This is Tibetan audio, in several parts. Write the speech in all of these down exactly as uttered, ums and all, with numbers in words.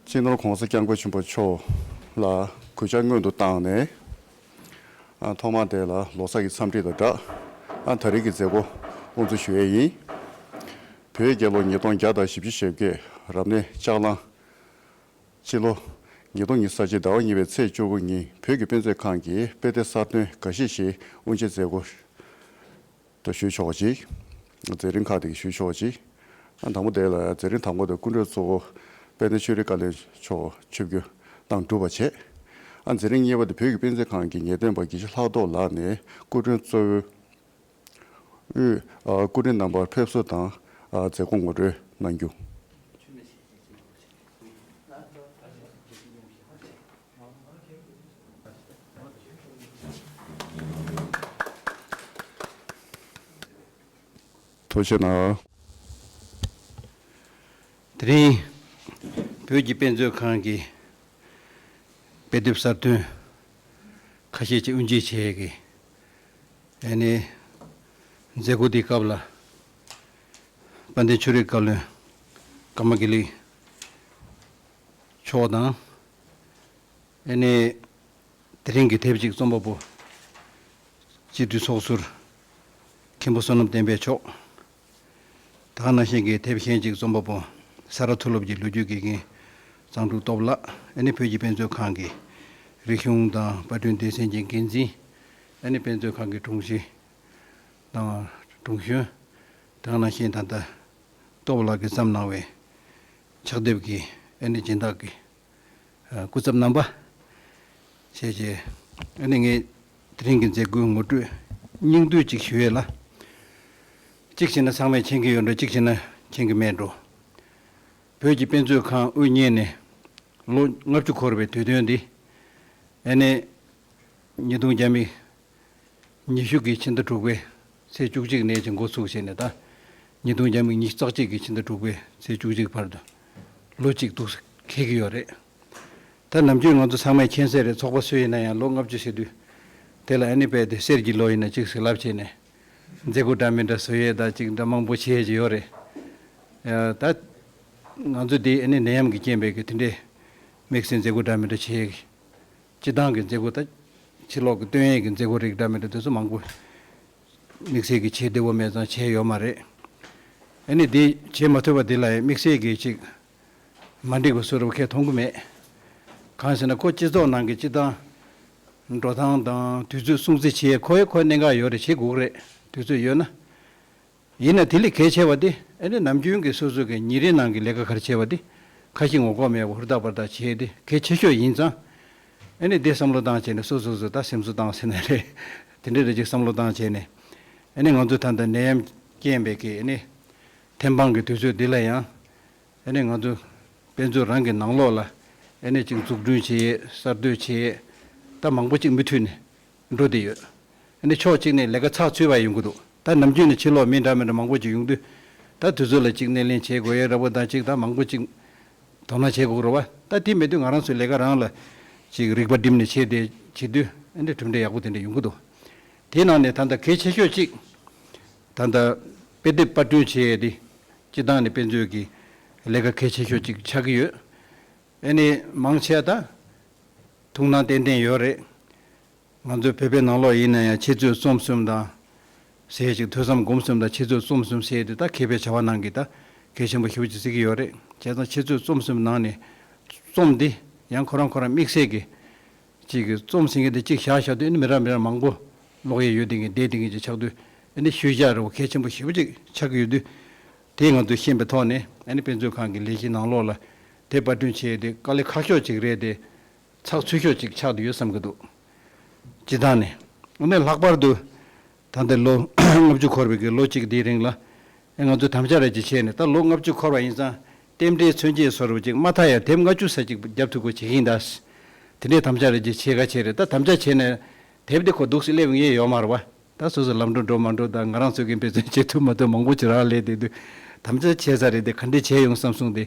སྤྱི་ནོར་༸གོང་ས་༸སྐྱབས་མགོན་ཆེན་པོ་མཆོག་ལ་གུས་ཕྱག་སྔོན་དུ་བཏང་ནས། ཨ། ཐོག་མར་དེ་ལ་ལོ་གསར་གྱི་འཚམས་འདྲི་དང་སྦྲགས། ཨ། ད་རེས་ཀྱི་མཛད་སྒོ་དབུ་འཛུགས་ཞུ་ཡས་ཡིན། བོད་རྒྱལ་ལོ་ཉིས་སྟོང་བརྒྱ་དང་བཞི་བཅུ་ཞེ་བརྒྱད། རབ་གནས་ལྕགས་གླང་། སྤྱི་ལོ་ཉིས་སྟོང་ཉི་ཤུ་རྩ་གཅིག་ཟླ་བ་གཉིས་པའི་ཚེས་བཅུ་དགུ་ཉིན་བོད་ཀྱི་དཔེ་མཛོད་ཁང་གི་དཔེ་དེབ་གསར་ཐོན་འགའ་ཤས་ཤིག་དབུ་འབྱེད་མཛད་སྒོ་དུ་ཞུས་ཆོག་ཅིག་མཛད་རིམ་ཁག་དེ་ཞུས་ཆོག་ཅིག་ཨ། དང་པོ་དེ་ལ་མཛད་རིམ་དང་པོ་དེ་སྐུ་མགྲོན་གཙོ་བོ་དཔལ་ལྡན་ཆོས་རིག་བཀའ་བློན་མཆོག་ཆིབས་བསྒྱུར་དང་གྲུབ་པ་བྱས། ཨ། མཛད་རིམ་གཉིས་པ་དེ་བོད་ཀྱི་དཔེ་མཛོད་ཁང་གི་ངེས་སྟོན་པ་དགེ་བཤེས་ལྷག་རྡོར་ལགས་ནས་སྐུ་མགྲོན་གཙོ་བོའི་དབུས། ཨ། སྐུ་མགྲོན་རྣམ་པར་ཕེབས་བསུ་དང་། ཨ། མཛད་སྒོ་ངོ་སྤྲོད་གནང་རྒྱུ། ཐུགས་རྗེ་གནང་། དེ་རིང་བོད་ཀྱི་དཔེ་མཛོད་ཁང་གི་དཔེ་དེབ་གསར་ཐོན་ཁ་ཤས་ཅིག་དབུ་འབྱེད་བྱེད་ཀྱི། ཨ་ནི་མཛད་སྒོ་འདིའི་སྐབས་ལ་དཔལ་ལྡན་ཆོས་རིག་བཀའ་བློན་ཀརྨ་དགེ་ལེགས་མཆོག་དང་། ཨ་ནི་དེ་རིང་གི་དེབ་ཅིག་རྩོམ་པ་པོ་སྤྱི་འཐུས་ཚོགས་ཟུར་མཁན་པོ་བསོད་ནམས་བསྟན་འཕེལ་མཆོག་དེ་ག་ནང་བཞིན་གྱི་དེབ་གཞན་ཅིག་རྩོམ་པ་པོ་ས་རཱ་མཐོ་སློབ་ཀྱི་ལོ་རྒྱུས་དགེ་རྒན་གཙང་ཕྲུག་སྟོབས་ལགས། ཨ་ནི་བོད་ཀྱི་དཔེ་མཛོད་ཁང་གི་རིག་གཞུང་དང་པར་སྐྲུན་སྡེ་ཚན་གྱི་འགན་འཛིན། ཨ་ནི་དཔེ་མཛོད་ཁང་གི་དྲུང་ཆེ་དང་དྲུང་གཞོན། དེ་ག་ནང་བཞིན་ད་ལྟ་སྟོབས་ལགས་ཀྱིས་བརྩམས་གནང་བའི་ཕྱག་དེབ་ཀྱི་ཨ་ནི་སྦྱིན་བདག་གི་ཨ། སྐུ་ཚབ་རྣམ་པ་བཅས་ཀྱིས། ཨ་ནི་ངས་དེ་རིང་གི་མཛད་སྒོའི་ངོ་སྤྲོད་སྙིང་བསྡུས་ཅིག་ཞུ་ཡས་ལ། གཅིག་བྱས་ན་ཚང་མས་མཁྱེན་གྱི་ཡོད་འགྲོ། གཅིག་བྱས་ན་མཁྱེན་གྱི་མེད་འགྲོ། བོད་ཀྱི་དཔེ་མཛོད་ཁང་དབུ་བརྙེས་ནས་ལོ་ལྔ་བཅུ་འཁོར་བའི་དུས་སྟོན་འདི། ཨ་ནི་ཉིས་སྟོང་བརྒྱ་མེད་ཉི་ཤུ་གི་ཕྱི་ཟླ་དྲུག་པའི་ཚེས་བཅུ་གཅིག་ནས་ཅིག་འགོ་ཚུགས་བྱས་ནས། ད་ཉིས་སྟོང་བརྒྱ་མེད་ཉི་ཤུ་རྩ་གཅིག་གི་ཕྱི་ཟླ་དྲུག་པའི་ཚེས་བཅུ་གཅིག་བར་དུ་ལོ་གཅིག་འདུག་འཁེལ་གྱི་ཡོད་རེད། ད་ནམ་རྒྱུན་ང་ཚོ་ཚང་མས་མཁྱེན་གསལ་རེད། ཚོགས་པ་སུ་ཡིན་ན་ཡང་ལོ་ལྔ་བཅུ་ཟེར་དུས། དེ་ལ་ཨ་ནི་དཔེ་དེ་གསེར་གྱི་ལོ་ཡིན་ན་གཅིག་ཟེར་ལབ་བྱས་ནས་མཛད་སྒོ་འདྲ་མི་འདྲ་བཟོ་ཡས་དང་ཅིག་འདྲ་མང་པོ་བྱེད་ཡས་ཅིག་ཡོད་རེད། ཨ། ད་ང་ཚོ་འདི་ཨ་ནི་ནད་ཡམས་ཀྱི་རྐྱེན་པས་ཀྱི་དེ་འདྲའི་དམིགས་བསལ་མཛད་སྒོ་འདྲ་མི་འདྲ་བྱེད་ཡས། སྤྱི་བཏང་གི་མཛད་སྒོ་དང་ཕྱི་ལོགས་ཀྱི་སྟོན་ཡས་ཀྱི་མཛད་སྒོ་རིགས་འདྲ་མི་འདྲ་དེ་ཚོ་མང་པོ་དམིགས་བསལ་གྱི་བྱེད་བདེ་བོ་མེད་ཙང་བྱས་ཡོད་མ་རེད། ཨ་ནི་འདི་བྱེད་མ་ཐུབ་པ་འདི་ལ་ཡང་དམིགས་བསལ་གྱི་ཅིག་མ་འགྲིག་པ་བཟོ་འདྲ་བོ་གང་ཡང་མཐོང་གི་མེད། གང་ཟེར་ན་ཁོ་སྤྱི་ཚོགས་ནང་གི་སྤྱི་བཏང་འགྲོ་སྟངས་དང་དུས་ཚོད་སྲུང་བརྩི་བྱེད་ཡས་ཁོ་ཡི་ཁོ་གནད་འགག་ཡོད་རེད། བྱེད་དགོས་ཀྱི་རེད། དུས་ཚོད་ཡོད་ན། ཡིན་ན་དེ་ལས་གལ་ཆེ་བ་དེ་ཨ་ནི་ནམ་རྒྱུན་གྱི་སོ་སོ་གི་ཉིན་རེའི་ནང་གི་ལས་ཀ་ག་རེ་བྱས་པ་དེ་ཁ་ཞེ་ངོ་ལྐོག་མེད་པར་ཧུར་ཐག་པར་ཐག་བྱས་ཏེ་གལ་ཆེ་ཤོས་ཡིན་ཙང་། ཨ་ནི་དེ་བསམ་བློ་བཏང་བྱས་ནས་སོ་སོ་སོ་ད་སེམས་གསོ་བཏང་ཟེར་ན་རེད། དེ་འདྲ་རེ་ཅིག་བསམ་བློ་བཏང་བྱས་ནས། ཨ་ནི་ང་ཚོ་ད་ལྟ་ནད་ཡམས་རྐྱེན་པས་ཀྱི་ཨ་ནི་ཐེམ་སྤང་གི་དུས་ཚོད་འདི་ལ་ཡང་། ཨ་ནི་ང་ཚོ་དཔེ་མཛོད་རང་གི་ནང་ལོགས་ལ་ཨ་ནི་ཅིག་འཛུགས་སྐྲུན་བྱེད་ཡས། གསར་གཏོད་བྱེད་ཡས། ད་མང་པོ་ཅིག་མུ་མཐུད་ནས་འགྲོ་བསྡད་ཡོད། ཨ་ནི་ཕྱོགས་གཅིག་ནས་ལས་ཀ་ཚགས་ཚུད་པ་ཡོང་གི་འདུག་ད་ནམ་རྒྱུན་ནས་ཕྱི་ལོགས་མི་འདྲ་མི་འདྲ་མང་པོ་ཅིག་ཡོང་དུས། ད་དུས་ཚོད་ལ་ཅིག་སྣེ་ལེན་བྱེད་དགོས་ཡས་འདྲ་པོ་དང་ཅིག་ད་མང་པོ་ཅིག་དོ་སྣང་བྱེད་དགོས་རེད་བ། ད་དེ་མེད་དུས་ང་རང་ཚོའི་ལས་ཀ་རང་ལ་ཅིག་རིག་པ་བསྒྲིམས་ནས་བྱས་ཏེ་བྱེད་དུས་ཨ་ནི་གྲུབ་འབྲས་ཡག་པོ་དེ་འདྲ་ཡོང་གི་འདུག་དེའི་ནང་ནས་ད་ལྟ་གལ་ཆེ་ཤོས་ཅིག་ད་ལྟ་དཔེ་དེབ་པར་སྐྲུན་བྱེད་ཡས་དེ་སྤྱི་བཏང་ནས་དཔེ་མཛོད་ཀྱི་ལས་ཀ་གལ་ཆེ་ཤོས་ཅིག་ཆགས་ཀྱི་ཡོད། ཨ་ནི་མང་ཆེ་བ་ད་ཐུགས་སྣང་ཏན་ཏན་ཡོད་རེད། ང་ཚོའི་བོད་པའི་ནང་ལོགས་ཡིན་ན་ཡང་འཆད་རྩོད་རྩོམ་གསུམ་དང་། ཟེར་ཅིག་ཐོས་བསམ་སྒོམ་གསུམ་དང་འཆད་རྩོད་རྩོམ་གསུམ་ཟེར་དེ་ད་མཁས་པའི་བྱ་བ་ནང་གི་ད་གལ་ཆེན་པོ་ཞེ་པོ་ཅིག་བརྩི་གི་ཡོད་རེད། བྱས་ཙང་འཆད་རྩོད་རྩོམ་གསུམ་ནང་ནས་རྩོམ་འདི་ཡང་ཁོ་རང་ཁོ་རང་དམིགས་བསལ་གྱི་ཅིག་གི་རྩོམ་ཟིན་མཁན་དེ་གཅིག་བཞག་བཞག་དུས་ཨ་ནི་མི་རབས་མི་རབས་མང་པོ་ཀློག་ཡས་ཡོད་དེ་གི་བསྡད་དེ་གི་ཅིག་ཆགས་དུས་ཨ་ནི་ཤུལ་བཞག་འདྲ་བོ་གལ་ཆེན་པོ་ཞེ་པོ་ཅིག་ཆགས་ཀྱི་ཡོད་དུས། དེ་ང་ཚོས་ཤེས་པའི་ཐོག་ནས་ཨ་ནི་དཔེ་མཛོད་ཁང་གི་ལས་གཞི་ནང་ལོགས་ལ་དེ་པར་སྐྲུན་བྱས་ཏེ་དཀའ་ལས་ཁག་ཤོས་ཅིག་རེད་དེ། ཚགས་ཚུད་ཤོས་ཅིག་ཆགས་བསྡད་ཡོད་བསམ་གྱི་འདུག་སྤྱི་བཏང་ནས། ཨ་ནི་ལྷག་པར་དུ་ད་ལྟ་ལོ་ལྔ་བཅུ་འཁོར་བའི་གི་ལོ་གཅིག་དེའི་རིང་ལ་ཨེ་ང་ཚོས་དམ་བཅའ་རེ་ཅིག་བྱས་ནས། ད་ལོ་ལྔ་བཅུ་འཁོར་བ་ཡིན་ཙང་རྟེན་འབྲེལ་མཚོན་བྱེད་བཟོ་འདྲ་ཅིག་མ་མཐའ་ཡང་དེབ་ལྔ་བཅུ་ཙམ་ཅིག་རྒྱབ་ཐུབ་དགོས་བྱེད་ཀྱི་ཡིན་ད། དེ་འདྲའི་དམ་བཅའ་རེ་ཅིག་བྱེད་ག་བྱེད་རེད། ད་དམ་བཅའ་བྱས་ནས་དེབ་དེ་ཁོ་འདུག་སེ་སླེབས་ངེས་ཡོད་མ་རེད་བ། ད་སོ་སོ་ལམ་འགྲོ་འགྲོ་མ་འགྲོ་དང་ང་རང་ཚོ་གི་འབད་བརྩོན་བྱེད་ཐུབ་མ་ཐུབ་མང་པོ་ཅིག་རག་ལས་བསྡད་དུས། དམ་བཅའ་བྱས་ཚར་རེད་དེ་ག་འདྲས་བྱས་ཡོང་བསམ་སོང་སྟེ།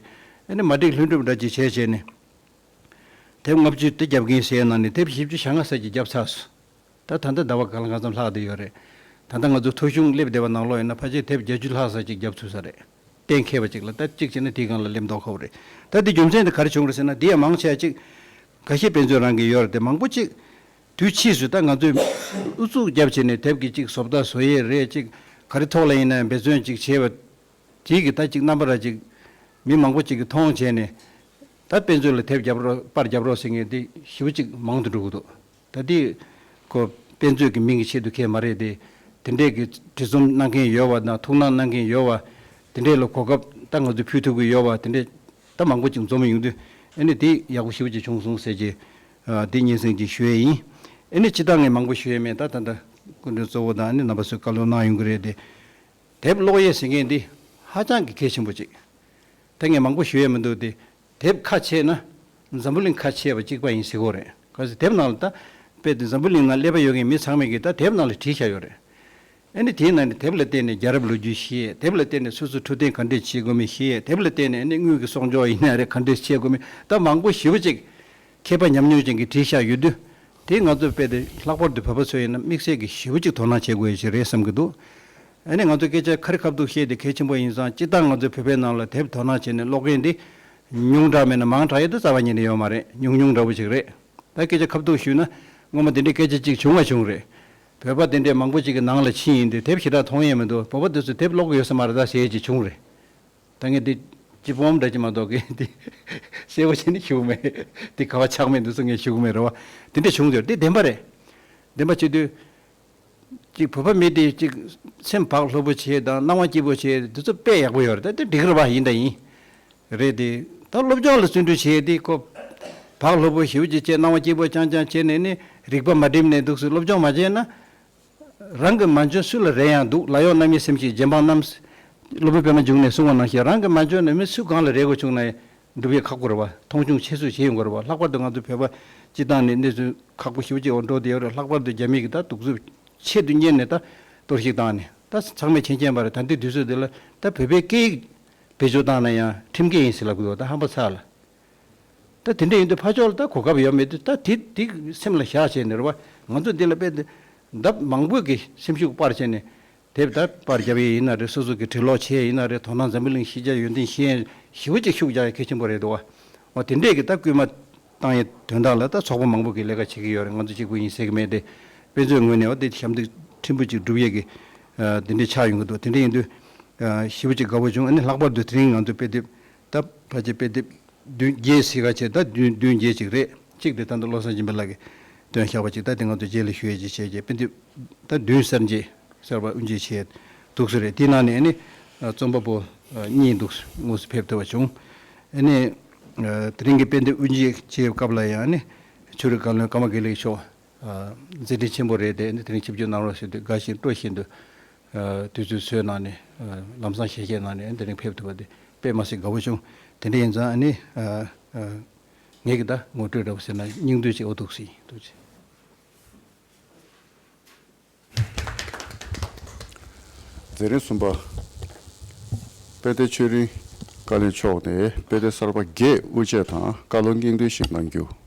ཨ་ནི་མ་འགྲིག་ལྷུན་གྲུབ་འདྲ་ཅིག་བྱས་བྱས་ནས། དེབ་ལྔ་བཅུ་དེ་རྒྱབ་ཀྱིན་ཟེར་ནང་ནས་དེབ་བཞི་བཅུ་ཞེ་ལྔ་ཙམ་ཅིག་བརྒྱབ་ཚར་སོང་། ད་ད་ལྟ་ཟླ་བ་གང་ལ་གང་འཚམ་ལྷག་བསྡད་ཡོད་རེད། ད་ལྟ་ང་ཚོ་ཐོ་གཞུང་སླེབས་བསྡད་པ་ནང་ལོགས་ཡིན་ན་ཕལ་ཆེར་དེབ་བརྒྱད་ཅུ་ལྷག་ཙམ་ཅིག་བརྒྱབ་ཚུད་ས་རེད། གཏན་འཁེལ་བ་ཅིག་ལ་ད་གཅིག་བྱས་ན་དེའི་སྒང་ལ་སླེབས་མདོག་ཁ་པོ་རེད། ད་དེ་རྒྱུ་མཚན་དེ་ག་རེ་བྱུང་རེད་ཟེར་ན། དེ་ཡང་མང་ཆེ་བ་ཅིག་འགའ་ཤས་དཔེ་མཛོད་རང་གི་ཡོད་རེད་དེ། མང་པོ་ཅིག་དུས་ཕྱིས་སུ་ད་ང་ཚོས་ཨུ་ཚུགས་བརྒྱབ་བྱས་ནས་དེབ་ཀྱི་ཅིག་བཟོ་ལྟ་བཟོ་ཡས་རེད། ཅིག་ག་རེ་ཐོག་ལ་ཡིན་ན་འབད་བརྩོན་ཅིག་བྱས་པ་དེ་གི་ད་ཅིག་རྣམ་པ་ར་ཅིག་མི་མང་པོ་ཅིག་གིས་མཐོང་བྱས་ནས། ད་དཔེ་མཛོད་ལ་དེབ་རྒྱབ་རོགས་པར་རྒྱབ་རོགས་ཟེར་མཁན་དེ་ཞེ་པོ་ཅིག་མང་དུ་འགྲོ་གི་འདུག་ད་དེ་ཁོ་དཔེ་མཛོད་ཀྱི་མིང་གི་ཆེད་དུ་གས་མ་རེད་དེ། དེ་འདྲས་ཀྱི་བྲིས་རྩོམ་གནང་མཁན་ཡོད་པ་དང་ཐུགས་སྣང་གནང་མཁན་ཡོད་པ། དེ་འདྲས་ལ་གོ་སྐབས་ད་ང་ཚོས་ཕུལ་ཐུབ་ཀྱི་ཡོད་པ། དེ་འདྲས་ད་མང་པོ་ཅིག་འཛོམས་ཡོང་དུས་ཨ་ནི་དེ་ཡག་པོ་ཞེ་པོ་ཅིག་བྱུང་སོང་ཟེར་གྱི། ཨ། དེ་སྙན་སེང་ཅིག་ཞུ་ཡས་ཡིན། ཨ་ནི་སྤྱིར་བཏང་ངས་མང་པོ་ཞུ་ཡས་མེད། ད་ད་ལྟ་སྐུ་མགྲོན་གཙོ་བོ་དང་ཨ་ནི་རྣམ་པ་ཚོས་བཀའ་སློབ་གནང་ཡོང་གི་རེད་དེ། དེབ་ཀློག་ཡས་ཟེར་མཁན་འདི་ཧ་ཅང་གི་གལ་ཆེན་པོ་ཅིག་ད་ངས་མང་པོ་ཞུ་ཡས་མི་འདུག་སྟེ། དེབ་ཁ་ཕྱེ་ན་འཛམ་བུ་གླིང་ཁ་ཕྱེ་བ་གཅིག་པ་ཡིན་ཟེར་གྱི་ཡོད་རེད། གལ་སྲིད་དེབ་ནང་ལ་ད་དཔེ་དེ་འཛམ་བུ་གླིང་ནང་སླེབས་པ་ཡོད་མཁན་མི་ཚང་མས་ཀྱིས་ད་དེབ་ནང་ལ་བྲིས་བཞག་ཡོད་རེད། ཨ་ནི་དེའི་ནང་ནས་དེབ་ལ་བརྟེན་ནས་རྒྱལ་རབས་ལོ་རྒྱུས་ཤེས། དེབ་ལ་བརྟེན་ནས་སོ་སོའི་འཕྲོད་བསྟེན་ག་འདྲས་བྱེད་དགོས་མིན་ཤེས། དེབ་ལ་བརྟེན་ནས་ཨ་ནི་དངུལ་གྱི་གསོག་འཇོག་ཡིན་ན་རེད། ག་འདྲས་བྱེད་དགོས་མིན། ད་མང་པོ་ཞེ་པོ་ཅིག་མཁས་པ་ཉམས་མྱོང་ཅན་གྱིས་བྲིས་བཞག་ཡོད་དུས། དེ་ང་ཚོ་དཔེ་དེ་ལྷག་པར་དུ་བོད་པ་ཚོ་ཡིན་ན་དམིགས་བསལ་གྱིས་ཞེ་པོ་ཅིག་དོ་སྣང་བྱེད་དགོས་ཡ་ཞིག་རེད་བསམ་གྱི་འདུག་ཨ་ནི་ང་ཚོ་སྐད་ཆ་ཁ་རི་ཁ་ཐུག་བཤད་དེ་གལ་ཆེན་པོ་ཡིན་ཙང་། སྤྱིར་བཏང་ང་ཚོ་བོད་པའི་ནང་ལ་དེབ་དོ་སྣང་བྱས་ནས་ཀློག་མཁན་དེ་ཉུང་དྲགས་མེད་ན་མང་དྲགས་ཡོད་དེ་རྩ་བ་ཉིད་ནས་ཡོད་མ་རེད། ཉུང་ཉུང་འདྲ་བོ་ཞིག་རེད། ད་སྐད་ཆ་ཁ་ཐུག་ཞུས་ན། སྔོན་མ་དེ་འདྲའི་སྐད་ཆ་གཅིག་བྱུང་བ་བྱུང་རེད། བོད་པ་དེ་འདྲའི་མང་པོ་ཅིག་གི་ནང་ལ་ཕྱིན་ཡིན་དུས་དེབ་ཞེ་དྲག་མཐོང་ཡས་མི་འདུག་བོད་པ་དེ་ཚོས་དེབ་ཀློག་གི་ཡོད་ས་མ་རེད་ད་ཟེར་ཡས་ཅིག་བྱུང་རེད། ད་ངས་འདི་སྤྱི་སྤོམ་འདྲ་ཅིག་མ་གཏོགས་གི་འདི་གསལ་པོ་བྱས་ནས་ཞུ་གི་མེད། འདི་ག་བ་ཆགས་མེད་འདུག་ཟེར་ངས་ཞུ་གི་མེད་རེད་བ། དེ་འདྲ་བྱུང་ཡོད་རེད། དེ་བདེན་པ་རེད། བདེན་པ་བྱེད་དུས། གཅིག་བོད་པ་མི་དེ་གཅིག་སེམས་བག་ལྷོད་པོ་བྱས་དང་སྣང་བ་སྐྱིད་པོ་བྱས་འདི་ཚོ་དཔེ་ཡག་པོ་ཡོད་རེད། ད་དེ་འགྲིག་རེད་བ། ཡིན་དང་ཡིན། རེད་དེ། ད་སློབ་སྦྱོང་ལ་བརྩོན་འགྲུས་བྱས་ཏེ་ཁོ་བག་ལྷོད་པོ་ཞེ་པོ་ཅིག་བྱས། སྣང་བ་སྐྱིད་པོ་རྐྱང་རྐྱང་བྱས་ནས་ནི་རིག་པ་མ་བསྒྲིམས་ནས་འདུག་སེ་སློབ་སྦྱོང་མ་བྱས་ན། རང་གི་མ་འཇོན་སུ་ལ་རེ་ཡང་འདུག་ལ་ཡོང་རྣམ་གཡེང་སེམས་ཤིག་རྗེ་འབངས་རྣམས། སློབ་དཔོན་པད་མ་འབྱུང་གནས་གསུངས་པ་ནང་བཞིན། རང་གི་མ་འཇོན་ནི་མི་སུ་གང་ལ་རེ་དགོས་བྱུང་ན་སྒྲུབ་ཡས་ཁག་པོ་རེད་བ། མཐོང་ཆུང་ཆེ་སུ་བྱེད་ཡོང་གི་རེད་བ། ལྷག་པར་དུ་ང་ཚོ་བོད་པ་སྤྱི་བཏང་ནས་གནས་ཚུལ་ཁག་པོ་ཞེ་པོ་ཅིག་འོག་འགྲོ་བསྡད་ཡོད་རེད། ལྷག་པར་དུ་རྒྱ་མི་གི་ད་གདུག་རྩུབ་ཆེད་དུ་གཉེར་ནས་ད་གཏོར་བཤིག་བཏང་ནས་ད་ཚང་མས་མཁྱེན་མཁྱེན་པ་རེད། ད་ལྟའི་དུས་ཚོད་འདི་ལ་ད་བོད་པའི་སྐད་ཡིག་བེད་སྤྱོད་བཏང་ན་ཡང་ཁྲིམས་འགལ་ཡིན་ཟེར་ལབ་གི་འདུག་ད་ཧམ་པ་ཚ་ལ། ད་དེ་འདྲ་ཡིན་དུས་ཕར་ཕྱོགས་ལ་ད་གོ་སྐབས་ཡོད་མེད་དུས་ད་དེ་དེ་སེམས་ལ་བཞག་བྱས་ནས་རེད་བ། ང་ཚོ་འདི་ལ་དཔེ་དེ་ལྡབ་མང་པོས་ཀྱི་སེམས་ཤུགས་སྤར་བྱས་ནས་དེབ་ད་པར་རྒྱབ་ཡས་ཡིན་ན་རེད། སོ་སོ་གི་བྲིས་ཀློག་བྱེད་ཡས་ཡིན་ན་རེད། དོ་སྣང་འཛམ་བུ་གླིང་ཤེས་བྱ་ཡོན་ཏན་ཤེས་ཡས་ཞེ་པོ་ཅིག་ཤུགས་རྒྱག་ཡས་གལ་ཆེན་པོ་རེད་འདུག་བ། འོ་དེ་འདྲས་ཀྱི་ད་སྐུལ་མ་བཏང་ཡས་དོན་དག་ལ་ད་ཚོགས་པ་མང་པོ་གིས་ལས་ཀ་བྱེད་ཀྱི་ཡོད་རེད། ང་ཚོ་གཅིག་པུ་ཡིན་ཟེར་གི་མེད་དེ། དཔེ་མཛོད་ངོས་ནས་འོ་དེ་ཞབས་འདེགས་ཕྲན་བུ་ཅིག་སྒྲུབ་ཡས་ཀྱི་དེ་འདྲས་ཆགས་ཡོང་གི་འདུག་དེ་འདྲས་ཡིན་དུས་ཞེ་པོ་ཅིག་དགའ་པོ་བྱུང་། ཨ་ནི་ལྷག་པར་དུ་དེ་རིང་ང་ཚོ་དཔེ་དེབ་ད་ཕལ་ཆེར་དཔེ་དེབ་བདུན་བརྒྱད་ཟེར་ག་བྱས། ད་བདུན་བདུན་བརྒྱད་ཅིག་རེད། གཅིག་དེ་ད་ལྟ་བློ་བཟང་སྦྱིན་པ་ལགས་ཀྱིས་བཏོན་བཞག་པ་ཅིག་ད་དེ་ང་ཚོ་རྗེས་ལ་ཞུ་ཡས་ཅིག་བྱས་རྗེས་དཔེ་དེབ་ད་བདུན་གསར་འབྱེད་གསར་པ་དབུ་འབྱེད་བྱས་འདུག་སེ་རེད། དེའི་ནང་ནས་ཨ་ནི་རྩོམ་པ་པོ་གཉིས་འདུག་དངོས་སུ་ཕེབས་ཐུབ་པ་བྱུང་། ཨ་ནི་དེ་རིང་གི་དཔེ་དེབ་དབུ་འབྱེད་བྱེད་སྐབས་ལ་ཡང་ཨ་ནི་ཆོས་རིག་བཀའ་བློན་ཀརྨ་དགེ་ལེགས་མཆོག་མཛད་འཕྲིན་ཆེན་པོ་རེད་དེ། ཨ་ནི་དེ་རིང་ཆིབས་བསྒྱུར་གནང་རོགས་ཞུས་ཏེ་དགའ་བཞིན་སྤྲོ་བཞིན་དུ་དུས་ཚོད་འཚོལ་གནང་ནས་ལམ་སང་ཞལ་བཞེས་གནང་ནས་ཨ་ནི་དེ་རིང་ཕེབས་ཐུབ་པ་དེ་དཔེ་མ་སྲིད་དགའ་པོ་བྱུང་། དེ་འདྲ་ཡིན་ཙང་ཨ་ནི་ངས་ཀྱི་ད་ངོ་སྤྲོད་འདྲ་བོ་ཟེར་ན་སྙིང་བསྡུས་ཅིག་འོ་འདུག་སེ་ཡིན། ཐུགས་རྗེ་ཆེ། མཛད་རིམ་གསུམ་པ། དཔལ་ལྡན་ཆོས་རིག་བཀའ་བློན་མཆོག་ནས་དཔེ་དེབ་གསར་པ་བརྒྱད་དབུ་འབྱེད་དང་བཀའ་སློབ་སྙིང་བསྡུས་ཤིག་གནང་རྒྱུ།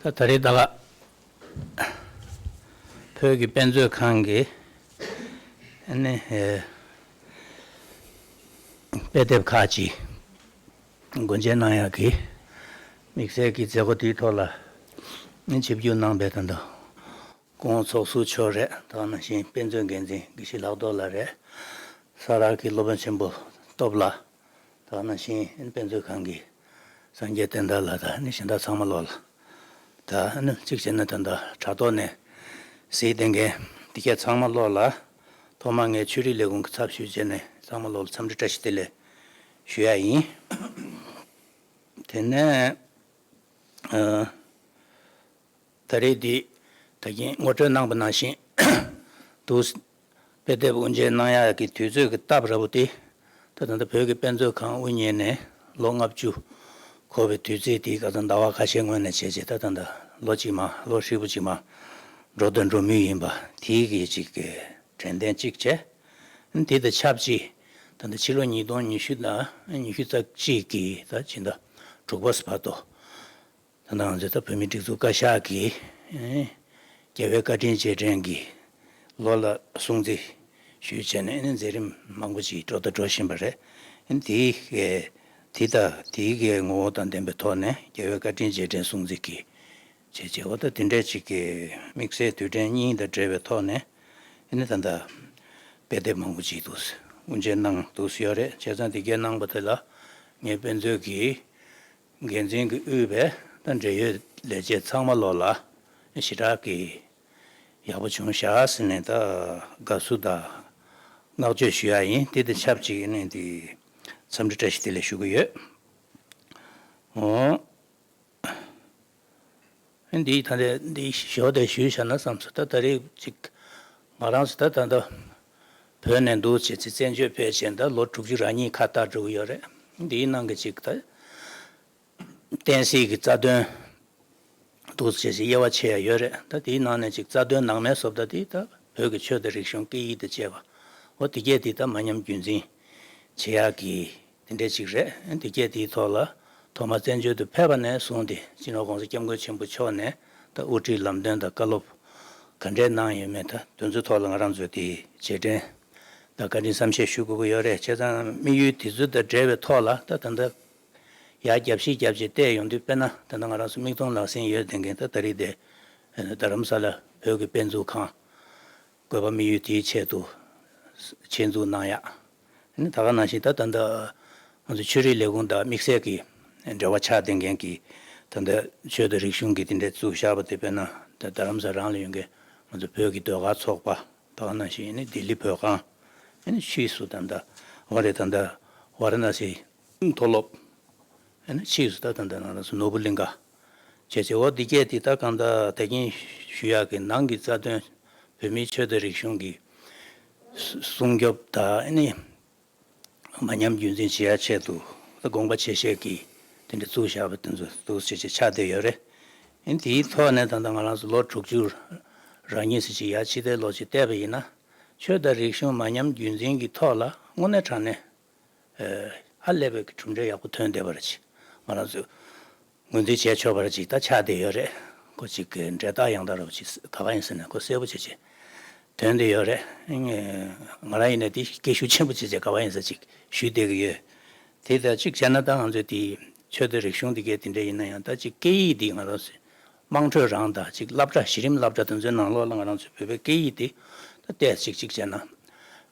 ད་ད་རེས་ད་ག་བོད་ཀྱི་དཔེ་མཛོད་ཁང་གི་ཨ་ནི་ཨེ་དཔེ་དེབ་ཁག་ཅིག་སྒོ་འབྱེད་གནང་ཡག་གི་དམིགས་བསལ་གྱི་མཛད་སྒོ་དེའི་ཐོག་ལ་ཨ་ནི་ཆིབས་བསྒྱུར་གནང་བའི་ད་ལྟ་སྐུ་ངོ་ཚོགས་ཟུར་མཆོག་རེད། དེ་ནང་བཞིན་དཔེ་མཛོད་འགན་འཛིན་དགེ་བཤེས་ལྷག་རྡོར་ལགས་རེད། ས་རཱ་གི་སློབ་དཔོན་ཆེན་པོ་སྟོབས་ལགས། དེ་ནང་བཞིན་དཔེ་མཛོད་ཁང་གི་སངས་རྒྱས་བསྟན་དར་ལགས་དང་ནི་གཞན་དག་ཚང་མ་ལོག་ལ། ད་ནི་གཅིག་བྱས་ན་ད་ལྟ་དྲ་ཐོག་ནས་གཟིགས་བསྡད་མཁན་འདི་གས་ཚང་མ་ལོག་ལ། ཐོག་མར་ངས་ཆོས་རིག་ལས་ཁུངས་ཀྱི་ཚབ་ཞུས་བྱས་ནས་ཚང་མ་ལོག་ལ་འཚམས་འདྲི་བཀྲ་ཤིས་བདེ་ལེགས་ཞུ་ཡ་ཡིན། དེ་ནས་ཨ། ད་རེས་འདི་ ད་གིན་ངོ་སྤྲོད་གནང་པ་ནང་བཞིན། འདུག་དཔེ་དེབ་དབུ་འབྱེད་གནང་ཡག་གི་དུས་ཚོད་ཀྱི་སྟབས་ར་བོ་དེ། ད་ད་ལྟ་བོད་ཀྱི་དཔེ་མཛོད་ཁང་དབུ་བརྙེས་ནས་ལོ་ལྔ་བཅུ་འཁོར་བའི་དུས་ཚིགས་དེའི་ཁ་སང་ཟླ་བ་ཁ་ཤས་སྔོན་ནས་བྱས་རྗེས་ད་ད་ལྟ་ལོ་གཅིག་མ་ལོ་ཧྲིལ་པོ་གཅིག་མ་འགྲོ་དོན་འགྲོ་མུས་ཡིན་པ་དེའི་གི་ཅིག་གི་དྲན་རྟེན་གཅིག་བྱས། དེ་དང་ཆབས་ཅིག་ད་ལྟ་ཕྱི་ལོ་ཉིས་སྟོང་ཉི་ཤུ་དང་ཉི་ཤུ་རྩ་གཅིག་གི་ད་ཕྱི་ཟླ་དྲུག་པ་བར་དུ། ད་ལྟ་ང་ཚོས་ད་བོད་མིའི་སྒྲིག་འཛུགས་བཀའ་ཤག་གིས་ཨེ་རྒྱལ་བའི་བཀའ་དྲིན་རྗེས་དྲན་གྱི་ལོ་ལ་སྲུང་བརྩི་ཞུས་བྱས་ནས་ཨེ་མཛད་རིམ་མང་པོ་ཅིག་འགྲོ་དང་འགྲོ་བཞིན་པ་རེད། ཨེ་དེའི་གི་དེ་ད་དེའི་གི་ངོ་བོ་དང་ལྡན་པའི་ཐོག་ནས་རྒྱལ་བའི་བཀའ་དྲིན་རྗེས་དྲན་སྲུང་བརྩི་གི་བྱས་བྱས་འོ་ད་དེ་འདྲས་ཅིག་གི་དམིགས་བསལ་དུས་དྲན་གཉིས་དང་འབྲེལ་བའི་ཐོག་ནས་ཨེ་ནི་ད་ལྟ་དཔེ་དེབ་མང་པོ་ཅིག་འདུག་དབུ་འབྱེད་གནང་འདུག་ཡོད་རེད། བྱས་ཙང་དེ་གས་གནང་པ་དེ་ལ་ངས་དཔེ་མཛོད་ཀྱི་འགན་འཛིན་གྱིས་དབུས་པའི་ད་འབྲེལ་ཡོད་ལས་བྱེད་ཚང་མ་ལོ་ལ་ཞེ་དྲག་གི་ཡག་པོ་བྱུང་ཤག་ཟེར་ནས་ད་དགའ་བསུ་དང་བསྔགས་བརྗོད་ཞུ་ཡ་ཡིན། དེ་དང་ཆབས་ཅིག་ནས་དེ་འཚམས་འདྲི་བཀྲ་ཤིས་བདེ་ལེགས་ཞུ་གི་ཡོད། འོ། འདི་ད་ལྟ་འདི་ཞོ་དེ་ཞུས་བཞག་ན་བསམ་སོང་། ད་ད་རེས་ཅིག་ང་རང་ཚོ་ད་ད་ལྟ་བོད་ནས་འདུག་བྱས་ཚེ་བཙན་བྱོལ་ཕེབས་བྱས་ད་ལོ་དྲུག་ཅུ་རེ་གཉིས་ཁ་བཏགས་འགྲོ་གི་ཡོད་རེད། འདིའི་ནང་གི་ཅིག་ད་བསྟན་སྲིད་ཀྱི་རྩ་དོན་འདུག་བྱས་ཚེ་དབྱེ་བ་ཕྱེ་ཡ་ཡོད་རེད། ད་དེའི་ནང་ནས་ཅིག་རྩ་དོན་ནང་མའི་བཟོ་ལྟ་དེ་ད་བོད་ཀྱི་ཆོས་དང་རིག་གཞུང་སྐད་ཡིག་དང་བཅས་པ་འོ་དེ་གས་དེ་ད་མ་ཉམས་རྒྱུན་འཛིན་བྱེད་ཡག་གི་དེ་འདྲས་ཅིག་རེད། དེ་གས་དེའི་ཐོག་ལ་ཐོག་མར་བཙན་བྱོལ་དུ་ཕེབས་པ་ནས་བཟུང་སྟེ་སྤྱི་ནོར་༸གོང་ས་༸སྐྱབས་མགོན་ཆེན་པོ་མཆོག་ནས་ད་དབུ་ཁྲིད་ལམ་སྟོན་དང་བཀའ་སློབ་ག་འདྲས་གནང་ཡོད་མེད་ད་དེ་ཚོའི་ཐོག་ལ་ང་རང་ཚོས་དེ་རྗེས་དྲན་དང་བཀའ་དྲིན་བསམ་ཤེས་ཞུ་དགོས་ཀྱི་ཡོད་རེད། བྱས་ཙང་དམིགས་ཡུལ་དེ་ཚོ་དང་འབྲེལ་བའི་ཐོག་ལ་ད་ད་ལྟ་ཡར་རྒྱབ་བཤིག་རྒྱབ་བྱས་བལྟས་ཡོང་དུས་དཔེར་ན་ད་ལྟ་ང་རང་ཚོ་མིག་མཐོང་ལག་ཟིན་ཡོད་བསྡད་མཁན་ད་ད་རེས་དེ་རྡ་རམ་ས་ལ་བོད་ཀྱི་དཔེ་མཛོད་ཁང་དགོས་པ་དམིགས་ཡུལ་དེའི་ཆེད་དུ་ཆེད་འཛུགས་གནང་ཡག་ནི་ད་ག་ནང་བཞིན་ད་ད་ལྟ་ང་ཚོ་ཆོས་རིག་ལས་ཁུངས་དང་དམིགས་བསལ་གྱི་འབྲེལ་བ་ཆགས་བསྡད་མཁན་གྱི་ད་ལྟ་ཆོས་དང་རིག་གཞུང་གི་དེ་འདྲའི་བཙུགས་བཞག་པ་དེ་དཔེར་ན་ད་རྡ་རམ་ས་རང་ལ་ཡོད་མཁན་ང་ཚོ་བོད་ཀྱི་ཟློས་གར་ཚོགས་པ་ད་ག་ནང་བཞིན་ནི་ལྡི་ལི་བོད་ཁང་ནི་ཕྱིས་སུ་ད་ལྟ་འོ་རེད་ད་ལྟ་ཝཱ་ར་ཎ་སི་མཐོ་སློབ་ཨ་ནི་ཕྱིས་སུ་ད་ད་ད་ང་རང་ཚོ་ནོར་བུ་གླིང་ག་བྱས་ཚེ་འོ་འདི་གས་འདི་ད་གང་ལྟར་ད་གིན་ཞུ་ཡག་གི་ནང་གི་རྩ་དོན་བོད་མིའི་ཆོས་དང་རིག་གཞུང་གི་སྲུང་སྐྱོབ་དང་ཨ་ནི་མ་ཉམས་རྒྱུན་འཛིན་བྱེད་ཡག་ཆེད་དུ་ད་དགོངས་པ་ཆེ་བཞེས་ཀྱིས་དེ་འདྲ་བཙུགས་བཞག་པ་དེ་ཚོ་འདུག་ཟེར་བྱས་ཆགས་བསྡད་ཡོད་རེད། ཨ་ནི་དེའི་ཐོག་ནས་ད་ལྟ་ང་རང་ཚོ་ལོ་དྲུག་ཅུ་རང་ཉིད་ཟེར་གྱི་ཡར་ཕྱི་ཟླའི་ལོ་གཅིག་བལྟས་པ་ཡིན་ན་ཆོས་དང་རིག་གཞུང་མ་ཉམས་རྒྱུན་འཛིན་གྱི་ཐོག་ལ་དངོས་གནས་དྲང་གནས། ཧ་ལས་པའི་གྲུབ་འབྲས་ཡག་པོ་ཐོན་བསྡད་པ་རེད་ཅིག་ང་རང་ཚོས་ངོས་འཛིན་བྱས་ཆོག་པ་རེད་ཅིག་ད་ཆགས་བསྡད་ཡོད་རེད། ཁོ་ཅིག་གི་འབྲས་རྟགས་ཡང་དག་ར་བ་ཅིག་ག་པར་ཡིན་ཟེར་ན་ཁོ་གསལ་པོ་བྱས་བྱས་ཐོན་བསྡད་ཡོད་རེད། ང་རང་ཡིན་ན་དེ་སྐད་ཤུགས་ཆེན་པོ་བྱས་བྱས་ག་པར་ཡིན་ཟེར་ཅིག་ཞུས་བསྡད་ཀྱི་ཡོད། དེ་ལྟར་ཅིག་བྱས་ན་ད་ང་ཚོས་དེ་ཆོས་དང་རིག་གཞུང་འདི་གས་དེ་འདྲ་ཡིན་ན་ཡང་ད་ཅིག་སྐད་ཡིག་འདི་ང་རང་ཚོས་དམངས་ཁྲོད་རང་དང་ཅིག་སློབ་གྲྭ་གཞི་རིམ་སློབ་གྲྭ་དེ་ཚོའི་ནང་ལོགས་ལ་ང་རང་ཚོའི་བོད་པའི་སྐད་ཡིག་དེ་ད་ཏོག་ཙམ་ཅིག་བྱས་ན་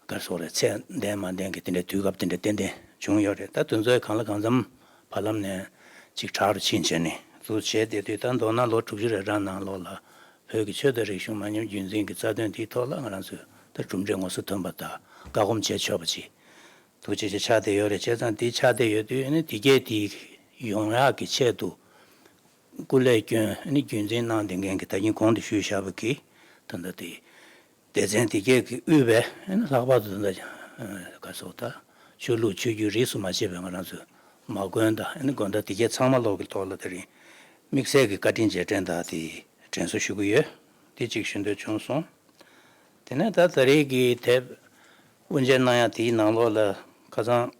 ག་རེ་ཟེར་དགོས་རེད། ཚད་ལྡན་མ་ལྡན་གྱི་དེ་འདྲའི་དུས་སྐབས་དེ་འདྲ་ཏན་ཏན་བྱུང་ཡོད་རེད། ད་དེ་ཚོའི་གང་ལ་གང་འཚམ་བར་ལམ་ནས་ཅིག་དྲག་རུ་ཕྱིན་བྱས་ནས་འདུག་བྱས་བསྡད་དུས་ད་མདོར་ན་ལོ་དྲུག་ཅུ་རེ་གྲངས་ནང་ལོགས་ལ་བོད་ཀྱི་ཆོས་དང་རིག་གཞུང་མ་ཉམས་རྒྱུན་འཛིན་གྱི་རྩ་དོན་དེའི་ཐོག་ལ་ང་རང་ཚོས་ད་གྲུབ་འབྲས་ངོ་སོ་ཐོན་པ་དང་བཀའ་སྒོམ་བྱས་ཆོག་པ་ཅིག་འདུག་བྱས་བྱས་ཆགས་བསྡད་ཡོད་རེད། བྱས་ཙང་དེ་ཆགས་བསྡད་ཡོད་དུས་ཨ་ནི་དེ་གས་དེ་ཡོང་ཡག་གི་ཆེད་དུ། སྐུ་ལས་བསྐྱོན་ནི་རྒྱུན་འཛིན་གནང་བསྡད་མཁན་གྱི་ད་གིན་གོང་དུ་ཞུས་བཞག་པ་གི་ད་ལྟ་དེ་སྡེ་ཚན་དེ་གས་ཀྱི་དབུས་པའི་ལྷག་པར་དུ་ད་ལྟ་ག་སོགས་ད་ཆོས་ལུགས་ཆོས་བརྒྱུད་རིས་སུ་མ་ཆད་པའི་ང་རང་ཚོའི་མ་དགོན་དང་ནི་དགོན་བདག་དེ་གས་ཚང་མ་ལོག་གི་ཐོག་ལ་དེ་རིང་དམིགས་བསལ་གྱི་བཀའ་དྲིན་རྗེས་དྲན་དང་དེ་དྲན་གསོ་ཞུ་གི་ཡོད། དེ་གཅིག་ཞུ་འདོད་བྱུང་སོང་། དེ་ནས་ད་ད་རེས་ཀྱི་དེབ་དབུ་འབྱེད་གནང་ཡ་དེའི་ནང་ལོགས་ལ་ཁ་སང་།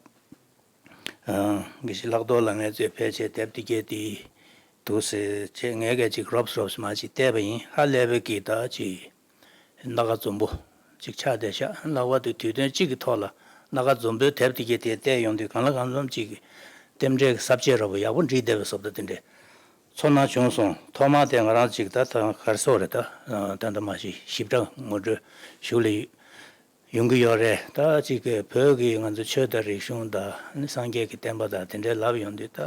དགེ་བཤེས་ལྷག་རྡོར་ལགས་ངལ་རྩོལ་ཕལ་ཆེར་དེབ་དེ་གས་དེ་འདུག་ཟེར་བྱས་ངས་གས་ཅིག་རོབ་རོབ་མ་ཅིག་བལྟས་པ་ཡིན། ཧ་ལས་པའི་གི་ད་ཅིག་སྣ་ཁ་འཛོམས་པོ་ཅིག་ཆགས་བསྡད་ཤག་ལྷག་པར་དུ་དུས་སྟོན་གཅིག་གི་ཐོག་ལ་སྣ་ཁ་འཛོམས་པོའི་དེབ་དེ་གས་དེ་བལྟས་ཡོང་དུས་གང་ལ་གང་འཚམ་ཅིག་རྟེན་འབྲེལ་གྱི་ས་བཅད་རོབ་པོ་ཡག་པོ་འབྲི་བསྡད་པའི་བཟོ་ལྟ་དེ་འདྲས་ཚོར་སྣང་བྱུང་སོང་། ཐོག་མ་དེ་ང་རང་ཅིག་ད་ད་ག་རེ་ཟེར་དགོས་རེད། ད་ད་ལྟ་མ་གཞི་ཞིབ་ཕྲ་ངོ་སྤྲོད་ཞུ་ལ་ཡོང་གི་ཡོད་རེད། ད་ཅིག་གི་བོད་ཀྱི་ང་ཚོ་ཆོས་དང་རིག་གཞུང་དང་ནི་སངས་རྒྱས་ཀྱི་བསྟན་པ་དང་དེ་འདྲའི་ལབ་ཡོང་དུས་ད་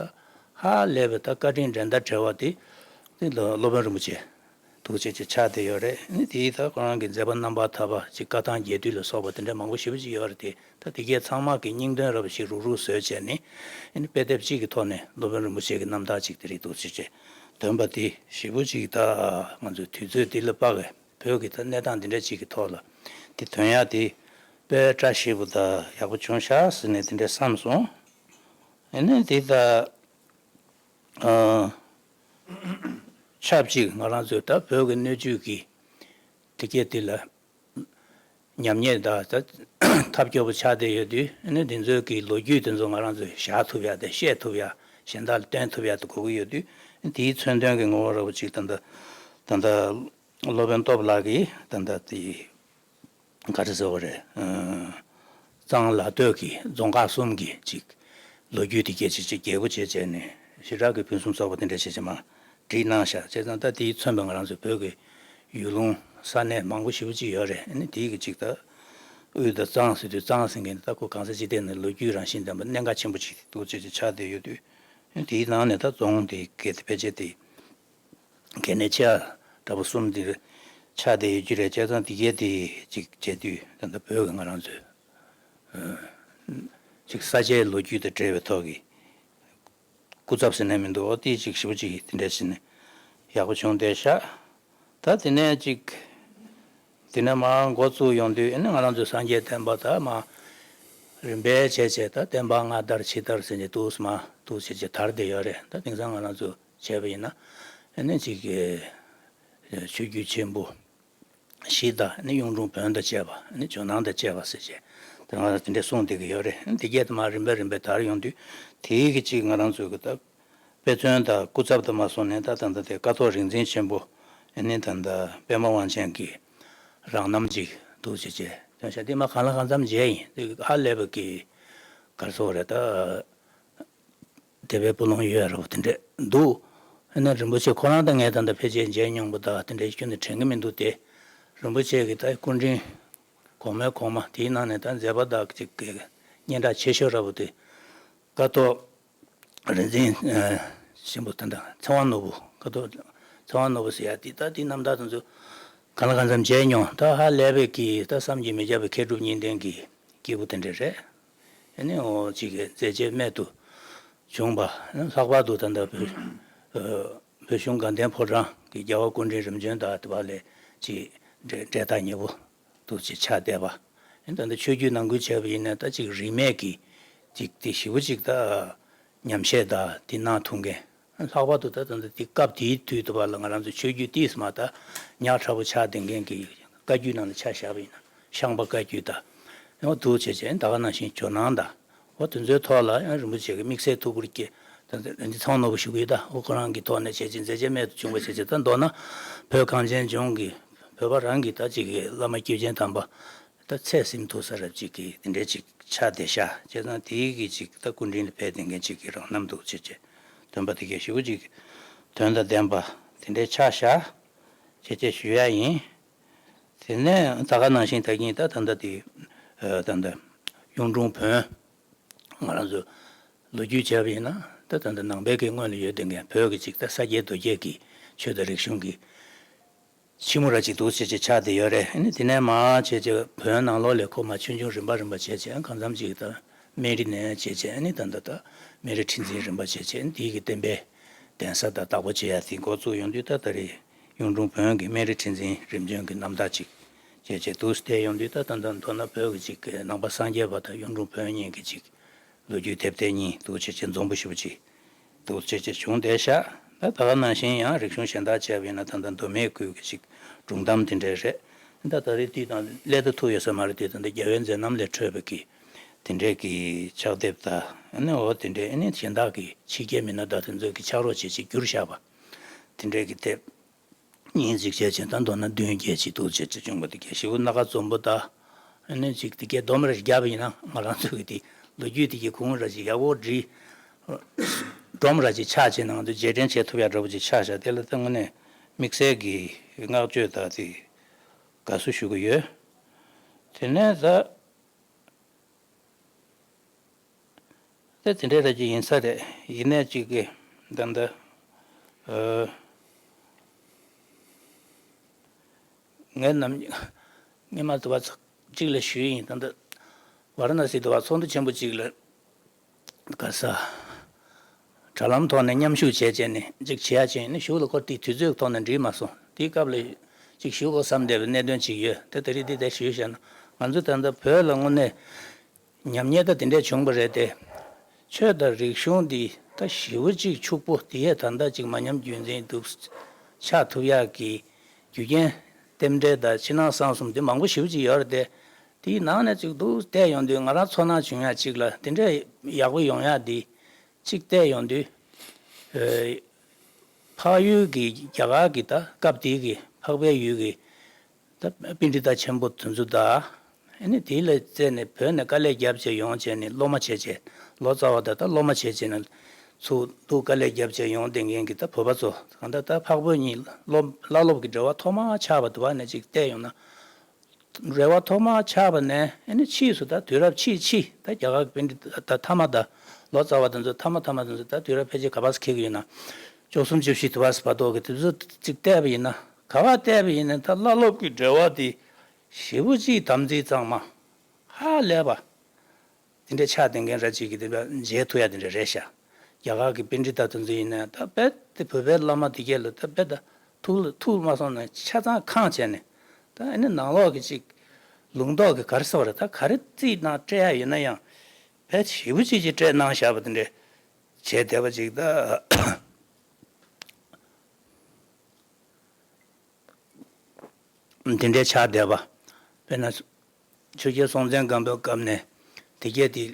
ཧ་ལས་པའི་ད་བཀའ་དྲིན་འགྲན་ཟླ་བྲལ་བ་དེ་ནི་སློབ་དཔོན་རིན་པོ་ཆེ་འདུག་བྱས་ཀྱི་ཆགས་བསྡད་ཡོད་རེད། ནི་དེའི་ད་ཁོ་རང་གི་མཛད་པ་རྣམ་པར་ཐར་པ་ཅིག་བཀའ་ཐང་རྒྱས་བསྡུས་ལ་སོགས་པ་དེ་འདྲ་མང་པོ་ཞེ་པོ་ཅིག་ཡོད་རེད་དེ། ད་དེ་གས་ཚང་མ་གི་སྙིང་དོན་རབ་ཞིག་རུག་རུག་བཟོས་བྱས་ནི་ནི་དཔེ་དེབ་གཅིག་གི་ཐོག་ནས་སློབ་དཔོན་རིན་པོ་ཆེ་གི་རྣམ་ཐར་ཅིག་དེ་རིགས་འདུག་བྱས་ཀྱི་ འདོན་པ་དེ་ཞེ་པོ་ཅིག་ད་ང་ཚོའི་དུས་ཚོད་འདི་ལ་དཔག་གི་བོད་ཀྱི་ད་གནས་སྟངས་འདི་འདྲ་ཅིག་གི་ཐོག་ལ་དེ་འདོན་ཡག་དེ་དཔེ་བཀྲ་ཤིས་པོ་ད་ཡག་པོ་བྱུང་ཤག་ཟེར་ནས་དེ་འདྲ་བསམ་སོང་། ཨ་ནི་དེ་ད་ཨ་ཆབས་ཅིག་ང་རང་ཚོའི་ད་བོད་ཀྱི་སྣོད་བཅུད་ཀྱི་དེ་སྐད་དེ་ལ་ཉམས་ཉེས་དང་ད་ཐབས་སྐྱོ་པོ་ཆགས་བསྡད་ཡོད་དུས་ཨ་ནི་དེ་ཚོའི་གི་ལོ་རྒྱུས་དེ་ཚོ་ང་རང་ཚོས་བཞག་ཐུབ་ཡག་དང་བཤད་ཐུབ་ཡག་གཞན་དག་ལ་སྟོན་ཐུབ་ཡག་དེ་དགོས་ཀྱི་ཡོད་དུས་དེའི་མཚོན་དོན་གྱི་ངོ་བོ་འདྲ་པོ་ཅིག་ད་ལྟ་ད་ལྟ་སློབ་དཔོན་སྟོབས་ལགས་ཀྱིས་ད་ལྟ་དེ་ག་རེ་ཟེར་བ་རེད། ཨ་གཙང་ལ་སྟོད་ཀྱི་རྫོང་ཁག་གསུམ་གྱི་ཅིག་ལོ་རྒྱུས་དེ་སྐད་ཅིག་ཅིག་རྒྱས་པོ་བྱས་བྱས་ནས་ཞེ་དྲག་གི་ཕུན་སུམ་ཚོགས་པ་དེ་འདྲ་བྱས་བྱས་མར་བྲིས་གནང་ཤག་བྱས་ཙང་ད་དེའི་མཚོན་པ་ང་རང་ཚོ་བོད་ཀྱི་ཡུལ་ལུང་ས་གནས་མང་པོ་ཞེ་པོ་ཅིག་ཡོད་རེད། ཨ་ནི་དེའི་གི་ཅིག་ད་དབུས་ད་གཙང་ཟེར་དུས་གཙང་ཟེར་མཁན་དེ་ད་ཁོ་གང་ས་ཅི་ཐད་ནས་ལོ་རྒྱུས་རང་བཞིན་ལྡན་པ་གནད་འགག་ཆེན་པོ་ཅིག་འདུག་བྱས་བྱས་ཆགས་བསྡད་ཡོད་དུས་ཨ་ནི་དེའི་ནང་ནས་ད་རྫོང་དེ་གལ་ཏེ་ཕལ་ཆེར་དེ། གལ་གནད་ཆེ་བ་འདྲ་པོ་གསུམ་འདིར་ཆགས་བསྡད་ཡོད་ཀྱི་རེད། བྱས་ཙང་འདི་གས་དེ་ཅིག་བྱེད་དུས་ད་ལྟ་བོད་ཀྱི་ང་རང་ཚོའི་ཅིག་ས་ཆའི་ལོ་རྒྱུས་དང་འབྲེལ་བའི་ཐོག་གི་སྐུ་ཚབ་ཟེར་ནས་མི་འདུག་འོ་དེ་ཅིག་ཞེ་པོ་ཅིག་དེ་འདྲ་བྱས་ནས་ཡག་པོ་བྱུང་བསྡད་ཤག་ད་དེ་ནས་ཅིག་དེ་ནས་མར་འགོ་བཙུགས་ཡོང་དུས་ཨ་ནི་ང་རང་ཚོའི་སངས་རྒྱས་བསྟན་པ་ད་མར་རིམ་པས་བྱས་བྱས་ད་བསྟན་པ་སྔ་དར་ཕྱི་དར་ཟེར་ནས་འདུག་སེ་མར་འདུག་བྱས་བྱས་དར་བསྡད་ཡོད་རེད། ད་དེང་སང་ང་རང་ཚོ་བྱས་པ་ཡིན་ན་ཨ་ནི་ཅིག་ཆོས་བརྒྱུད་ཆེན་པོ་བཞི་དང་ཨ་ནི་གཡུང་དྲུང་བོན་དང་བཅས་པ་ཨ་ནི་ཇོ་ནང་དང་བཅས་པ་ཟེར་བྱས་ད་ང་རང་དེ་འདྲས་གསུངས་བསྡད་ཀྱི་ཡོད་རེད། ཨ་ནི་དེ་གས་དེ་མར་རིམ་པས་རིམ་པས་དར་ཡོང་དུས་དེའི་གི་ཅིག་ང་རང་ཚོའི་གི་ད་དཔེ་མཚོན་དང་སྐུ་ཚབ་དུ་མ་སོང་ནས་ད་ད་ད་དེ་ཀཿཐོག་རིག་འཛིན་ཆེན་པོ་ཨ་ནི་ད་ད་པདྨ་དབང་ཆེན་གྱི་རང་རྣམ་ཅིག་འདུག་བྱས་བྱས་སྟོན་ཤག་དེ་མ་གང་ལ་གང་འཚམ་མཇལ་ཡིན། དེ་ཧ་ལས་པའི་གི་ག་རེ་ཟེར་དགོས་རེད་ད། དད་པའི་སྤུ་ལོང་ཡོད་རབས་དེ་འདྲས་འདུག་ཨ་ནི་རིན་པོ་ཆེ་ཁོ་རང་དང་ངས་ད་ལྟ་ཕལ་ཆེར་མཇལ་མྱོང་པ་དང་དེ་འདྲས་ཁྱོན་ནས་དྲན་གྱི་མི་འདུག་སྟེ། རིན་པོ་ཆེ་གི་ད་སྐུ་དྲིན་གོང་མའི་གོང་མ་དེའི་ནང་ནས་ད་མཛད་པ་དག་ཅིག་གི་སྙན་གྲགས་ཆེ་ཤོས་རབས་དེ་ཀཿཐོག་རིག་འཛིན་ཆེན་པོ་ད་ལྟ་ཚེ་དབང་ནོར་བུ་ཀཿཐོག་ཚེ་དབང་ནོར་བུ་ཟེར་ཡ་དེ་ད་དེའི་རྣམ་ཐར་དེ་ཚོ་གང་ལ་གང་འཚམ་མཇལ་མྱོང་། ད་ཧ་ལས་པའི་གི་ད་བསམ་གྱིས་མི་ཁྱབ་པའི་མཁས་གྲུབ་གཉིས་ལྡན་གྱི་སྐྱེས་བུ་དེ་འདྲས་རེད། ཨ་ནི་འོ་ཅིག་གི་མཛད་རྗེས་རྨད་དུ་བྱུང་བ། ལྷག་པར་དུ་ད་ལྟ་བོད་ཨ་བོད་གཞུང་དགའ་ལྡན་ཕོ་བྲང་གི་རྒྱལ་བ་སྐུ་ཕྲེང་རིམ་བྱོན་དག་དེ་བ་ལས་ཅིག་འབྲེལ་འབྲེལ་ཐག་ཉེ་པོ་འདུག་ཅེས་ཆགས་བསྡད་པ། ཨ་ནི་ད་ལྟ་ཆོས་བརྒྱུད་ནང་ཁུལ་བྱས་པ་ཡིན་ན་ད་ཅིག་རིས་མེད་ཀྱི་ཅིག་དེ་ཞེ་པོ་ཅིག་ད་ཉམས་བཞེས་དང་དེ་གནང་ཐུབ་མཁན། ལྷག་པར་དུ་ད་ད་ལྟ་དེ་སྐབས་དེའི་དུས་དུ་བ་ལ་ང་རང་ཚོ་ཆོས་བརྒྱུད་ཏིས་མ་ད་ཉག་ཕྲ་པོ་ཆགས་བསྡད་མཁན་གྱི་བཀའ་བརྒྱུད་ནང་ལ་ཆ་བཞག་པ་ཡིན་ན་ཤངས་པ་བཀའ་བརྒྱུད་དང་། ཡང་འདུག་བྱས་བྱས་ད་ག་ནང་བཞིན་ཇོ་ནང་དང་། འོ་དེ་ཚོའི་ཐོག་ལ་ཡང་རིན་པོ་ཆེ་གི་དམིགས་བསལ་ཐུགས་ཁུར་བསྐྱེད་ད་ད་འདི་ཚང་ནོར་བུ་ཞུ་གི་ཡོད་ད། འོ་ཁོ་རང་གི་ཐོག་ནས་བྱས་བྱས་མཛད་རྗེས་རྨད་དུ་བྱུང་བ་བྱས་བྱས་ད་མདོར་ན་བོད་གངས་ཅན་ལྗོངས་ཀྱི་བོད་པ་རང་གི་ད་ཅིག་གི་བླ་མ་སྐྱེས་ཆེན་དམ་པ། ད་ཚད་ཟིན་ཐུབ་ས་རབ་ཅིག་གི་དེ་འདྲའི་ཅིག་ཆགས་བསྡད་ཤག་བྱས་ཙང་དེའི་གི་ཅིག་ད་སྐུ་དྲིན་ལ་ཕན་བསྡད་མཁན་ཅིག་གི་རང་རྣམ་འདུག་བྱས་བྱས་སྟོན་པ་དེ་གའི་ཞེ་པོ་ཅིག་དོན་དང་ལྡན་པ་དེ་འདྲའི་ཆགས་ཤག་བྱས་བྱས་ཞུ་ཡ་ཡིན། དེ་ནས་ད་ག་ནང་བཞིན་ད་གིན་ད་ད་ལྟ་དེ་ད་ལྟ་གཡུང་དྲུང་བོན་ང་རང་ཚོ་ལོ་རྒྱུས་བྱས་པ་ཡིན་ན་ད་ད་ལྟ་ནང་པའི་གི་སྔོན་ལ་ཡོད་བསྡད་མཁན་བོད་ཀྱི་ཅིག་ད་ས་སྐྱའི་མདོ་སྐྱེས་ཀྱི་ཆོས་དང་རིག་གཞུང་གི་ཕྱི་མོ་ར་ཅིག་འདུག་བྱས་བྱས་ཆགས་བསྡད་ཡོད་རེད། ཨ་ནི་དེ་ནས་མར་བྱས་བྱས་བོན་ནང་ལོགས་ལ་ཁོ་མར་ཆུང་ཆུང་རིམ་པ་རིམ་པ་བྱས་བྱས་གང་འཚམ་ཅིག་ད་སྨན་རི་ནས་བྱས་བྱས་ཨ་ནི་ད་ད་ད་སྨན་རི་ཁྲི་འཛིན་རིམ་པ་བྱས་བྱས་ཨ་ནི་དེའི་གི་བསྟན་པའི་གདན་ས་དང་བདག་པོ་བྱེད་ཡ་དེ་འགོ་བཙུགས་ཡོང་དུས་ད་ད་རེས་གཡུང་དྲུང་བོན་གྱི་སྨན་རི་ཁྲི་འཛིན་རིམ་བྱོན་གྱི་རྣམ་ཐར་ཅིག་བྱས་བྱས་འདུག་བསྡད་ཡོང་དུས་ད་ད་ད་མདོར་ན་བོད་ཀྱི་ཅིག་ནང་པ་སངས་རྒྱས་པ་དང་གཡུང་དྲུང་བོན་གཉིས་ཀྱི་ཅིག་ལོ་རྒྱུས་དེབ་ཐེར་གཉིས་འདུག་བྱས་བྱས་འཛོམས་པོ་ཞེ་པོ་ཅིག་འདུག་བྱས་བྱས་བྱུང་བསྡད་ཤག་ད་ད་ག་ནང་བཞིན་ཡང་རིག་གཞུང་གཞན་དག་བྱས་པ་ཡིན་ན་ད་ལྟ་མདོ་སྨད་ཁུལ་གྱི་ཅིག་སྒྲུང་གཏམ་དེ་འདྲས་རེད། ད་ད་རེས་དུས་དང་སླད་ད་ཐུག་ཡོད་ས་མ་རེད། དེ་ད་ལྟ་རྒྱལ་བའི་མཛད་རྣམ་ལས་འཕྲོས་པའི་གི་དེ་འདྲས་ཀྱི་ཕྱག་དེབ་དང་ཨ་ནི་འོ་དེ་འདྲས་ཨ་ནི་གཞན་དག་གི་ཕྱི་རྒྱལ་མི་སྣ་དང་དེ་ཚོ་གི་ཕྱག་རོགས་བྱས་བྱས་བསྒྱུར་བཞག་པ་དེ་འདྲས་ཀྱི་དེབ། གཉིས་གཅིག་བྱས་བྱས་ད་མདོར་ན་བདུན་བརྒྱད་ཅིག་འདུག་བྱས་བྱས་བྱུང་བ་དེ་གས་ཞེ་པོ་སྣ་ཁ་འཛོམས་པོ་ད། ཨ་ནི་ཅིག་དེ་གས་སྡོམ་ར་ཞིག་བརྒྱབ་པ་ཡིན་ན་ང་རང་ཚོ་གི་དེ་ལོ་རྒྱུས་དེ་གས་གུང་ར་ཞིག་ཡག་པོ་བྲིས། སྒྲོམ་ར་ཅིག་ཆགས་བྱས་ན་ང་ཚོ་རྗེས་དྲན་བྱེད་ཐུབ་ཡག་འདྲ་པོ་ཅིག་ཆགས་བཞག་དེ་ལ་ད་དངོས་གནས་དམིགས་བསལ་གྱི་བསྔགས་བརྗོད་དང་དེ་དགའ་བསུ་ཞུ་གི་ཡོད། དེ་ནས་ད། ད་དེ་འདྲའི་ར་ཅིག་ཡིན་ས་རེད། ཡིན་ནའི་ཅིག་གི་ད་ལྟ་ཨ་ངས་ནམ་སྔོན་མ་དུ་བ་ཚོ་གཅིག་ལ་ཞུས་ཡིན། ད་ལྟ་ཝཱ་ར་ཎ་སི་དུ་བ་ཚོགས་འདུ་ཆེན་པོ་གཅིག་ལ་ག་ས་ དྲ་ལམ་ཐོག་ནས་མཉམ་ཞུགས་བྱས་བྱས་ནས་ཅིག་བྱེད་ཡ་བྱས་ནས་གཞུག་ལ་ཁོ་དེ་དུས་ཚོད་ཐོག་ནས་འགྲིག་མ་སོང་། དེའི་སྐབས་ལ་ཅིག་གཞུག་གོ་བསམ་བསྡད་པའི་གནད་དོན་ཅིག་ཡོད་དེ། དེ་རིང་འདི་དེ་ཞུས་བཤད་ན། ང་ཚོ་ད་ལྟ་བོད་ལ་དངོས་གནས་ཉམས་ཉེས་ད་དེ་འདྲས་བྱུང་བ་རེད་དེ། ཆོས་དང་རིག་གཞུང་འདི་ད་ཞེ་པོ་ཅིག་ཕྱུག་པོ་དེ་ཡས་ད་ལྟ་ཅིག་མ་ཉམས་རྒྱུན་འཛིན་འདུག་ཆགས་ཐུབ་ཡག་གི་རྒྱུ་རྐྱེན་རྟེན་འབྲེལ་དང་ཕྱི་ནང་གསང་གསུམ་དེ་མང་པོ་ཞེ་པོ་ཅིག་ཡོད་རེད་དེ། དེའི་ནང་ནས་ཅིག་འདུག་བལྟས་ཡོང་དུས་ང་རང་ཚོར་སྣང་བྱུང་ཡག་ཅིག་ལ་དེ་འདྲས་ཡག་པོ་ཡོང་ཡག་འདི་ཅིག་བལྟས་ཡོང་དུས། ཨེ། འཕགས་ཡུལ་གྱི་རྒྱ་གར་གྱི་ད་སྐབས་དེའི་གི་འཕགས་པའི་ཡུལ་གྱི་ད་པཎྜི་ཏ་ཆེན་པོ་དེ་ཚོ་དང་། ཨ་ནི་དེ་ལ་བརྩིས་ནས་བོད་ནས་དཀའ་ལས་བརྒྱབ་བྱས་ཡོང་བྱས་ནས་སློབ་མ་བྱས་བྱས། ལོ་ཙཱ་བ་དང་ད་སློབ་མ་བྱས་བྱས་ནས་ཚུར་འདུག་དཀའ་ལས་བརྒྱབ་བྱས་ཡོང་བསྡད་མཁན་གྱི་ད་བོད་པ་ཚོ་གང་ལྟར་ད་འཕགས་བོད་གཉིས་སློབ་བླ་སློབ་ཀྱི་འབྲེལ་བ་ཐོག་མར་ཆགས་པ་དུ་བ་ནས་ཅིག་བལྟས་ཡོང་ན། འབྲེལ་བ་ཐོག་མར་ཆགས་པ་ནས་ཨ་ནི་ཕྱིས་སུ་ད་དུས་རབས་ཕྱིས་ཕྱིས་ད་རྒྱ་གར་གྱི་པཎྜི་ཏ་ད་ཐ་མ་ད་ལོ་ཙཱ་བ་དེ་ཚོ་ཐ་མ་ཐ་མ་དེ་ཚོ་ད་དུས་རབས་ཕལ་ཆེར་ག་པར་འཁེལ་གྱི་ཡོད་ན། བཅུ་གསུམ་བཅུ་བཞི་དུ་བ་བར་དོ་གི་དེ་ཚོ་ཅིག་བལྟས་པ་ཡིན་ན། ག་བ་བལྟས་པ་ཡིན་ན་ད་བླ་སློབ་ཀྱི་འབྲེལ་བ་དེ་ཞེ་པོ་ཅིག་དམ་ཚིག་གཙང་མ་ཧ་ལས་པ། དེ་འདྲའི་ཆགས་བསྡད་མཁན་ར་ཅིག་གིས་དེ་འདྲ་མཇལ་ཐུབ་ཡ་དེ་འདྲ་རེད་ཤག་རྒྱ་གར་གྱི་པཎྜི་ཏ་དེ་ཚོ་ཡིན་ན་ད་རྦད་དེ་བོད་པའི་བླ་མ་དེ་གས་ལ་ད་རྦད་ད་ཐུགས་ལ་ཐུགས་མ་སོང་ན་ཆ་ཚང་ཁེངས་བྱས་ནས། ད་ཨ་ནི་ནང་ལོགས་ཀྱི་ཅིག་ལུང་རྟོགས་ཀྱི་ག་རེ་ཟེར་བ་རེད། ད་ག་རེ་རྩིས་གནང་སྤྲད་ཡ་ཡོད་ན་ཡང་རྦད་ཞེ་པོ་ཅིག་ཅིག་སྤྲད་གནང་བཞག་པ་དེ་འདྲ་བྱས་བསྡད་པ་ཅིག་ད། དེ་འདྲའི་ཆགས་བསྡད་པ། དཔེར་ན། ཆོས་རྒྱལ་སྲོང་བཙན་སྒམ་པོའི་སྐབས་ནས་དེ་གས་དེ་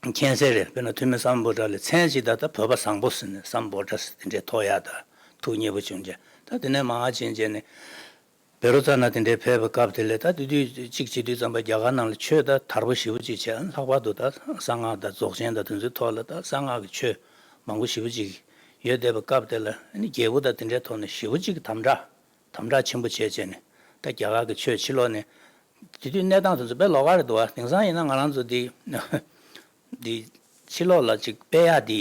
མཁྱེན་གསལ་རེད། དཔེར་ན་ཐུ་མི་སམ་བྷོ་ཊ་ལ་མཚན་གཅིག་ད་ལྟ་བོད་པ་བཟང་པོ་ཟེར་ནས་སམ་བྷོ་ཊ་ཟེར་དེ་འདྲའི་ཐོགས་ཡག་ད་ཐུགས་མཉེས་པོ་བྱུང་རྗེས་ད་དེ་ནས་མར་ཕྱིན་རྗེས་ནས་བཻ་རོ་ཙ་ན་དེ་འདྲའི་ཕེབས་པའི་སྐབས་དེ་ལས་ད་དེ་དུས་གཅིག་བྱེད་དུས་ཙམ་པ་རྒྱ་གར་ནང་ལ་ཆོས་ད་དར་པོ་ཞེ་པོ་ཅིག་བྱས། ལྷག་པར་དུ་ད་གསང་སྔགས་དང་རྫོགས་ཆེན་དང་དེ་ཚོའི་ཐོག་ལ་ད་གསང་སྔགས་ཀྱི་ཆོས་མང་པོ་ཞེ་པོ་ཅིག་ཡོད་བསྡད་པའི་སྐབས་དེ་ལ་ཨ་ནི་རྒྱལ་པོ་དང་དེ་འདྲའི་ཐོག་ནས་ཞེ་པོ་ཅིག་དམ་དྲག་དམ་དྲག་ཆེན་པོ་བྱས་བྱས་ནས་ད་རྒྱ་གར་གྱི་ཆོས་ཕྱི་ལོགས་ནས། དེ་དུས་གནས་སྟངས་དེ་ཚོ་དཔེ་ལོགས་ཀ་རེད་འདུག་བ། དེང་སང་ཡིན་ན་ང་རང་ཚོ་འདི་འདི་ཕྱི་ལོགས་ལ་ཅིག་སྤེལ་ཡག་འདི་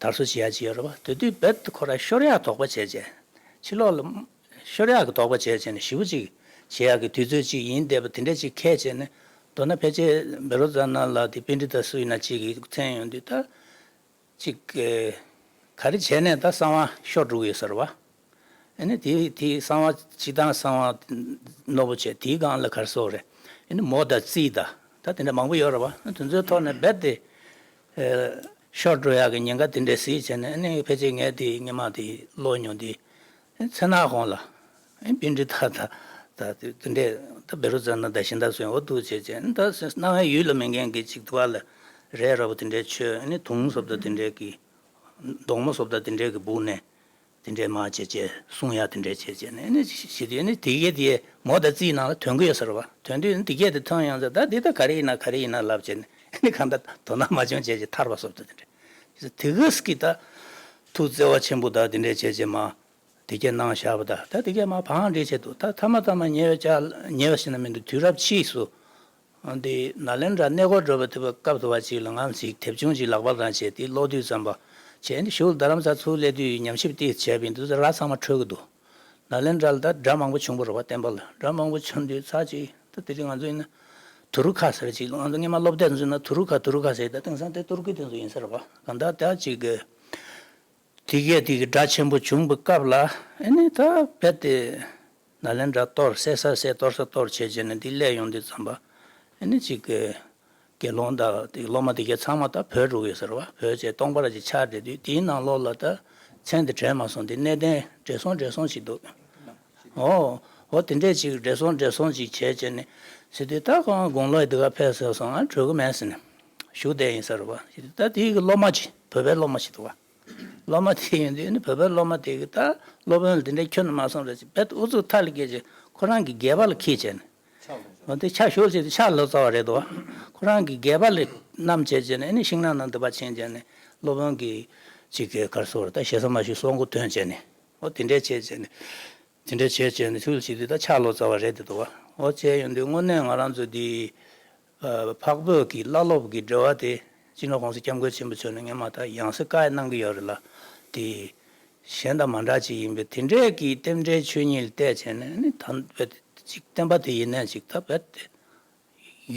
དར་སོ་བྱེད་ཡག་ཅིག་ཡོད་རེད་བ། དེ་དུས་རྦད་དེ་ཁོ་རང་ཤོར་ཡག་དོགས་པ་བྱས་བྱས། ཕྱི་ལོགས་ལ་ཤོར་ཡག་གི་དོགས་པ་བྱས་བྱས་ནས་ཞེ་པོ་ཅིག་བྱེད་ཡག་གི་དུས་ཚོད་ཅིག་ཡིན་བསྡད་པ་དེ་འདྲ་ཅིག་ཁས་བྱས་ནས། མདོར་ན་ཕལ་ཆེར་བཻ་རོ་ཙ་ན་ལ་དེ་པཎྜི་ཏ་སུ་ཡིན་ན་ཅིག་གི་མཚན་ཡོང་དུས་ད། ཅིག་ག་རེ་བྱས་ནས་ད་གསང་བ་ཤོར་འགྲོ་གི་ཡོད་ས་རེད་བ། ཨ་ནི་དེ་དེ་གསང་བ་སྤྱིར་བཏང་གསང་བ་རྣོ་པོ་བྱས་དེའི་སྒང་ལ་ག་རེ་ཟེར་དགོས་རེད། ཨ་ནི་མོ་དང་རྩིས་དང་ད་དེ་འདྲ་མང་པོ་ཡོད་རེད་བ། དེ་ཚོའི་ཐོག་ནས་རྦད་དེ་ཤོར་འགྲོ་ཡག་གི་ཉེན་ཁ་དེ་འདྲ་གཟིགས་བྱས་ནས། ཨ་ནི་ཕལ་ཆེར་ངས་དེ་སྔོན་མ་དེ་ཀློག་མྱོང་དུས། མཚན་ནག་གོང་ལ་པཎྜི་ཏ་དང་ད་དེ་འདྲས་ད་བཻ་རོ་ཙ་ན་དང་གཞན་དག་སུ་ཡང་འོ་འདུག་བྱས་བྱས་ད་སྣང་བའི་ཡུལ་ལ་མེད་མཁན་གྱི་ཅིག་དུ་བ་ལ་རས་ར་བོ་དེ་འདྲས་མཆོད། ཨ་ནི་དུང་སོབ་ད་དེ་འདྲས་ཀྱི་མདོང་མོ་སོབ་ད་དེ་འདྲས་ཀྱི་སྦུག་ནས་དེ་འདྲས་མ་བྱས་བྱས་གསུང་ཡག་དེ་འདྲས་བྱས་བྱས་ནས། ཨ་ནི་ཞི་དུས་ཨ་ནི་དེ་གས་དེ་མོ་དང་རྩིས་ནང་ལ་ཐོན་གི་ཡོད་ས་རེད་བ། ཐོན་དུས་ཨ་ནི་དེ་གས་དེ་ཐོན་ཡོང་ཙང་ད་འདི་ད་ག་རེ་ཡིན་ན་ག་རེ་ཡིན་ན་ལབ་བྱས་ནས། ཨ་ནི་གང་ལྟར་དོ་སྣང་མ་བྱུང་བྱས་བྱས་ཐར་པ་སོབ་ད་དེ་འདྲས་དེ་གས་ཀྱི་ད་ཐུགས་བརྩེ་བ་ཆེན་པོ་ད་དེ་འདྲས་བྱས་བྱས་མ། དེ་གས་གནང་བཞག་པ་དང་ད་དེ་གས་མར་བང་སྒྲིག་བྱས་འདུག་ད་ཐ་མ་ཐ་མ་ཉེ་བའི་ཆར་ཉེ་བ་ཞིག་ན་མི་འདུག་དུས་རབས་ཕྱིས་སུ། འདི་ནཱ་ལེནྡྲ་གནས་སྐོར་འགྲོ་བའི་དུས་སྐབས་དུ་བ་ཅིག་ལ་ང་ཞིག་དེབ་ཆུང་ཅིག་ལག་པར་བཏང་བྱས་དེ་ཀློག་དུས་ཙམ་པ། བྱས་འདི་གཞུག་རྡ་རམ་ས་ཚུར་སླེབས་དུས་ཉམས་ཞིབ་ཏིག་བྱས་པ་ཡིན་དུས་ར་ཚང་མ་འཕྲོད་ཀྱི་འདུག་ནཱ་ལེནྡྲ་ལ་ད་སྒྲ་མང་པོ་བྱུང་བ་རེད་བ། བསྟན་པ་ལ་སྒྲ་མང་པོ་བྱུང་དུས་ཚར་ཅིག་ད་དེ་རིང་ང་ཚོ་ཡིན་ན་དུ་རུ་ཁ་ཟེར་ཅིག་ང་ཚོ་སྔོན་མ་སློབ་དེབ་ཚོ་ཡིན་ན་དུ་རུ་ཁ་དུ་རུ་ཁ་ཟེར། ད་དེང་སང་དེ་ཏུར་ཀི་དེ་ཚོ་ཡིན་ས་རེད་བ། གང་ལྟར་ད་ཅིག་གི་དེ་གས་དེ་གི་སྒྲ་ཆེན་པོ་བྱུང་བའི་སྐབས་ལ་ཨ་ནི་ད་རྦད་དེ་ནཱ་ལེནྡྲ་གཏོར་སེ་ས་སེ་གཏོར་ས་གཏོར་བྱས་བྱས་ནས་འདི་སླེབས་ཡོང་དུས་ཙམ་པ་ཨ་ནི་ཅིག་གི་དགེ་སློང་དང་དེ་སློབ་མ་དེ་གས་ཚང་མ་ད་བྲོས་འགྲོ་གི་ཡོད་ས་རེད་བ། བྲོས་བྱས་སྟོང་པ་ར་ཅིག་ཆགས་བསྡད་དུས་དེའི་ནང་ལོགས་ལ་ད་མཚན་དེ་དྲན་མ་སོང་། དེ་གནས་བརྟན་བགྲེས་སོང་བགྲེས་སོང་ཞིག་འདུག་ཨོ། ཨོ་དེ་འདྲས་ཅིག་བགྲེས་སོང་བགྲེས་སོང་ཅིག་བྱས་བྱས་ནས་ཟེར་དུས་ད་ཁོང་དགུང་ལོ་འདི་ག་ཕེབས་ཟེར་སོང་ང་བྲོས་གི་མེད་ཟེར་ནས་བཞུགས་བསྡད་ཡིན་ས་རེད་བ། ད་དེའི་གི་སློབ་མ་ཅིག་བོད་པའི་སློབ་མ་ཞིག་འདུག་བ། སློབ་མ་དེ་ཡིན་དུས་ནི་བོད་པའི་སློབ་མ་དེ་གི་ད་སློབ་དཔོན་ལ་དེ་འདྲའི་ཁྱོན་ནས་མ་སོང་རེད་ཅིག་རྦད་ཨུ་ཚུགས་མཐའ་ལ་སྐྱེལ་བྱས་ཁོ་རང་གི་སྒལ་པ་ལ་འཁྱེར་བྱས་ནས། འོ་དེ་ཕྱག་ཞུ་བྱས་དུས་ཕྱག་ལོ་ཙཱ་བ་རེད་འདུག་བ། ཁོ་རང་གི་སྒལ་པ་ལ་བསྣམས་བྱས་བྱས་ནས་ཨ་ནི་ཤིང་ནགས་ནང་འདི་པ་ཕྱིན་བྱས་ནས་སློབ་དཔོན་གི་ཅིག་གི་གར་སོར་ད་ཞེ་ས་མ་ཞུ་སོང་གོ་ཐོན་བྱས་ནས་འོ་དེ་འདྲས་བྱས་བྱས་ནས། དེ་འདྲ་བྱས་བྱས་ནས་ཚུལ་བྱེད་དུས་ད་ཕྱག་ལོ་ཙཱ་བ་རེད་དེ་འདུག་བ། འོ་བྱས་ཡོང་དུས་དངོས་གནས་ང་རང་ཚོ་འདི་འཕགས་བོད་ཀྱི་བླ་སློབ་ཀྱི་འབྲེལ་བ་དེ་སྤྱི་ནོར་༸གོང་ས་༸སྐྱབས་མགོན་ཆེན་པོ་མཆོག་ནས་སྔོན་མ་ད་ཡང་སེ་བཀའ་གནང་གི་ཡོད་རེད་ལ། དེ་གཞན་དང་མ་འདྲ་ཅིག་ཡིན་པས་དེ་འདྲས་ཀྱི་རྟེན་འབྲེལ་ཆོས་ཉིད་ལ་བལྟས་བྱས་ནས་ནི་ད་བས་ཅིག་བསྟན་པ་དེ་ཡིན་ནས་ཅིག་ད་བས་ཏེ་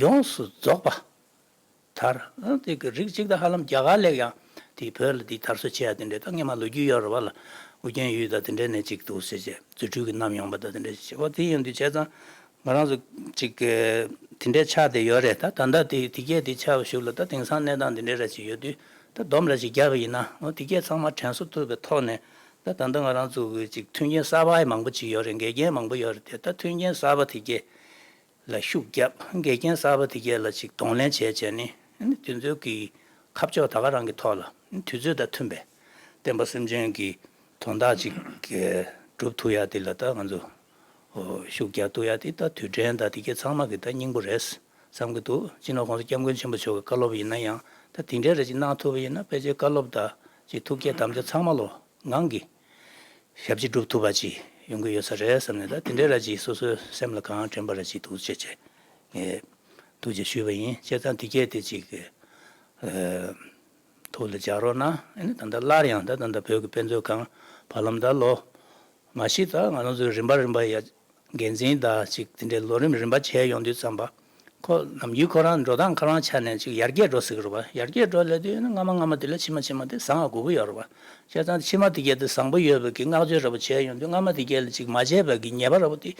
ཡོངས་སུ་རྫོགས་པ། དར། ཨ་དེ་གི་རིགས་གཅིག་ད་ཧ་ལམ་རྒྱ་གར་ལས་ཀྱང་དེ་ དེ་བོད་ལ་དེ་དར་སྲོལ་ཆེ་ཡ་དེ་འདྲས་ད་སྔས་མ་ལོ་རྒྱུས་ཡོད་རེད་བ་ལ། ཨུ་རྒྱན་ཡུལ་དང་དེ་འདྲས་ནས་ཅིག་འདུག་ཟེར་བྱས་རྫུ་འཕྲུལ་གྱིས་བསྣམས་ཡོང་བ་དང་དེ་འདྲས་བྱས་བ་དེ་ཡིན་དུས་བྱས་ཙང་ང་རང་ཚོ་ཅིག་དེ་འདྲས་ཆགས་བསྡད་ཡོད་རེད། ད་ད་ལྟ་དེ་དེ་གས་དེ་ཆགས་པ་ཞུགས་ལ་ད་དེང་སང་གནས་སྟངས་དེ་འདྲས་ར་ཅིག་ཡོད་དུས་ད་སྡོམ་ར་ཅིག་བརྒྱབ་པ་ཡིན་ན་འོ་དེ་གས་ཚང་མ་དྲན་གསོ་ཐུབ་པའི་ཐོག་ནས་ད་ད་ལྟ་ང་རང་ཚོ་གི་ཅིག་མཐུན་རྐྱེན་གསར་པ་མང་པོ་ཅིག་ཡོད་རེད། འགལ་རྐྱེན་མང་པོ་ཡོད་རེད་དེ་ད་མཐུན་རྐྱེན་གསར་པ་དེ་གས་ལ་ཤུགས་རྒྱབ། འགལ་རྐྱེན་གསར་པ་དེ་གས་ལ་ཅིག་གདོང་ལེན་བྱས་བྱས་ནས་ཨ་ནི་དེ་ཚོའི་གི་ཁ་ཕྱོགས་ད་ག་རང་གི་ཐོག་ལ་དུས་ཚོད་དང་མཐུན་པའི་བསྟན་པ་སེམས་ཅན་གྱི་དོན་དག་ཅིག་སྒྲུབ་ཐུབ་ཡ་དེ་ལ་ད་ང་ཚོ་ཤུགས་རྒྱག་ཐུབ་ཡ་དེ་ད་དུས་དྲན་དང་དེ་གས་ཚང་མ་གི་ད་སྙིང་པོ་རེད་བསམ་གི་འདུག་སྤྱི་ནོར་༸གོང་ས་༸སྐྱབས་མགོན་ཆེན་པོ་མཆོག་གི་བཀའ་སློབ་ཡིན་ན་ཡང་ད་དེ་འདྲའི་རེ་ཅིག་གནང་ཐུབ་པ་ཡིན་ན་ཕལ་ཆེར་བཀའ་སློབ་དང་ཅིག་ཐུགས་བསྐྱེད་དམ་བཅའ་ཚང་མ་ལོ་ངང་གིས། ཞབས་ཕྱི་སྒྲུབ་ཐུབ་པ་ཅིག་ཡོང་གི་ཡོད་ས་རེད་བསམ་ནས་ད་དེ་འདྲའི་ར་ཅིག་སོ་སོའི་སེམས་ལ་གང་དྲན་པ་ར་ཅིག་འདུག་བྱས་བྱས་ངས་ཐུགས་རྗེ་ཞུས་པ་ཡིན། བྱས་ཙང་དེ་གས་དེ་ཅིག་ཨ་ཐུགས་ལ་འཇགས་རོགས་གནང་། ཨ་ནི་ད་ལྟ་སླར་ཡང་ད་ད་ལྟ་བོད་ཀྱི་དཔེ་མཛོད་ཁང་བར་ལམ་ད་ལོ་མ་གཞི་ད་ང་རང་ཚོའི་རིམ་པ་རིམ་པ་ཡ། འགན་འཛིན་དང་ཅིག་དེ་འདྲའི་ལོ་རིམ་རིམ་པ་བྱས་ཡོང་དུས་ཙམ་པ། ཁོ་ནམ་རྒྱུན་ཁོ་རང་འགྲོ་སྟངས་ཁོ་རང་ཆ་ནས་ཅིག་ཡར་རྒྱས་འགྲོ་སྲིད་ཀྱི་རེད་པ། ཡར་རྒྱས་འགྲོ་ལས་དུས་ནི་སྔ་མ་སྔ་མ་དེ་ལས་ཕྱི་མ་ཕྱི་མ་དེ་བཟང་བ་དགོས་ཀྱི་ཡོད་རེད་པ། བྱས་ཙང་ཕྱི་མ་དེ་གས་དེ་བཟང་པོ་ཡོད་པའི་གི་བསྔགས་བརྗོད་འདྲ་པོ་བྱས་ཡོང་དུས་སྔ་མ་དེ་གས་ལ་ཅིག་མ་བྱས་པའི་གི་ཉེས་པ་འདྲ་པོ་དེ།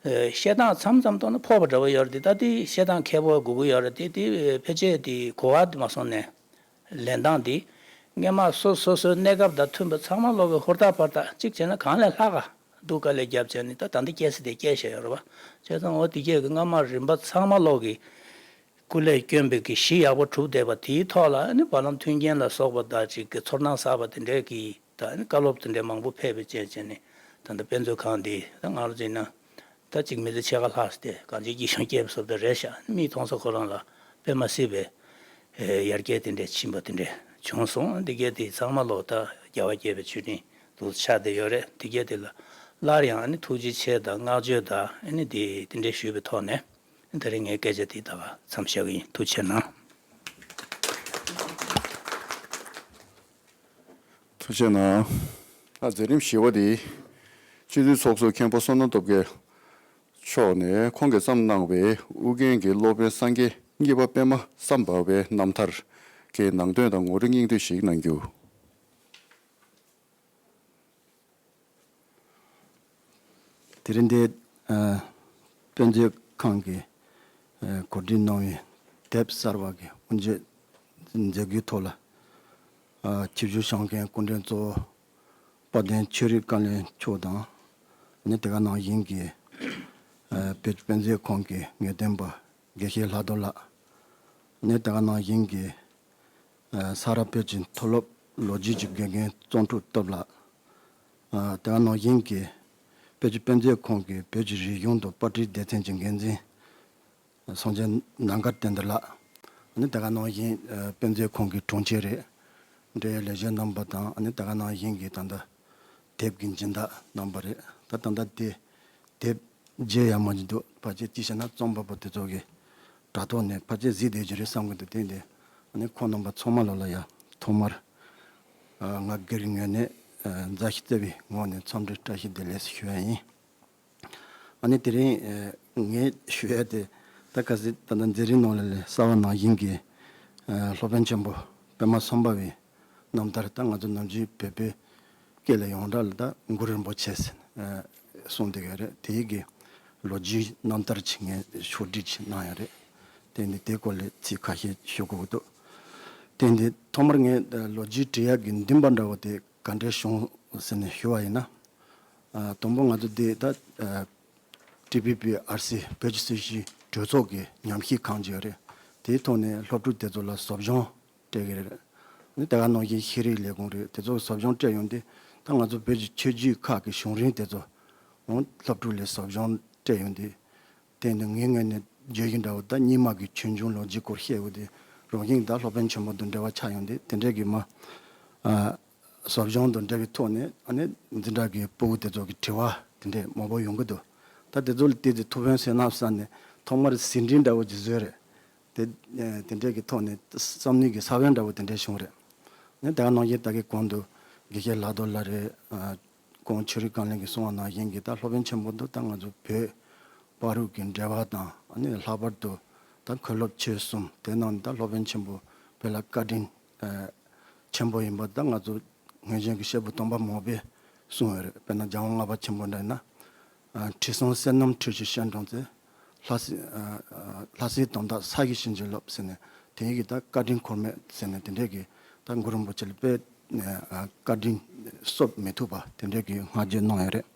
བཤད་སྟངས་མཚམས་མཚམས་ཐོག་ན་ཕོག་པ་འདྲ་པོ་ཡོད་རེད་དེ། ད་དེ་བཤད་སྟངས་མཁས་པོ་དགོས་ཀྱི་ཡོད་རེད་དེ། དེ་ཕལ་ཆེར་དེ་གོ་བ་དེ་མ་སོང་ནས། ལེན་སྟངས་འདི་སྔས་མ་སོ་སོ་སོའི་གནས་སྐབས་དང་མཐུན་པ་ཚང་མ་ལོག་གི་ཧུར་ཐག་ཕར་ཐག་གཅིག་བྱས་ན་གང་ལས་ལྷག་ག་སྡུག་དཀའ་ལས་བརྒྱབ་བྱས་ནས་ད་ད་འདི་སྐྱེལ་ས་དེ་སྐྱེལ་བཞག་ཡོད་རེད་པ། བྱས་ཙང་འོ་དེ་གས་ཀྱི་སྔ་མ་རིམ་པ་ཚང་མ་ལོག་གི་སྐུ་ལས་བསྐྱོན་པའི་གི་གཞི་ཡག་པོ་གྲུབ་བསྡད་པ་དེའི་ཐོག་ལ་ནི་བར་ལམ་མཐུན་རྐྱེན་ལ་སོགས་པ་དང་ཅིག་གི་ཚོར་སྣང་གསར་པ་དེ་འདྲས་ཀྱི་ད་ནི་བཀའ་སློབ་དེ་འདྲས་མང་པོ་ཕེབས་པའི་རྐྱེན་བྱས་ནས་ད་ལྟ་དཔེ་མཛོད་ཁང་འདི་ད་ང་རང་ཚོ་ཡིན་ན། ད་ཅིག་མི་ཚེ་ཕྱེད་ཀ་ལྷག་སྟེ་གང་ཅིའི་སྐྱིད་གཤོངས་སྐྱེལ་བ་སོགས་དེ་རེད་ཤག་མིག་མཐོང་ས་ཁོ་རང་ལ་དཔེ་མ་སྲིད་པའི་ཡར་རྒྱས་དེ་འདྲས་ཕྱིན་པ་དེ་འདྲས་བྱུང་སོང་། འདི་གས་དེ་ཚང་མ་ལོ་ད་རྒྱལ་བ་དགྱེས་པའི་མཆོད་སྤྲིན་དུ་ཆགས་བསྡད་ཡོད་རེད། འདི་གས་དེ་ལ་སླར་ཡང་ཨ་ནི་ཐུགས་རྗེ་ཆེ་དང་བསྔགས་བརྗོད་དང་ཨ་ནི་དེ་དེ་འདྲས་ཞུས་པའི་ཐོག་ནས་དེ་རིང་ངའི་སྐད་ཆ་དེ་ད་ག་མཚམས་བཞག་གི་ཡིན། ཐུགས་རྗེ་གནང་། ཐུགས་རྗེ་གནང་། ད་མཛད་རིམ་བཞི་པ་དེ། སྤྱི་འཐུས་ཚོགས་གཙོ་མཁན་པོ་བསོད་ནམས་སྟོབས་རྒྱལ་མཆོག་ནས་ཁོང་གིས་བརྩམས་གནང་བའི་ཨུ་རྒྱན་གྱི་སློབ་དཔོན་སངས་རྒྱས་གཉིས་པ་པདྨ་སམ་བྷ་ཝའི་རྣམ་ཐར་གྱི་ནང་དོན་དང་ངོ་སྤྲོད་སྙིང་བསྡུས་ཤིག་གནང་རྒྱུ། དེ་རིང་འདི། ཨ། དཔེ་མཛོད་ཁང་གི། ཨ། གོ་སྒྲིག་གནང་བའི་དེབ་གསར་པ་གི་དབུ་འབྱེད་མཛད་སྒོའི་ཐོག་ལ། ཨ། ཆིབས་བསྒྱུར་བཞེངས་མཁན་སྐུ་མགྲོན་གཙོ་བོ་དཔལ་ལྡན་ཆོས་རིག་བཀའ་བློན་མཆོག་དང་། ནི་དེ་ག་ནང་བཞིན་གྱི། ཨ། བོད་ཀྱི་དཔེ་མཛོད་ཁང་གི་ངེས་སྟོན་པ་དགེ་བཤེས་ལྷག་རྡོར་ལགས། ནི་དེ་ག་ནང་བཞིན་གྱི། ཨ། ས་རཱ་བོད་ཀྱི་མཐོ་སློབ་ལོ་རྒྱུས་ཀྱི་དགེ་རྒན་ཙོང་ཕྲུག་སྟོབས་ལགས། ཨ། དེ་ག་ནང་བཞིན་གྱི་བོད་ཀྱི་དཔེ་མཛོད་ཁང་གི་བོད་ཀྱི་རིག་གཞུང་དང་པར་སྐྲུན་སྡེ་ཚན་གྱི་འགན་འཛིན་སངས་རྒྱས་ནམ་མཁའ་བསྟན་དར་ལགས། ཨ་ནི་དེ་ག་ནང་བཞིན། ཨ། དཔེ་མཛོད་ཁང་གི་དྲུང་ཆེ་རེད། འབྲེལ་ཡོད་ལས་བྱེད་རྣམ་པ་དང་། ཨ་ནི་དེ་ག་ནང་བཞིན་གྱི་ད་ལྟ་དེབ་ཀྱི་སྦྱིན་བདག་རྣམ་པ་རེད། ད་ད་ལྟ་དེ་དེབ་མཇལ་ཡ་མ་འཇུ་འདུག་ཕལ་ཆེར་ཅི་བྱས་ན་རྩོམ་པ་པོ་དེ་ཚོ་གི་དྲ་ཐོག་ནས་ཕལ་ཆེར་གཟིགས་བསྡད་རྒྱུ་རེད་བསམ་གི་འདུག་དེ་འདི་ཨ་ནི་ཁོང་རྣམ་པ་ཚང་མ་ལོ་ལ་ཡ་ཐོག་མར། ཨ། ང་སྒེར་གྱི་ངོས་ནས། ཨ། མཛའ་བཤེས་བརྩེ་བའི་ངོས་ནས་འཚམས་འདྲི་བཀྲ་ཤིས་བདེ་ལེགས་ཞུ་ཡ་ཡིན། ཨ་ནི་དེ་རིང་། ཨ། ངས་ཞུ་ཡ་དེ་ད་ག་ཟེ་ད་ལྟ་མཛད་རིམ་ནང་ལ་ལས་གསར་པ་ནང་བཞིན་གྱི། ཨ། སློབ་དཔོན་ཆེན་པོ་པདྨ་སམ་བྷ་ཝའི་རྣམ་ཐར་ད་ང་ཚོ་ནམ་རྒྱུན་བོད་པའི་སྐད་ལ་ཡོངས་གྲགས་ལ་ད་གུ་རུ་རིན་པོ་ཆེ་ཟེར། ཨ། གསུངས་བསྡད་ཡོད་རེད། དེའི་གི་ལོ་རྒྱུས་རྣམ་ཐར་ཅིག་ངས་ཕྱོགས་སྒྲིག་ཅིག་གནང་ཡོད་རེད། དེ་ནི་དེའི་སྐོར་ལ་ཚིག་ཁ་ཤས་ཞུ་དགོས་ཀྱི་འདུག་དེ་འདི་ཐོག་མར་ངས་ལོ་རྒྱུས་འབྲི་ཡག་གི་འདུན་པ་འདྲ་བོ་དེ་ག་འདྲས་བྱུང་ཟེར་ནས་ཞུ་བ་ཡིན་ན། ཨ། དང་པོ་ང་ཚོ་འདི་ད། ཨ། ཊི་པི་པི་ཨར་སི་བོད་ཀྱི་སྲིད་བྱུས་གྲོས་ཚོགས་ཀྱི་ཉམས་ཞིབ་ཁང་ཅིག་ཡོད་རེད། དེའི་ཐོག་ནས་སློབ་ཕྲུག་དེ་ཚོ་ལ་ཟབ་སྦྱོང་སྤྲད་ཀྱི་རེད། ནི་དེ་ག་ནང་བཞིན་ཤེས་རིག་ལས་ཁུངས་རེད། དེ་ཚོ་ཟབ་སྦྱོང་སྤྲད་ཡོང་དུས་ད་ང་ཚོ་བོད་ཀྱི་ཆོས་བརྒྱུད་ཁག་གི་གཞུང་རིམ་དེ་ཚོ་འོང་སློབ་ཕྲུག་ལ་ཟབ་སྦྱོང་སྤྲད་ཡོང་དུས། དེ་ནི་ངའི་ངོས་ནས་བརྗོད་ཀྱི་འདྲ་བོ་ད་རྙིང་མ་གི་ཆོས་འབྱུང་ལོ་རྒྱུས་སྐོར་བཤད་འོ་དེ་རང་བཞིན་ད་སློབ་དཔོན་ཆེན་པོ་དང་འབྲེལ་བ་ཆགས་ཡོང་དུས་དེ་འདྲས་ཀྱི་མ། ཨ། ཟབ་སྦྱོང་དང་འབྲེལ་བའི་ཐོག་ནས་ཨ་ནི་འཛིན་གྲྭ་གི་སྤུ་གུ་དེ་ཚོ་གི་དྲི་བ་དེ་འདྲས་མང་པོ་ཡོང་གི་འདུག་ད་དེ་ཚོ་ལ་བལྟས་ཏེ་ཐུགས་ཕན་གསོས་ན་བསམ་ནས་ཐོག་མར་ཟིན་བྲིས་འདྲ་བོ་ཅིག་བཟོས་རེད། དེ་དེ་འདྲས་ཀྱི་ཐོག་ནས་བསམ་ནུས་ཀྱི་ས་བོན་འདྲ་བོ་དེ་འདྲས་བྱུང་རེད། ནི་ད་ག་ནང་བཞིན་ད་གི་གོང་དུ་དགེ་བཤེས་ལྷག་རྡོར་ལགས་རེད། ཨ། ཁོང་ཆོས་རིག་བཀའ་བློན་གྱིས་གསུངས་པ་ནང་བཞིན་གྱི་ད་སློབ་དཔོན་ཆེན་པོ་འདི་ད་ང་ཚོ་བོད་བར་དུ་གི་འབྲེལ་བ་དང་ཨ་ནི་ལྷག་པར་དུ་ད་མཁན་སློབ་ཆོས་གསུམ་དེ་ནང་ནས་ད་སློབ་དཔོན་ཆེན་པོ་བོད་ལ་བཀའ་དྲིན། ཨ། ཆེན་པོ་ཡིན་པ་ད་ང་ཚོ་སྔོན་བྱོན་གྱི་སྐྱེས་བུ་དམ་པ་མང་པོས་གསུངས་ཡོད་རེད། དཔེར་ན་རྒྱལ་དབང་ལྔ་པ་ཆེན་པོ་འདྲ་ཡིན་ན། ཨ། ཁྲི་སྲོང་བསོད་ནམས་འཁྲུལ་ཞིག་སྤྱན་དྲངས་ཚེ། ལྷ་སྲིན་ཨ། ཨ། ལྷ་སྲིན་དོན་དག་ས་གཞི་བྱིན་གྱིས་རློབས་ཟེར་ནས་དེ་ཡི་གི་ད་བཀའ་དྲིན་འཁོར་མེད་ཟེར་ནས་དེ་འདྲས་ཀྱི་ད་གུ་རུ་རིན་པོ་ཆེ་ལ་དཔེ་ཨ། བཀའ་དྲིན་གསོབ་མི་ཐུབ་པ་དེ་འདྲས་ཀྱི་བསྔགས་བརྗོད་གནང་ཡོད་རེད།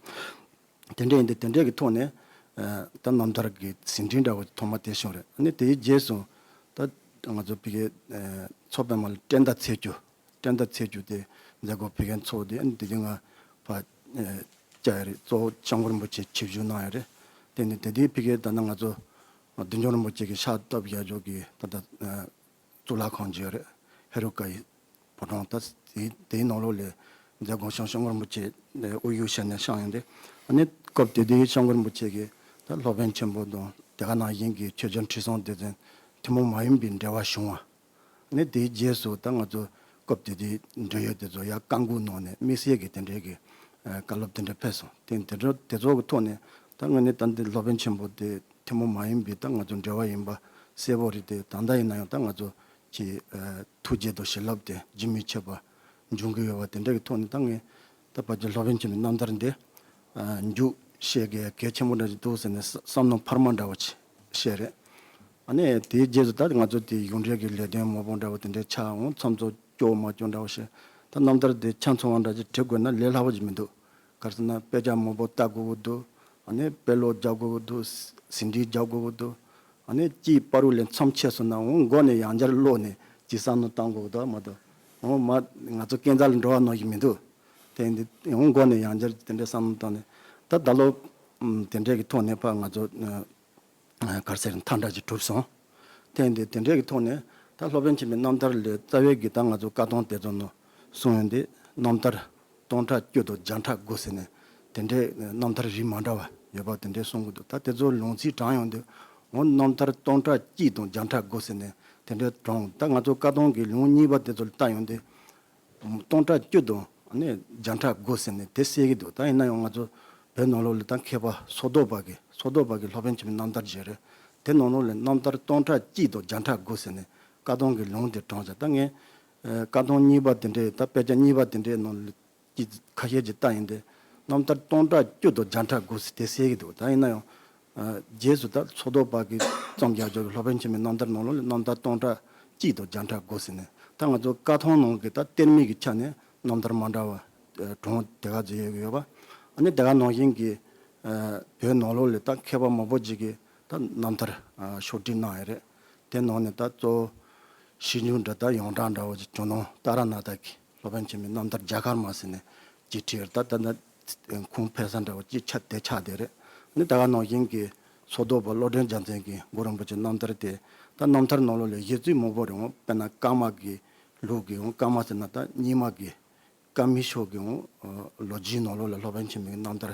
དེ་འདྲས་ཡིན་དུས་དེ་འདྲས་ཀྱི་ཐོག་ནས་ཨ། ད་རྣམ་ཐར་གྱི་ཟིན་བྲིས་འདྲ་བོ་ཐོག་མ་དེ་བྱུང་རེད། ཨ་ནི་དེའི་རྗེས་སུ་ད་ང་ཚོ་ཕ་གིའི་ཨ། མཚོ་པདྨ་ལ་འགྲན་ཟླ་ཚད་རྒྱུ། འགྲན་ཟླ་ཚད་རྒྱུ་དེ་མཛད་སྒོ་ཕ་གིར་ཚོགས་ཏེ། ཨ་ནི་དེ་དུས་ང་ཕར་ཨ། བཅར་ཡ་རེད། གཙོ་བོ་སྐྱབས་མགོན་རིན་པོ་ཆེ་ཆིབས་བསྒྱུར་གནང་ཡ་རེད། དེ་ནི་དེ་དུས་ཕ་གིར་ད་ནི་ང་ཚོ་བདུད་འཇོམས་རིན་པོ་ཆེ་གི་ཕྱག་བཏབ་ཡ་ཇོ་གི་ད་ལྟ་ཨ། གཙུག་ལག་ཁང་ཅིག་ཡོད་རེད། ཧེ་རུ་ཀ་ཡི་ཕོ་བྲང་། ད་དེ་དེའི་ནང་ལོགས་ལ་མཛད་སྒོ་བྱུང་། སྐྱབས་མགོན་རིན་པོ་ཆེ་དབུ་བཞུགས་བྱས་ནས་བསྐྱངས་ཡོང་དུས། ཨ་ནི་སྐབས་དེ་དུས་སྐྱབས་མགོན་རིན་པོ་ཆེ་གིས་ད་སློབ་དཔོན་ཆེན་པོ་དང་དེ་ག་ནང་བཞིན་གྱི་ཆོས་རྒྱལ་ཁྲི་སྲོང་ལྡེ་བཙན་ཐུན་མོང་མ་ཡིན་པའི་འབྲེལ་བ་བྱུང་བ། ནས་དེའི་རྗེས་སུ་ད་ང་ཚོ་སྐབས་དེ་དུས་འབྲེལ་ཡོད་དེ་ཚོ་ཡར་བཀའ་འགུག་གནང་ནས་དམིགས་བསལ་གྱི་དེ་འདྲའི་གི་ཨ། བཀའ་སློབ་དེ་འདྲ་ཕེབས་སོང་། དེ་དེ་ཚོ་དེ་ཚོ་གི་ཐོག་ནས་ད་དངོས་གནས་ད་འདི་སློབ་དཔོན་ཆེན་པོ་དེ་ཐུན་མོང་མ་ཡིན་པའི་ད་ང་ཚོ་འབྲེལ་བ་ཡིན་པ་གསལ་པོ་རེད་དེ། ད་ལྟ་ཡིན་ན་ཡང་ད་ང་ཚོ་གི་ཨ། ཐུགས་རྗེ་དང་བྱིན་རླབས་དེ་རྒྱུན་མི་ཆད་པ་འབྱུང་གི་ཡོད་པ་དེ་འདྲ་གི་ཐོག་ནས། ད་ངས་ད་ཕལ་ཆེར་སློབ་དཔོན་ཆེན་པོའི་རྣམ་ཐར་འདི་ཨ། མཇུག་བཤད་གི་གལ་ཆེན་པོ་འདྲ་ཅིག་འདུག་ཟེར་ནས་བསམ་བསམ་མནོ་འཕར་མ་འདྲ་བོ་ཅིག་བཤད་རེད། ཨ་ནི་དེའི་རྗེས་སུ་ད་ང་ཚོ་དེ་གཞུང་འབྲེལ་གྱི་ལས་དོན་མང་པོ་འདྲ་བོ་དེ་འདྲའི་ཆགས་འོང་། མཚམས་མཚམས་སྐྱོ་མ་སྐྱོ་འདྲ་བོ་བཤད། ད་རྣམ་ཐར་དེ་ཆ་ཚང་བ་འདྲ་ཅིག་བྲི་དགོས་ན་ལས་སླ་པོ་ཅིག་མི་འདུག་ག་རེ་ཟེར་ན་དཔེ་ཆ་མང་པོ་ལྟ་དགོས་ཀྱི་འདུག་ཨ་ནི་དཔེ་ཀློག་རྒྱག་དགོས་ཀྱི་འདུག་ཟིན་བྲིས་རྒྱག་དགོས་ཀྱི་འདུག་ཨ་ནི་གཅིག་བར་དུ་ལས་མཚམས་ཆད་སོང་ན་འོང་མགོ་ནས་ཡང་བསྐྱར་ཀློག་ནས་ཅིག་བསམ་བློ་བཏང་དགོས་ཀྱི་འདུག་མ་གཏོགས་འོང་མ་ང་ཚོ་སྐས་འཛེག་ལ་འགྲོ་བ་ནང་བཞིན་མི་འདུག་དེ་འདི་འོང་མགོ་ནས་ཡང་བསྐྱར་དེ་འདྲའི་བསམ་བློ་བཏང་ནས། ད་ད་ལོ་ཨམ། དེ་འདྲའི་གི་ཐོག་ནས་ཕར་ང་ཚོ་ཨ། ག་རེ་ཟེར། མཐའ་འདྲ་ཅིག་གྲུབ་སོང་། དེ་འདི་དེ་འདྲའི་གི་ཐོག་ནས་ད་སློབ་དཔོན་ཆེན་པོའི་རྣམ་ཐར་ལས་རྩ་བའི་གི་ད་ང་ཚོ་བཀའ་ཐང་དེ་ཚོ་ནང་གསུངས་ཡོང་དུས། རྣམ་ཐར་སྟོང་ཕྲག་བཅུ་དང་བརྒྱ་ཕྲག་དགུ་ཟེར་ནས་དེ་འདྲའི་རྣམ་ཐར་རིགས་མ་འདྲ་བ་ཡོད་པ་དེ་འདྲའི་གསུང་གི་འདུག་ད་དེ་ཚོ་ལུང་ཚིག་དྲངས་ཡོང་དུས་འོང་རྣམ་ཐར་སྟོང་ཕྲག་གཅིག་དང་བརྒྱ་ཕྲག་དགུ་ཟེར་ནས་དེ་འདྲའི་དྲངས། ད་ང་ཚོ་བཀའ་ཐང་གི་ལུང་གཉིས་པ་དེ་ཚོ་ལ་བལྟ་ཡོང་དུས། སྟོང་ཕྲག་བཅུ་དང་ནི་བརྒྱ་ཕྲག་དགུ་ཟེར་ནས་དེ་གསལ་གྱི་འདུག་ད་ཡིན་ན་ཡང་ང་ཚོ་བོད་ནང་ལོགས་ལ་ད་མཁས་པ་ཕྱོགས་གཏོགས་པ་གི་ཕྱོགས་གཏོགས་པ་གི་སློབ་དཔོན་ཆེན་པོའི་རྣམ་ཐར་ཅིག་རེད། དེ་ནང་ལོགས་ལ་རྣམ་ཐར་སྟོང་ཕྲག་གཅིག་དང་བརྒྱ་ཕྲག་དགུ་ཟེར་ནས་བཀའ་ཐང་གི་ལུང་དེ་དྲངས་བྱས། ད་ངས་ཨ། བཀའ་ཐང་གཉིས་པ་དེ་འདྲའི་ད་དཔེ་ཆ་གཉིས་པ་དེ་འདྲའི་ནང་ལ་ཅིག་ཁ་ཤས་ཅིག་བལྟ་ཡིན་ཏེ། རྣམ་ཐར་སྟོང་ཕྲག་བཅུ་དང་བརྒྱ་ཕྲག་དགུ་ཟེར་དེ་གསལ་གྱི་འདུག་ད་ཡིན་ན་ཡང་ཨ། རྗེས་སུ་ད་ཕྱོགས་གཏོགས་པ་གི་རྩོམ་རྒྱག་ཕྱོགས་ཀྱི་སློབ་དཔོན་ཆེན་པོའི་རྣམ་ཐར་ནང་ལོགས་ལ་རྣམ་ཐར་སྟོང་ཕྲག་གཅིག་དང་བརྒྱ་ཕྲག་དགུ་ཟེར་ནས། ད་ང་ཚོ་བཀའ་ཐང་ནང་གི་ད་གཏེར་མའི་གི་ཆ་ནས་རྣམ་ཐར་མ་འདྲ་བ་ཨ། གྲངས་དེ་ག་ཚོད་ཡོད་ཡོད་པ། ཨ་ནི་དེ་ག་ནང་བཞིན་གྱི་ཨ། བོད་ནང་ལོགས་ལ་ད་མཁས་པ་མང་པོ་ཅིག་གིས་ད་རྣམ་ཐར་ཨ། ཕྱོགས་སྒྲིག་གནང་ཡོད་རེད། དེ་ནང་ནས་ད་གཙོ་བོ་ཞིབ་འཇུག་འདྲ་ད་ཡོངས་གྲགས་འདྲ་བོ་ཅིག་ཇོ་ནང་ཏཱ་ར་ནཱ་ཐ་གི་སློབ་དཔོན་ཆེན་པོའི་རྣམ་ཐར་རྒྱ་གར་མ་ཟེར་ནས་ཅིག་བྲིས་ཡོད་རེད། ད་ད་ད་ཁུངས་ཕེབས་ས་འདྲ་བོ་ཅིག་ཆ་དེ་ཆགས་བསྡད་རེད། ཨ་ནི་དེ་ག་ནང་བཞིན་གྱི་ཕྱོགས་གཏོགས་པ་བློ་ལྡན་རྒྱལ་མཚན་གྱི་གུ་རུ་རིན་པོ་ཆེའི་རྣམ་ཐར་དེ་ད་རྣམ་ཐར་ནང་ལོགས་ལ་གཞི་རྩའི་མང་པོ་རེད། འོང་དཔེར་ན་ཀརྨ་གི་ལུགས་ཀྱི་འོང་། ཀརྨ་ཟེར་ན་ད་རྙིང་མ་གི་ཀ་མི་ཤོ་གི་འོང་། ལོ་རྒྱུས་ནང་ལོགས་ལ་སློབ་དཔོན་ཆེན་པོའི་རྣམ་ཐར་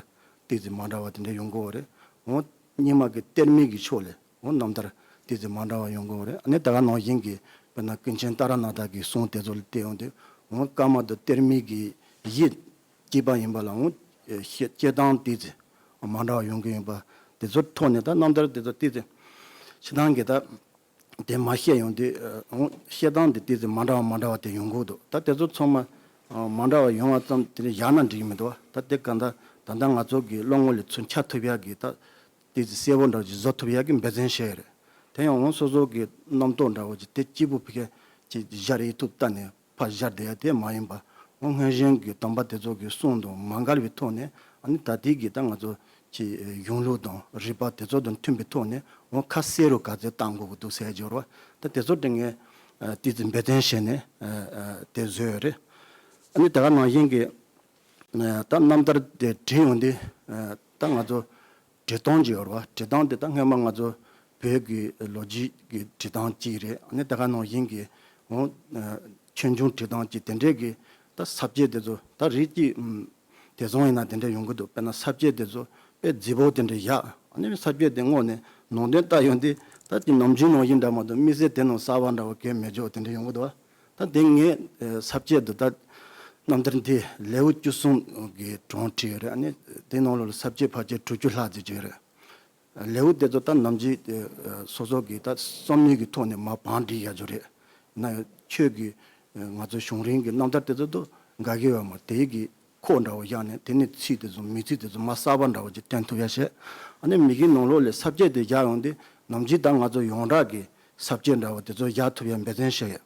ཏོག་ཙམ་མ་འདྲ་བ་དེ་འདྲ་ཡོང་གི་ཡོད་རེད། འོང་རྙིང་མ་གི་གཏེར་མའི་གི་ཕྱོགས་ལ་འོང་རྣམ་ཐར་ཏོག་ཙམ་མ་འདྲ་བ་ཡོང་གི་ཡོད་རེད། ཨ་ནི་དེ་ག་ནང་བཞིན་གྱི་དཔེར་ན་ཀུན་མཁྱེན་ཏཱ་ར་ནཱ་ཐ་གི་གསུང་དེ་ཚོ་ལ་བལྟས་ཡོང་དུས་འོང་ཀརྨ་དང་གཏེར་མའི་གི་གཞི་གཅིག་པ་ཡིན་པ་ལ་འོང་བཤད་བཤད་སྟངས་ཏོག་ཙམ་མ་འདྲ་བ་ཡོང་གི་ཡིན་པ། དེ་ཚོའི་ཐོག་ནས་ད་རྣམ་ཐར་དེ་ཚོ་ཏོག་ཙམ་ཕྱི་ནང་གི་ད་དེ་མ་བཤད་ཡོང་དུས་ཨ། འོང་བཤད་སྟངས་དེ་ཏོག་ཙམ་མ་འདྲ་བ་མ་འདྲ་བ་དེ་ཡོང་གི་འདུག་ད་དེ་ཚོ་ཚང་མ་ཨ། མ་འདྲ་བ་ཡོང་བ་ཙམ་དེ་འདྲ་བཞག་ན་འགྲིག་གི་མི་འདུག་ད་དེ་ག་ད་ད་ལྟ་ང་ཚོ་གི་བློ་ངོ་ལ་ཚུར་འཆར་ཐུབ་ཡག་གི་ད་ཏོག་ཙམ་གསལ་པོ་འདྲ་བོ་ཅིག་བཟོ་ཐུབ་ཡག་གི་འབད་བརྩོན་བྱས་ཡོད་རེད། དེ་ཡང་འོང་སོ་སོ་གི་རྣམ་རྟོག་འདྲ་བོ་ཅིག་དེ་གཅིག་པུ་ཕ་གིར་ཅིག་སྦྱར་ཡི་ཐུབ་ལྟ་ནས་ཕར་སྦྱར་བསྡད་ཡ་དེ་མ་ཡིན་པ། འོང་སྔོན་བྱོན་གྱི་དམ་པ་དེ་ཚོ་གི་གསུང་དང་མ་འགལ་བའི་ཐོག་ནས། ཨ་ནི་ད་ལྟའི་གི་ད་ང་ཚོ་གི་གཞུང་ལུགས་དང་རིག་པ་དེ་ཚོ་དང་མཐུན་པའི་ཐོག་ནས་འོང་ཁ་གསལ་རུ་ག་ཚོད་བཏང་དགོས་ཀྱི་འདུག་ཟེར་སྦྱོར་བ། ད་དེ་ཚོ་དེ་ངས་ཨ། ཏོག་ཙམ་འབད་བརྩོན་བྱས་ནས་ཨ། ཨ། དེ་བཟོས་ཡོད་རེད། ཨ་ནི་དེ་ག་ནང་བཞིན་གྱི་ཨ། ད་རྣམ་ཐར་དེ་བྲིས་ཡོང་དུས་ཨ། ད་ང་ཚོ་བྲི་སྟངས་ཅིག་ཡོད་རེད་བ། བྲི་སྟངས་དེ་ད་སྔོན་མ་ང་ཚོ་བོད་ཀྱི་ལོ་རྒྱུས་ཀྱི་བྲི་སྟངས་གཅིག་རེད། ཨ་ནི་དེ་ག་ནང་བཞིན་གྱི་འོང་ཆོས་འབྱུང་བྲི་སྟངས་གཅིག་དེ་འདྲས་ཀྱི་ད་ས་བཅད་དེ་ཚོ་ད་རིགས་གཅིག་ཨུམ། དེ་བཟང་ཡིན་ན་དེ་འདྲས་ཡོང་གི་འདུག་དཔེར་ན་ས་བཅད་དེ་ཚོ་དཔེ་རྫིག་པོ་དེ་འདྲས་བཞག་ཨ་ནི་ས་བཅད་དེ་དངོས་ནས་ནང་དོན་ལྟ་ཡོང་དུས་ད་དེ་ནམ་རྒྱུན་ནང་བཞིན་འདྲ་མ་གཏོགས་དམིགས་བསལ་དེ་ནང་གསར་པ་འདྲ་བོ་གང་ཡང་མེད་ཅོག་དེ་འདྲས་ཡོང་གི་འདུག་ད་དེ་ངས་ས་བཅད་དུ་ད་རྣམ་ཐར་འདི་ལེའུ་བཅུ་གསུམ་གྱི་གྲངས་བྲིས་ཡོད་རེད། ཨ་ནི་དེ་ནང་ལོགས་ལ་ས་བཅད་ཕལ་ཆེར་དྲུག་ཅུ་ལྷག་ཙམ་ཅིག་ཡོད་རེད། ལེའུ་དེ་ཚོ་ད་ནམ་རྒྱུན་སོ་སོ་གི་ད་བསམ་བློའི་གི་ཐོག་ནས་མར་བང་བསྒྲིགས་ཡག་ཅོག་རེད། ན་ཆོས་ཀྱི་ ང་ཚོ་གཞུང་རིང་གི་རྣམ་ཐར་དེ་ཚོ་དང་འགལ་གྱི་ཡོད་མ་རེད། དེ་གི་ཁོག་འདྲ་བོ་བཞག་ནས་དེ་ནས་ཚིག་དེ་ཚོ་མིང་ཚིག་དེ་ཚོ་མ་གསར་པ་འདྲ་བོ་ཅིག་བཏོན་ཐུབ་ཡ་བྱས། ཨ་ནི་མི་གི་ནང་ལོགས་ལ་ས་བཅད་དེ་བཞག་ཡོང་དུས་ནམ་རྒྱུན་ད་ང་ཚོ་ཡོངས་གྲགས་ཀྱི་ས་བཅད་འདྲ་བོ་དེ་ཚོ་བཞག་ཐུབ་ཡ་འབད་བརྩོན་བྱས་ཡོད།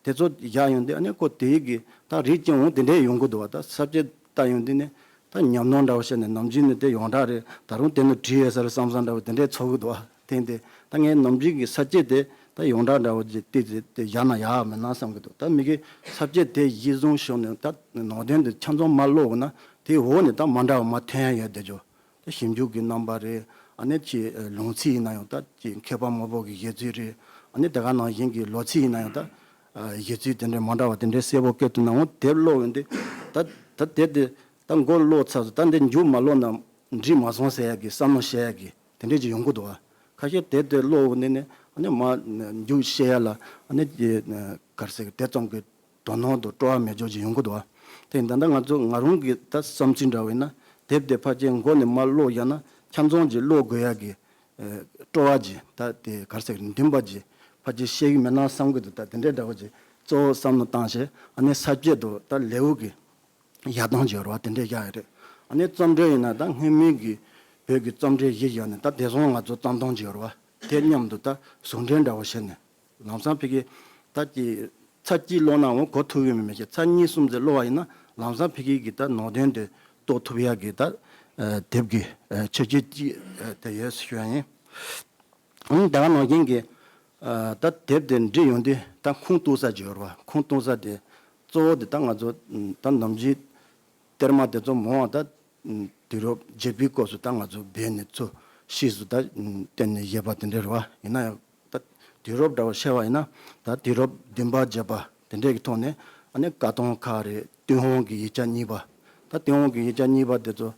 དེ་ཚོ་བཞག་ཡོང་དུས་ཨ་ནི་ཁོ་དེ་གི་ད་རིགས་ཅན་འོང་དེ་འདྲས་ཡོང་གི་འདུག་བ། ད་ས་བཅད་ལྟ་ཡོང་དུས་ནི་ད་ཉམས་མྱོང་འདྲ་བོ་བཤད་ནས་ནམ་རྒྱུན་ནི་དེ་ཡོངས་གྲགས་རེད། ད་རུང་དེ་ནི་བྲིས་ཡོད་ས་རེད་བསམ་བསམ་འདྲ་བོ་དེ་འདྲས་ཚོར་གི་འདུག་བ། དེ་ཡིན་དུས་ད་ངས་ནམ་རྒྱུན་གྱི་ས་བཅད་དེ་ད་ཡོངས་གྲགས་འདྲ་བོ་ཅིག་ཏིག་ཙི་དེ་བཞག་ན་ཡག་མེད་ན་བསམ་གི་འདུག་ད་མི་གི་ས་བཅད་དེ་གཞི་བཟུང་བྱས་ནས་ད་ནང་དོན་དེ་ཆ་ཚང་མར་ཀློག་དགོས་ན་དེའི་འོག་ནས་ད་མ་འདྲ་བ་མར་ཐོན་ཡ་ཡོད་དེ་ཅོ། ད་ཞིབ་འཇུག་གི་རྣམ་པ་རེད། ཨ་ནི་ཅིག་ལུང་ཚིག་ཡིན་ན་ཡང་ད་ཅིག་མཁས་པ་མང་པོ་གི་གཞས་ཚིག་རེད། ཨ་ནི་དེ་ག་ནང་བཞིན་གྱི་ལོ་ཚིག་ཡིན་ན་ཡང་ད་གཞས་ཚིག་དེ་འདྲའི་མ་འདྲ་བ་དེ་འདྲའི་གསལ་པོ་བཀོད་ཐུབ་ན་འོ་དེབ་ཀློག་ཡོང་དུས་ད་ད་དེབ་དེ་ད་མགོ་ཀློག་ཚར་སོང་ད་འདི་མཇུག་མ་ཀློག་ན་འགྲིག་མ་སོང་ཟེར་ཡ་གི་བསམ་བློ་བཤད་ཡ་གི་དེ་འདྲས་ཅིག་ཡོང་གི་འདུག་བ། ཁ་ཤས་དེབ་དེ་ཀློག་ནས་ནས་ཨ་ནི་མ་མཇུག་བཤད་ཡ་ལ་ཨ་ནི་ག་རེ་ཟེར་གི་དེ་ཙམ་གི་དོ་སྣང་དང་སྤྲོ་བ་མེད་ཕྱོགས་ཅིག་ཡོང་གི་འདུག་བ། དེ་ཡིན་ད་ལྟ་ང་ཚོ་ང་རང་གི་ད་བསམ་ཚུལ་འདྲ་བས་ན་དེབ་དེ་ཕལ་ཆེར་མགོ་ནས་མར་ཀློག་ཡ་ན་ཆ་ཚང་ཅིག་ཀློག་དགོས་ཡ་གི་སྤྲོ་བ་ཅིག་ད་དེ་ག་རེ་ཟེར་གི་འདུན་པ་ཅིག་ཕལ་ཆེར་བཤད་གི་མེད་ན་བསམ་གི་འདུག་ད་དེ་འདྲའི་འདྲ་བོ་ཅིག་གཙོ་བོ་བསམ་བློ་བཏང་བྱས་ཨ་ནི་ས་བཅད་དང་ད་ལེའུ་གི་བཞག་སྟངས་ཅིག་ཡོད་རེད་བ། དེ་འདྲས་བཞག་ཡོད་རེད། ཨ་ནི་རྩོམ་འབྲི་ཡིན་ན་ད་སྔོན་མའི་གི་བོད་ཀྱི་རྩོམ་འབྲི་གཞི་བཞག་ནས་ད་དེང་སང་ང་ཚོ་རྩོམ་སྟངས་ཅིག་ཡོད་རེད་བ། དེ་མཉམ་དུ་ད་ཟུང་འབྲེལ་འདྲ་བོ་བྱས་ནས་ལམ་སང་ཕ་གི་ད་ཀྱི་ཚར་གཅིག་ཀློག་ན་འོང་གོ་ཐུབ་ཡོད་མེད་མི་ཤེས། ཚར་གཉིས་གསུམ་ཙམ་ཀློག་པ་ཡིན་ན་ལམ་སང་ཕ་གི་གི་ད་ནང་དོན་དེ་རྟོགས་ཐུབ་ཡག་གི་ད་དེབ་ཀྱི་ཆོས་བརྒྱུད་ཅིག་དེ་ཡོད་ཞུ་ཡ་ཡིན། ཨང་། ད་ག་ནང་བཞིན་གྱི་ཨ་ད་དེབ་དེ་འབྲི་ཡོང་དུས་ད་ཁུངས་གཏུགས་ས་ཅིག་ཡོད་རེད་བ། ཁུངས་གཏུགས་ས་དེ་གཙོ་བོ་དེ་ད་ང་ཚོ་ད་ནམ་རྒྱུན་གཏེར་མ་དེ་ཚོ་མང་བ་ད་དུས་རབས་བརྒྱད་པའི་སྐབས་སུ་ད་ང་ཚོ་བོད་ནས་ཚུར་ཕྱིས་སུ་ད་བཏོན་ནས་བཞེས་པ་དེ་འདྲ་རེད་བ། ཡིན་ན་ཡང་ད་དུས་རབས་འདྲ་བོ་བཤད་པ་ཡིན་ན་ད་དུས་རབས་བདུན་པ་བརྒྱད་པ་དེ་འདྲས་ཀྱི་ཐོག་ནས་ཨ་ནི་བཀའ་ཐང་ཁག་རེད། ཏུན་ཧོང་གི་ཡིག་ཆ་གཉིས་པ། ད་ཏུན་ཧོང་གི་ཡིག་ཆ་གཉིས་པ་དེ་ཚོ་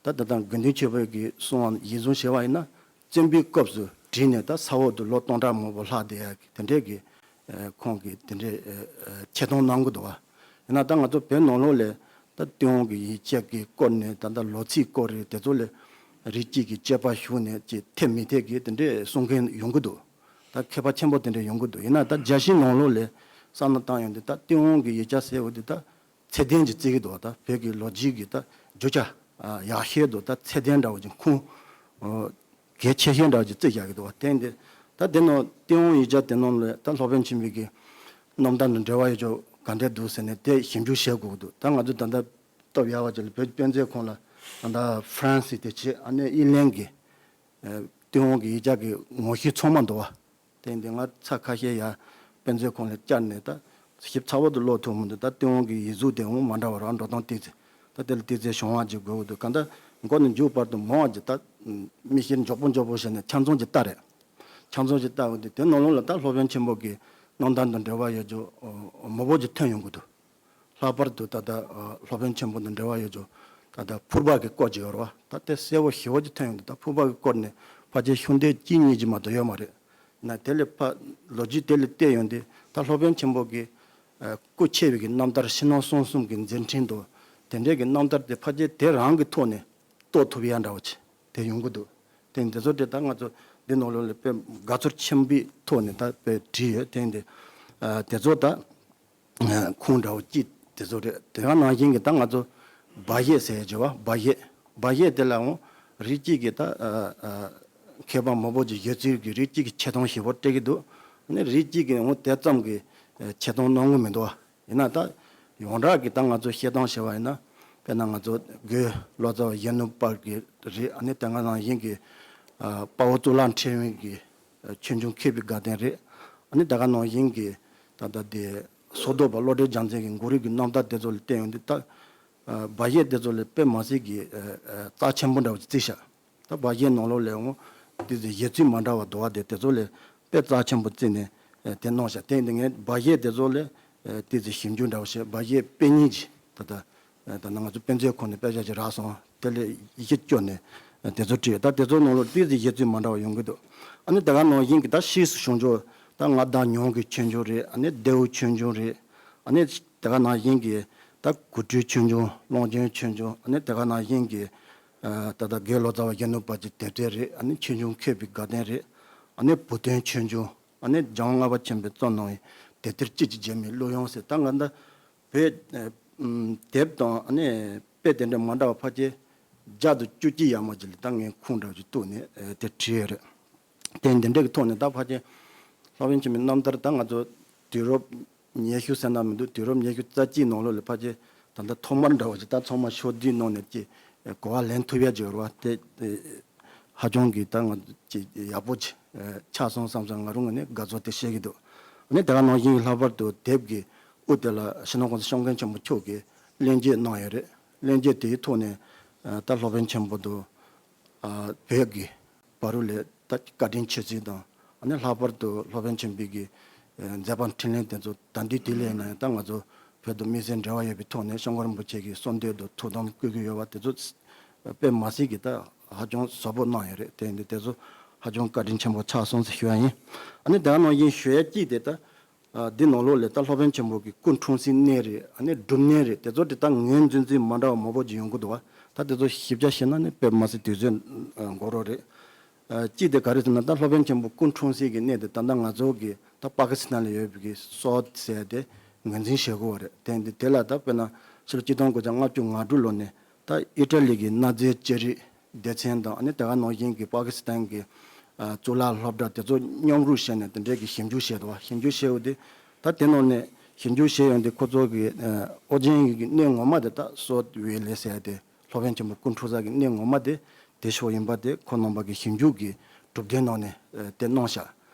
ད་ད་ལྟ་དགེ་འདུན་ཆོས་འཕེལ་གྱིས་གསུངས་པ་གཞིར་བཟུང་བྱས་པ་ཡིན་ན། བཙན་པོའི་སྐབས་སུ་བྲིས་ནས་ད་ས་འོག་ཏུ་ལོ་སྟོང་ཕྲག་མང་པོ་ལྷག་བསྡད་ཡ་གི་དེ་འདྲས་ཀྱི་ཨ་ཁོང་གིས་དེ་འདྲས་ཨ་ཨ་འཆད་སྟངས་གནང་གི་འདུག་བ། ཡིན་ན་ད་ང་ཚོ་བོད་ནང་ལོགས་ལ་ད་ཏུན་ཧོང་གི་ཡིག་ཆ་གི་སྐོར་ནས་ད་ལྟ་ལོ་ཚིགས་སྐོར་རེད། དེ་ཚོ་ལ་རིགས་གཅིག་གིས་དཔྱད་པ་ཞུགས་ནས་ཅིག་འཐད་མི་འཐད་ཀྱི་དེ་འདྲས་གསུང་མཁན་ཡོང་གི་འདུག་ད་མཁས་པ་ཆེན་པོ་དེ་འདྲས་ཡོང་གི་འདུག་ཡིན་ན་ད་རྒྱལ་སྤྱིའི་ནང་ལོགས་ལ་བསམ་བློ་བཏང་ཡོང་དུས་ད་ཏུན་ཧོང་གི་ཡིག་ཆ་ཟེར་བ་དེ་ད་ཚད་ལྡན་གྱི་བརྩི་གི་འདུག་ད་བོད་ཀྱི་ལོ་རྒྱུས་ཀྱི་ད་རྒྱུ་ཆ་ཡག་ཤོས་དང་ད་ཚད་ལྡན་འདྲ་བོ་ཅིག་ཁུངས་གལ་ཆེ་ཤོས་འདྲ་བོ་ཅིག་བརྩི་བཞག་གི་འདུག་དེ་འདི་ད་དེ་ནང་ཏུན་ཧོང་ཡིག་ཆ་དེ་ནང་ལ་ད་སློབ་དཔོན་ཆེན་པོའི་གི་རྣམ་ཐར་དང་འབྲེལ་བ་ཡོད་ཅོག་ག་འདྲས་འདུག་ཟེར་ནས་དེ་ཞིབ་འཇུག་བྱེད་དགོས་ཀྱི་འདུག་ད་ང་ཚོ་ད་ལྟ་སྟབས་ཡག་པ་ཅིག་ལ་བོད་ཀྱི་དཔེ་མཛོད་ཁང་ལ་ད་ལྟ་ཧྥ་རན་སི་དེ་བྱས་ཨ་ནི་དབྱིན་ལན་གྱི་ཨ་ཏུན་ཧོང་གི་ཡིག་ཆ་གི་ངོ་ཤེས་ཚང་མ་འདུག་བ། དེ་འདི་ང་ཚ་ཁ་ཤས་ཡར་དཔེ་མཛོད་ཁང་ལ་བཅར་ནས་ད་ཞིབ་ཚགས་པོ་དུ་ཀློག་ཐུབ་མི་འདུག་ད་ཏུན་ཧོང་གི་ཡིག་གཟུགས་དེ་འོང་མ་འདྲ་བ་རང་འགྲོ་སྟངས་ཏོག་ཙམ་ད་དེ་ལ་ཏོག་ཙམ་བྱུང་བ་ཅིག་དགོས་ཀྱི་འདུག་གང་ལྟར་མགོ་ནས་མཇུག་བར་དུ་མང་བ་ཅིག་ད་མིག་ཤེལ་མགྱོགས་པོ་མགྱོགས་པོ་བྱས་ནས་ཆ་ཚང་ཅིག་ལྟ་རེད། ཆ་ཚང་ཅིག་ལྟ་འོང་དུས་དེ་ནང་ལོགས་ལ་ད་སློབ་དཔོན་ཆེན་པོ་གི་རྣམ་ཐར་དང་འབྲེལ་བ་ཡོད་རྒྱུ་མང་པོ་ཅིག་ཐོན་ཡོང་གི་འདུག་ལྷག་པར་དུ་ད་ལྟ་ཨ་སློབ་དཔོན་ཆེན་པོ་དང་འབྲེལ་བ་ཡོད་ཅོག་ད་ལྟ་ཕུར་པ་གི་སྐོར་ཅིག་ཡོད་རེད་བ། ད་དེ་གསལ་པོ་ཞེ་པོ་ཅིག་ཐོན་ཡོང་དུས་ད་ཕུར་པ་གི་སྐོར་ནས་ཕལ་ཆེར་ཤོག་ལྡེབ་གཅིག་གཉིས་ཅིག་མ་གཏོགས་ཡོད་མ་རེད། ན་དེ་ལས་ཕ་ལོ་རྒྱུས་དེ་ལས་བལྟས་ཡོང་དུས་ད་སློབ་དཔོན་ཆེན་པོ་གི་ཨ་སྐུ་ཆེ་བའི་གི་རྣམ་ཐར་ཕྱི་ནང་གསང་གསུམ་གི་མཛད་འཕྲིན་དང་དེ་འདྲའི་གི་རྣམ་ཐར་དེ་ཕལ་ཆེར་དེ་རང་གི་ཐོག་ནས་རྟོགས་ཐུབ་ཡ་འདྲ་བོ་ཅིག་དེ་ཡོང་གི་འདུག་དེ་འདི་ཚོ་དེ་ད་ང་ཚོ་འདི་ནང་ལོགས་ལ་དཔེ་དགའ་ཚོར་ཆེན་པོའི་ཐོག་ནས་ད་དཔེ་བྲིས་ཡོད། དེ་འདི་ཨ་དེ་ཚོ་ད། ཁུངས་འདྲ་བོ་གཅིག་དེ་ཚོ་རེད། དེ་ག་ནང་བཞིན་གྱི་ད་ང་ཚོ་སྦ་བཞེད་ཟེར་ཡ་བྱ་བ་སྦ་བཞེད། སྦ་བཞེད་དེ་ལའང་རིགས་གཅིག་གི་ད་ཨ་ཨ་མཁས་པ་མང་པོ་ཅིག་ཡོད་ཚུལ་གྱི་རིགས་གཅིག་གི་འཆད་སྟངས་ཞིབ་པོ་སྤྲད་ཀྱི་འདུག་ཨ་ནི་རིགས་གཅིག་གིས་འོ་དེ་ཙམ་གྱི་ཨ་འཆད་སྟངས་གནང་གི་མི་འདུག་བ། ཡིན་ན་ད་ཡོངས་གྲགས་ཀྱི་ད་ང་ཚོ་བཤད་སྟངས་བྱས་པ་ཡིན་ན་དཔེར་ན་ང་ཚོ་དགེ་ལོ་ཙཱ་བ་ཡེ་ནུ་པར་གྱི་རེད། ཨ་ནི་དེ་ག་ནང་བཞིན་གྱི་ཨ་དཔའ་བོ་གཙུག་ལག་ཕྲེང་བའི་གི་ཨ་ཆོས་འབྱུང་མཁས་པའི་དགའ་སྟོན་རེད། ཨ་ནི་དེ་ག་ནང་བཞིན་གྱི་ད་ལྟ་དེ་སོ་ཐོག་པ་བློ་གྲོས་རྒྱལ་མཚན་གྱི་མགོ་རིལ་གྱི་རྣམ་ཐར་དེ་ཚོ་ལ་བལྟས་ཡོང་དུས་ད་ཨ་སྦ་བཞེད་དེ་ཚོ་ལ་དཔེ་མ་སྲིད་ཀྱི་ཨ་ཨ་རྩ་ཆེན་པོ་འདྲ་བོ་ཅིག་བརྩིས་ཤག་ད་སྦ་བཞེད་ནང་ལོགས་ལའང་དེ་ཚོ་བཞེད་ཚུལ་མ་འདྲ་བ་འདུག་བ། དེ་དེ་ཚོ་ལ་དཔེ་རྩ་ཆེན་པོ་བརྩིས་ནས་ཨ་དེ་གནང་ཤག་དེ་ཡིན་དུས་ངས་སྦ་བཞེད་དེ་ཚོ་ལ་ཨ་དེ་ཚོ་ཞིབ་འཇུག་འདྲ་བོ་བྱས། སྦ་བཞེད་དཔེ་རྙིང་ཅིག་ད་ལྟ་ད་ནང་ང་ཚོ་དཔེ་མཛོད་ཁང་ནས་དཔེ་ཆ་ཅིག་རག་སོང་། དེ་ལས་ཡི་གེ་བསྐྱོན་ནས་དེ་ཚོ་བྲིས། ད་དེ་ཚོ་ནང་ལོགས་ཏོག་ཙམ་བཞེད་ཚུལ་མ་འདྲ་བ་ཡོང་གི་འདུག་ཨ་ནི་དེ་ག་ནང་བཞིན་གྱི་ད་ཕྱིས་སུ་བྱུང་ཆོག་ད་མངའ་བདག་ཉང་གི་ཆོས་འབྱུང་རེད། ཨ་ནི་ལྡེའུ་ཆོས་འབྱུང་རེད། ཨ་ནི་དེ་ག་ནང་བཞིན་གྱི་ད་གོ་ཁྲུ་ཆོས་འབྱུང་། གླང་ཆེན་ཆོས་འབྱུང་། ཨ་ནི་དེ་ག་ནང་བཞིན་གྱི་ད་ལྟ་དགེ་ལོ་ཙཱ་བ་ཡེ་ནུ་པ་གྱི་དེབ་ཐེར་རེད། ཨ་ནི་ཆོས་འབྱུང་མཁས་པའི་དགའ་སྟོན་རེད། ཨ་ནི་བུ་སྟོན་ཆོས་འབྱུང་། ཨ་ནི་འཇམ་དབྱངས་ལྔ་པ་ཆེན་པོས་བརྩམས་གནང་བའི་ དེབ་ཐེར་གཅིག་གཅིག་བརྒྱབ་མི་བློ་ཡངས་ཟེར། ད་ང་ད་བོད་ཨ་ཨམ་དེབ་དང་ཨ་ནི་དཔེ་དེ་འདྲ་མ་འདྲ་བ་ཕལ་ཆེར་བརྒྱ་དང་བཅུ་གཅིག་ཡར་མར་ཅིག་ལ་ད་ངས་ཁུངས་འདྲ་བ་ཅིག་གཏུགས་ནས་ཨ་དེ་བྲིས་ཡོད་རེད། དེ་འདི་འདྲ་གི་ཐོག་ནས་ད་ཕལ་ཆེར་སློབ་དཔོན་ཆེན་པོའི་རྣམ་ཐར་ད་ང་ཚོ་དུས་རབས་ཉི་ཤུ་ཟེར་ན་མི་འདུག་དུས་རབས་ཉི་ཤུ་རྩ་གཅིག་ནང་ལོགས་ལ་ཕལ་ཆེར་ད་ལྟ་ཐོག་མར་འདྲ་བ་ཅིག་ད་ཚང་མ་ཕྱོགས་བསྡུས་གནང་ནས་ཅིག་གོ་བ་ལེན་ཐུབ་ཡ་ཅིག་ཡོད་རེད་བ། དེ་ཨེ་ཧ་ཅང་གི་ད་ང་ཅིག་ཡག་པོ་ཅིག་ཨེ་ཆགས་སོང་བསམ་སོང་། ང་རང་ངོས་ནས་དགའ་ཚོར་དེ་བཤད་ཀྱི་འདུག་ཨ་ནི་དེ་ག་ནང་བཞིན་ལྷག་པར་དུ་དེབ་ཀྱི་དབུ་དེ་ལ་སྤྱི་ནོར་༸གོང་ས་༸སྐྱབས་མགོན་ཆེན་པོ་མཆོག་གིས་གླེང་བརྗོད་གནང་ཡོད་རེད། གླེང་བརྗོད་དེའི་ཐོག་ནས་ཨ་ད་སློབ་དཔོན་ཆེན་པོ་དང་ཨ་བོད་ཀྱི་བར་ལ་ད་བཀའ་དྲིན་ཆེ་ཚུལ་དང་། ཨ་ནི་ལྷག་པར་དུ་སློབ་དཔོན་ཆེན་པོའི་གི་ཨ་མཛད་པ་འཕྲིན་ལས་དེ་ཚོ་ད་དུས་དེ་ལས་ན་ཡང་ད་ང་ཚོ་བོད་དང་དམིགས་བསལ་འབྲེལ་བ་ཡོད་པའི་ཐོག་ནས་སྐྱབས་མགོན་རིན་པོ་ཆེ་གི་གསོལ་འདེབས་དང་ཐུགས་དམ་བསྐུལ་གྱི་ཡོད་པ་དེ་ཚོ་དཔེ་མ་སྲིད་ཀྱི་ད་ཧ་ཅང་ཟབ་པོ་གནང་ཡོད་རེད། དེ་འདི་དེ་ཚོ་ཧ་ཅང་བཀའ་དྲིན་ཆེན་པོ་ཆགས་སོང་ཟེར་ཞུ་ཡ་ཡིན། ཨ་ནི་དེ་ག་ནང་བཞིན་ཞུ་ཡ་གཅིག་དེ་ད་ཨ་འདི་ནང་ལོགས་ལ་ད་སློབ་དཔོན་ཆེན་པོ་གི་སྐུ་འཁྲུངས་སའི་གནས་རེད། ཨ་ནི་སྒྲུབ་གནས་རེད། དེ་ཚོ་དེ་ད་ངོས་འཛིན་ཚུལ་མ་འདྲ་བ་མང་པོ་ཅིག་ཡོང་གི་འདུག་བ། ད་དེ་ཚོ་ཞིབ་ཆ་བཤད་ན་ནི་དཔེ་མ་སྲིད་དུས་ཚོད་ཨ་འགོར་རོགས་རེད། ཨ་གཅིག་དེ་ག་རེ་ཟེར་ན་ད་སློབ་དཔོན་ཆེན་པོ་སྐུ་འཁྲུངས་སའི་གི་གནས་དེ་ད་ལྟ་ང་ཚོ་གི་ད་པ་ཀི་སི་ཐན་ལ་ཡོད་པའི་གི་སོག་ཟེར་དེ་ངོས་འཛིན་བྱེད་དགོས་བ་རེད། དེ་འདི་དེ་ལ་ད་དཔེར་ན་ཕྱི་ལོ་གཅིག་སྟོང་དགུ་བརྒྱ་ལྔ་བཅུ་ང་དྲུག་ལོ་ནས་ད་ཨི་ཊ་ལི་གི་གནའ་རྫས་ལྕགས་རིགས་སྡེ་ཚན་དང་། ཨ་ནི་དེ་ག་ནང་བཞིན་གྱི་པ་ཀི་སི་ཐན་གྱི་ཨ་གཙུག་ལག་སློབ་གྲྭ་དེ་ཚོ་མཉམ་རུབ་བྱས་ནས་དེ་འདྲའི་གི་ཞིབ་འཇུག་བྱས་འདུག་བ། ཞིབ་འཇུག་བྱས་ཡོད་དེ། ད་དེ་ནང་ནས་ཞིབ་འཇུག་བྱས་ཡོང་དེ་ཁོ་ཚོ་གི་ཨ་ཨོ་རྒྱན་གྱི་གནས་ངོ་མ་དེ་ད་སོག་ཝེ་ལེ་ཟེར་ཏེ་སློབ་དཔོན་ཆེན་པོ་སྐུ་འཁྲུངས་ས་གི་གནས་ངོ་མ་དེ་དེ་ཕྱོགས་ཡིན་པ་དེ་ཁོ་རྣམ་པ་གི་ཞིབ་འཇུག་གི་གྲུབ་དོན་ནང་ནས་ཨ་དེ་གནང་ཤག་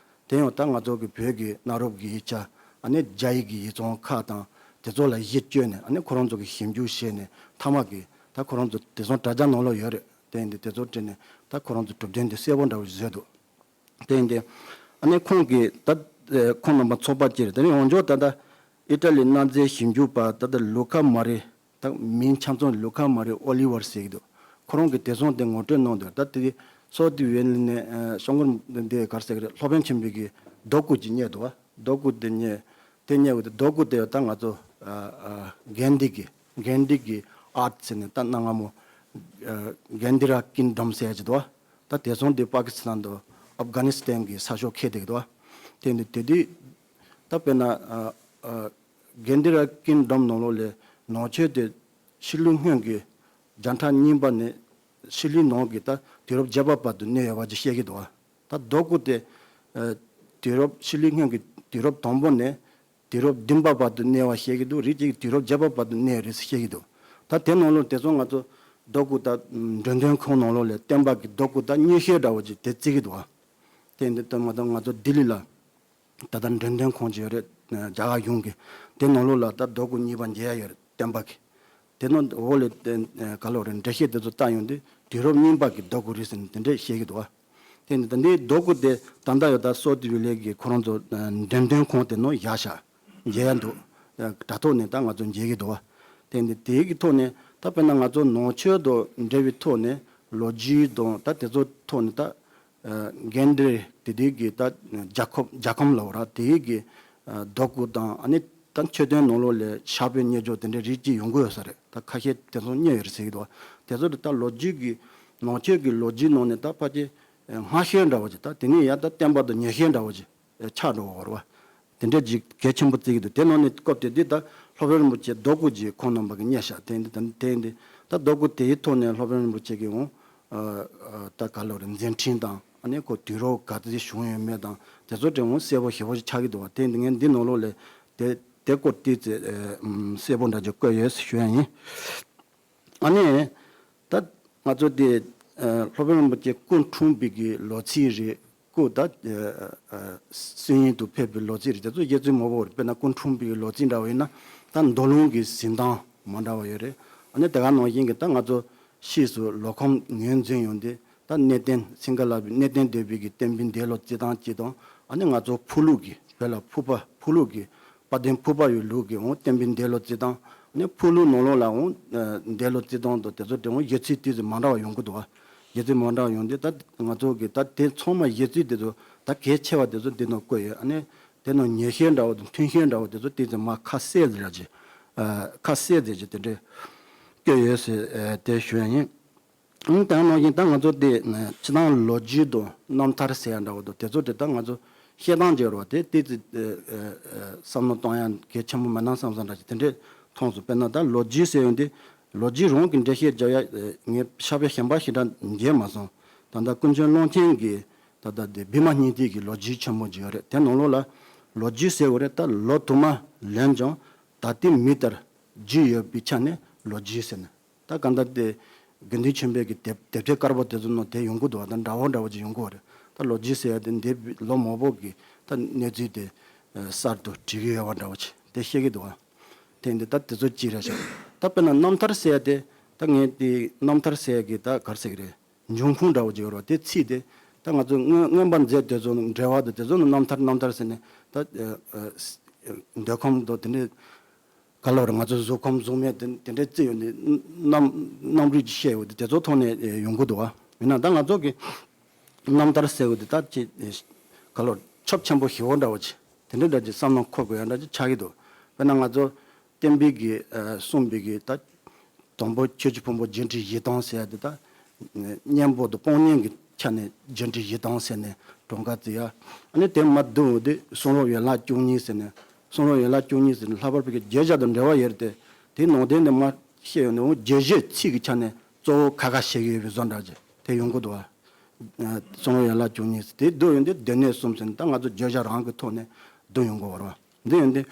དེ་ཡང་ད་ང་ཚོ་གི་བོད་ཀྱི་གནའ་རབས་ཀྱི་ཡིག་ཆ། ཨ་ནི་རྒྱ་ཡིག་གི་ཡིག་ཚང་ཁག་དང་དེ་ཚོ་ལ་གཞི་བཅོལ་ནས། ཨ་ནི་ཁོ་རང་ཚོ་གི་ཞིབ་འཇུག་བྱས་ནས་མཐའ་མ་གི་ད་ཁོ་རང་ཚོ་དེང་སང་དྲ་རྒྱ་ནང་ལོགས་ཡོད་རེད། དེ་ཡིན་དུས་དེ་ཚོ་བྲིས་ནས་ད་ཁོ་རང་ཚོ་གྲུབ་དོན་དེ་གསལ་པོ་འདྲ་བོ་བཟོས་འདུག་དེ་ཡིན་དུས་ཨ་ནི་ཁོང་གིས་ད་ཨེ་ཁོང་རྣམ་པ་ཚོགས་པ་གཅིག་རེད། དེ་ནས་འོན་ཀྱང་ད་ལྟ་ཨི་ཊ་ལི་གནའ་རྫས་ཞིབ་འཇུག་པ་ད་ལྟ་ལུ་ཁ་མ་རེ། ད་མིང་ཆ་ཚང་ལུ་ཁ་མ་རེ་ཨོ་ལི་ཝར་ཟེར་གྱི་འདུག་ཁོ་རང་གིས་དེང་སང་དེ་ངོ་སྤྲོད་གནང་འདུག་ད་དེ་སོག་ཝེ་ལེ་ནས་ཨ་སྐྱབས་མགོན་འདི་ག་རེ་ཟེར་གི་རེད། སློབ་དཔོན་ཆེན་པོའི་གི་རྡོ་སྐུ་ཅིག་རྙེད་འདུག་བ། རྡོ་སྐུ་དེ་རྙེད། དེ་རྙེད་འོ་དེ་རྡོ་སྐུ་དེ་ད་ང་ཚོ་ཨ་ཨ་གྷན་དྷི་གི་གྷན་དྷི་གི་ཨར་ཊི་ཟེར་ནས་ད་གནའ་སྔ་མོ་ཨ་གྷན་དྷི་ར་ཀིན་ཌམ་ཟེར་ཡ་ཅིག་འདུག་བ། ད་དེང་སང་དེ་པ་ཀི་སི་ཐན་དང་ཨབ་གྷ་ནི་སི་ཐན་གི་ས་ཕྱོགས་ཁེལ་བསྡད་ཀྱི་འདུག་བ། དེ་ནི་དེ་དུས་ད་དཔེར་ན་ཨ་ཨ་གྷན་དྷི་ར་ཀིན་ཌམ་ནང་ལོགས་ལ་ནང་ཆོས་དེ་ཕྱི་ལུགས་སྔོན་གྱི་བརྒྱ་ཕྲག་གཉིས་པ་ནས་ཕྱི་ལུགས་ནང་གི་ད་དུས་རབས་བརྒྱད་པ་བར་དུ་གནས་ཡོད་པ་ཅིག་བཤད་ཀྱི་འདུག་བ། ད་རྡོ་སྐུ་དེ་ཨ་དུས་རབས་ཕྱི་ལུགས་སྔོན་གྱི་དུས་རབས་དང་པོ་ནས་དུས་རབས་བདུན་པ་བར་དུ་གནས་པ་བཤད་ཀྱི་འདུག་རིགས་གཅིག་གིས་དུས་རབས་བརྒྱད་པ་བར་དུ་གནས་རེད་ཟེར་བཤད་ཀྱི་འདུག་ད་དེ་ནང་ལོགས་དེང་སང་ང་ཚོ་རྡོ་སྐུ་ད་འགྲེམས་སྟོན་ཁང་ནང་ལོགས་ལ་བསྟན་པ་གི་རྡོ་སྐུ་ད་མཉེན་ཆས་འདྲ་བོ་ཅིག་དེ་བརྩི་གི་འདུག་བ། དེ་འདི་ལྟ་མ་ད་ང་ཚོ་ལྡི་ལི་ལ་ད་ལྟ་འགྲེམས་སྟོན་ཁང་ཅིག་ཡོད་རེད། རྒྱ་གར་གཞུང་གི་དེ་ནང་ལོགས་ལ་ད་རྡོ་སྐུ་གཉིས་པ་མཇལ་ཡ་ཡོད་རེད། བསྟན་པ་གི་དེ་ནང་འོག་ལ་ག་ལོ་རེད། འགྲེལ་བཤད་དེ་ཚོ་བལྟ་ཡོང་དུས་དུས་རབས་གཉིས་པ་གི་རྡོ་སྐུ་རེད་ཟེར་ནས་དེ་འདྲས་བཤད་ཀྱི་འདུག་བ། དེ་ནི་ད་འདི་རྡོ་སྐུ་དེ་ད་ལྟ་ཡོད་ད་སོག་ཝེ་ལེ་གི་ཁོ་རང་ཚོ་འགྲེམས་སྟོན་ཁང་དེ་ནང་བཞག་ཤག་མཇལ་ཡ་འདུག་དྲ་ཐོག་ནས་ད་ང་ཚོ་མཇལ་གྱི་འདུག་བ། དེ་ནི་དེའི་གི་ཐོག་ནས་ད་དཔེར་ན་ང་ཚོ་ནང་ཆོས་དང་འབྲེལ་བའི་ཐོག་ནས་ལོ་རྒྱུས་དང་ད་དེ་ཚོ་ཐོག་ནས་ད་ཨ་གྷན་དྷི་རི་དེ་དུས་ཀྱི་ད་རྒྱལ་ཁབ་རྒྱལ་ཁམས་ལབ་ར་དེའི་གི་ཨ་རྡོ་སྐུ་དང་། ཨ་ནི་ད་མཆོད་རྟེན་ནང་ལོགས་ལ་ཕྱག་དཔེ་རྙེད་འཇོག་དེ་འདྲའི་རིགས་ཅིག་ཡོང་གི་ཡོད་ས་རེད། ད་ཁ་ཤས་དེ་ཚོ་རྙེད་ཡོད་རེད་ཟེར་གྱི་འདུག་དེ་ཚོ་རེད། ད་ལོ་རྒྱུས་ཀྱི་ནང་ཆོས་ཀྱི་ལོ་རྒྱུས་ནང་ནས་ད་ཕལ་ཆེར་སྔ་ཤོས་འདྲ་བོ་ཅིག་ད་དེ་ནས་ཡང་ད་བསྟན་པ་དང་ཉེ་ཤོས་འདྲ་བོ་ཅིག་ཆགས་འགྲོ་བ་རེད་བ། དེ་འདྲ་ཅིག་གལ་ཆེན་པོ་བརྩི་གི་འདུག་དེ་ནང་ནས་སྐབས་དེ་དུས་ད་སློབ་དཔོན་རིན་པོ་ཆེ་རྡོ་སྐུ་ཅིག་ཁོང་རྣམ་པ་གིས་རྙེད་ཤག་དེ་འདི་ད་དེ་འདི་ད་རྡོ་སྐུ་དེའི་ཐོག་ནས་སློབ་དཔོན་རིན་པོ་ཆེ་གིས་འོང་ཨ་ཨ་ད་ག་ལབ་རེད། མཛད་འཕྲིན་དང་། ཨ་ནི་ཁོ་དུས་རབས་ག་ཚོད་བྱུང་ཡོད་མེད་དང་དེ་ཚོ་དྲན་འོང་གསལ་པོ་ཞེ་པོ་ཞིག་ཆགས་ཀྱི་འདུག་བ། དེ་འདི་ངས་འདི་ནང་ལོགས་ལ་དེ་དེ་སྐོར་ཏོག་ཙམ་ཨ་ཨམ་གསལ་པོ་འདྲ་ཅིག་བཀོད་ཡོད་ཞུ་ཡ་ཡིན། ཨ་ནི་ད་ང་ཚོ་དེ་ཨ་སློབ་དཔོན་རིན་པོ་ཆེ་སྐུ་འཁྲུངས་པའི་གི་ལོ་ཚིགས་རེད། སྐུ་ད་ཨ་ཨ་གསོན་ཡུལ་དུ་ཕེབས་པའི་ལོ་ཚིགས་རེད། དེ་ཚོ་བཤད་ཚུལ་མང་པོ་རེད། དཔེར་ན་སྐུ་འཁྲུངས་པའི་ལོ་ཚིགས་འདྲ་བ་ཡིན་ན་ད་མདོ་ལུང་གི་གཟིགས་སྟངས་མ་འདྲ་བ་ཡོད་རེད། ཨ་ནི་དེ་ག་ནང་བཞིན་གྱི་ད་ང་ཚོ་ཕྱིས་སུ་ལོ་ཁམས་ངོས་འཛིན་ཡོང་དུས་ད་གནས་བརྟན་སིང་ག་ལ་པའི་གནས་བརྟན་སྡེ་པའི་གི་བསྟན་པའི་འདས་ལོ་རྩིས་སྟངས་གཅིག་དང་། ཨ་ནི་ང་ཚོ་ཕུ་ལུགས་ཀྱི་བོད་ལ་ཕུ་པ་ཕུ་ལུགས་ཀྱི་དཔལ་ལྡན་ཕུ་པ་ཡི་ལུགས་ཀྱི་འོང་བསྟན་པའི་འདས་ལོ་རྩིས་སྟངས། ཨ་ནི་ཕུ་ལུགས་ནང་ལོགས་ལ་འོང་འདས་ལོ་རྩིས་སྟངས་དང་དེ་ཚོ་དེ་འོང་བཤད་ཚུལ་ཏོག་ཙམ་མ་འདྲ་བ་ཡོང་གི་འདུག་བ། བཤད་ཚུལ་མ་འདྲ་བ་ཡོང་དུས་ད་ང་ཚོ་གི་ད་དེ་ཚང་མ་བཤད་ཚུལ་དེ་ཚོ་ད་གལ་ཆེ་བ་དེ་ཚོ་འདི་ནང་བཀོད་ཡོད། ཨ་ནི་དེ་ནང་ཉེ་ཤོས་འདྲ་བོ་དང་མཐུན་ཤོས་འདྲ་བོ་དེ་ཚོ་ཏོག་ཙམ་མར་ཁ་གསལ་ཟེར་ཡ་ཅིག་ཨ་ཁ་གསལ་ཟེར་ཅིག་དེ་འདྲས་བཀོད་ཡོད་ཟེར་ཨ་དེ་ཞུ་ཡ་ཡིན། ཨང་དང་ནང་བཞིན་ད་ང་ཚོ་དེ་ནས་སྤྱི་བཏང་ལོ་རྒྱུས་དང་རྣམ་ཐར་ཟེར་ཡ་འདྲ་བོ་དང་དེ་ཚོ་དེ་ད་ང་ཚོ་ བཤད་སྟངས་ཅིག་ཡོད་རེད་བ། དེ་ཏོག་ཙམ་ཨ་ཨ་ཨ་བསམ་བློ་གཏོང་ཡ་གལ་ཆེན་པོ་མེད་ན་བསམ་བསམ་འདྲ་ཅིག་དེ་འདྲས་མཐོང་སོང་། དཔེར་ན་ད་ལོ་རྒྱུས་ཟེར་ཡོང་དུས་ལོ་རྒྱུས་རང་གི་འགྲེལ་བཤད་རྒྱག་ཡ་ཨ་ངས་ཕྱག་དཔེ་གཞན་པ་ཞེ་དྲག་མཇལ་མ་སོང་། ད་ལྟ་ཀུན་མཁྱེན་ཀློང་ཆེན་གྱི་ད་ལྟ་དེ་བི་མ་སྙིང་ཐིག་གི་ལོ་རྒྱུས་ཆེན་མོ་ཅིག་ཡོད་རེད། དེ་ནང་ལོགས་ལ་ལོ་རྒྱུས་ཟེར་བ་རེད། ད་ལོ་དུ་མ་ལོན་ཀྱང་ད་ལྟའི་མི་ལྟར་རྒྱུས་ཡོད་པའི་ཆ་ནས་ལོ་རྒྱུས་ཟེར་ནས། ད་གང་ལྟར་དེ་དགེ་འདུན་ཆོས་འཕེལ་གྱི་དེབ་དེབ་ཐེར་དཀར་པོ་དེ་ཚོ་ནང་དེ་ཡོང་གི་འདུག་བ། ད་འདྲ་བོ་འདྲ་བོ་ཅིག་ཡོང་གི་བ་རེད། ད་ལོ་རྒྱུས་ཟེར་ཡ་དེ་འདས་པའི་ལོ་མང་པོ་གི་ད་གནས་ཚུལ་དེ་ཨ་གསར་དུ་བྲིས་ཀྱི་ཡོད་པ་འདྲ་བོ་ཅིག་དེ་བཤད་ཀྱི་འདུག་བ། དེ་འདི་ད་དེ་ཚོ་ཅིག་རེད་ཤག་ད་དཔེར་ན་རྣམ་ཐར་ཟེར་ཡ་དེ་ད་ངས་དེ་རྣམ་ཐར་ཟེར་ཡ་གི་ད་ག་རེ་ཟེར་གི་རེད། འབྱུང་ཁུངས་འདྲ་བོ་ཅིག་ཡོད་རེད་བ། དེ་ཚིག་དེ་ད་ང་ཚོ་སྔོན་སྔོན་པ་མཛད་དེ་ཚོ་འགྲེལ་བ་དང་དེ་ཚོ་ནི་རྣམ་ཐར་རྣམ་ཐར་ཟེར་ནས་ད་ཨ་ཨ་འདོད་ཁམས་དང་དེ་འདྲའི་ག་ལབ་རེད། ང་ཚོ་གཟུགས་ཁམས་གཟུགས་མེད་དེ་དེ་འདྲའི་རྩི་ཡོད་ནི་རྣམ་རྣམ་རིག་ཅིག་བཤད་ཡོད་དེ་དེ་ཚོ་ཐོག་ནས་ཡོང་གི་འདུག་བ། ཡིན་ན་ད་ང་ཚོ་གི་རྣམ་ཐར་ཟེར་ཡོད་དེ་ད་ཅི་ག་ལབ་ཁྱབ་ཆེན་པོ་ཞེ་པོ་འདྲ་བོ་ཅིག་དེ་འདྲའི་འདྲ་ཅིག་བསམ་བློ་འཁོར་དགོས་ཡ་འདྲ་ཅིག་ཆགས་ཀྱི་འདུག་དཔེར་ན་ང་ཚོ་བསྟན་པའི་གི་ཨ་གསུངས་པའི་གི་ད་དང་པོ་ཆོས་ཀྱི་ཕུང་པོ་རྒྱས་འབྲིང་བཞི་སྟོང་ཟེར་ཡ་དེ་ད་གཉེན་པོ་དང་སྤོང་གཉེན་གྱི་ཆ་ནས་རྒྱས་འབྲིང་བཞི་སྟོང་ཟེར་ནས་གྲངས་ཀ་བརྩི་ཡ། ཨ་ནི་དེ་མ་བསྡུ་བ་དེ་གསུང་རབ་ཡན་ལག་བཅུ་གཉིས་ཟེར་ནས། གསུང་རབ་ཡན་ལག་བཅུ་གཉིས་ཟེར་ནས་ལྷག་པར་བོད་ཀྱི་བརྗོད་བྱ་དང་འབྲེལ་བ་ཡོད་རེད་དེ། དེའི་ནང་དོན་དེ་མ་བཤད་ཡོང་ནས་འོ་བརྗོད་བྱའི་ཚིག་གི་ཆ་ནས་གཙོ་བོ་ཁ་ཁ་བཤད་ཀྱི་ཡོད་པའི་བཟོ་འདྲ་ཅིག་དེ་ཡོང་གི་འདུག་བ། གསུང་རབ་ཡན་ལག་བཅུ་གཉིས་ཟེར་དེ་བསྡུ་ཡོང་དུས་སྡེ་སྣོད་གསུམ་ཟེར་ནས་ད་ང་ཚོ་བརྗོད་བྱ་རང་གི་ཐོག་ནས་བསྡུ་ཡོང་གི་ཡོད་རེད་བ། འདི་ཡོང་དུས།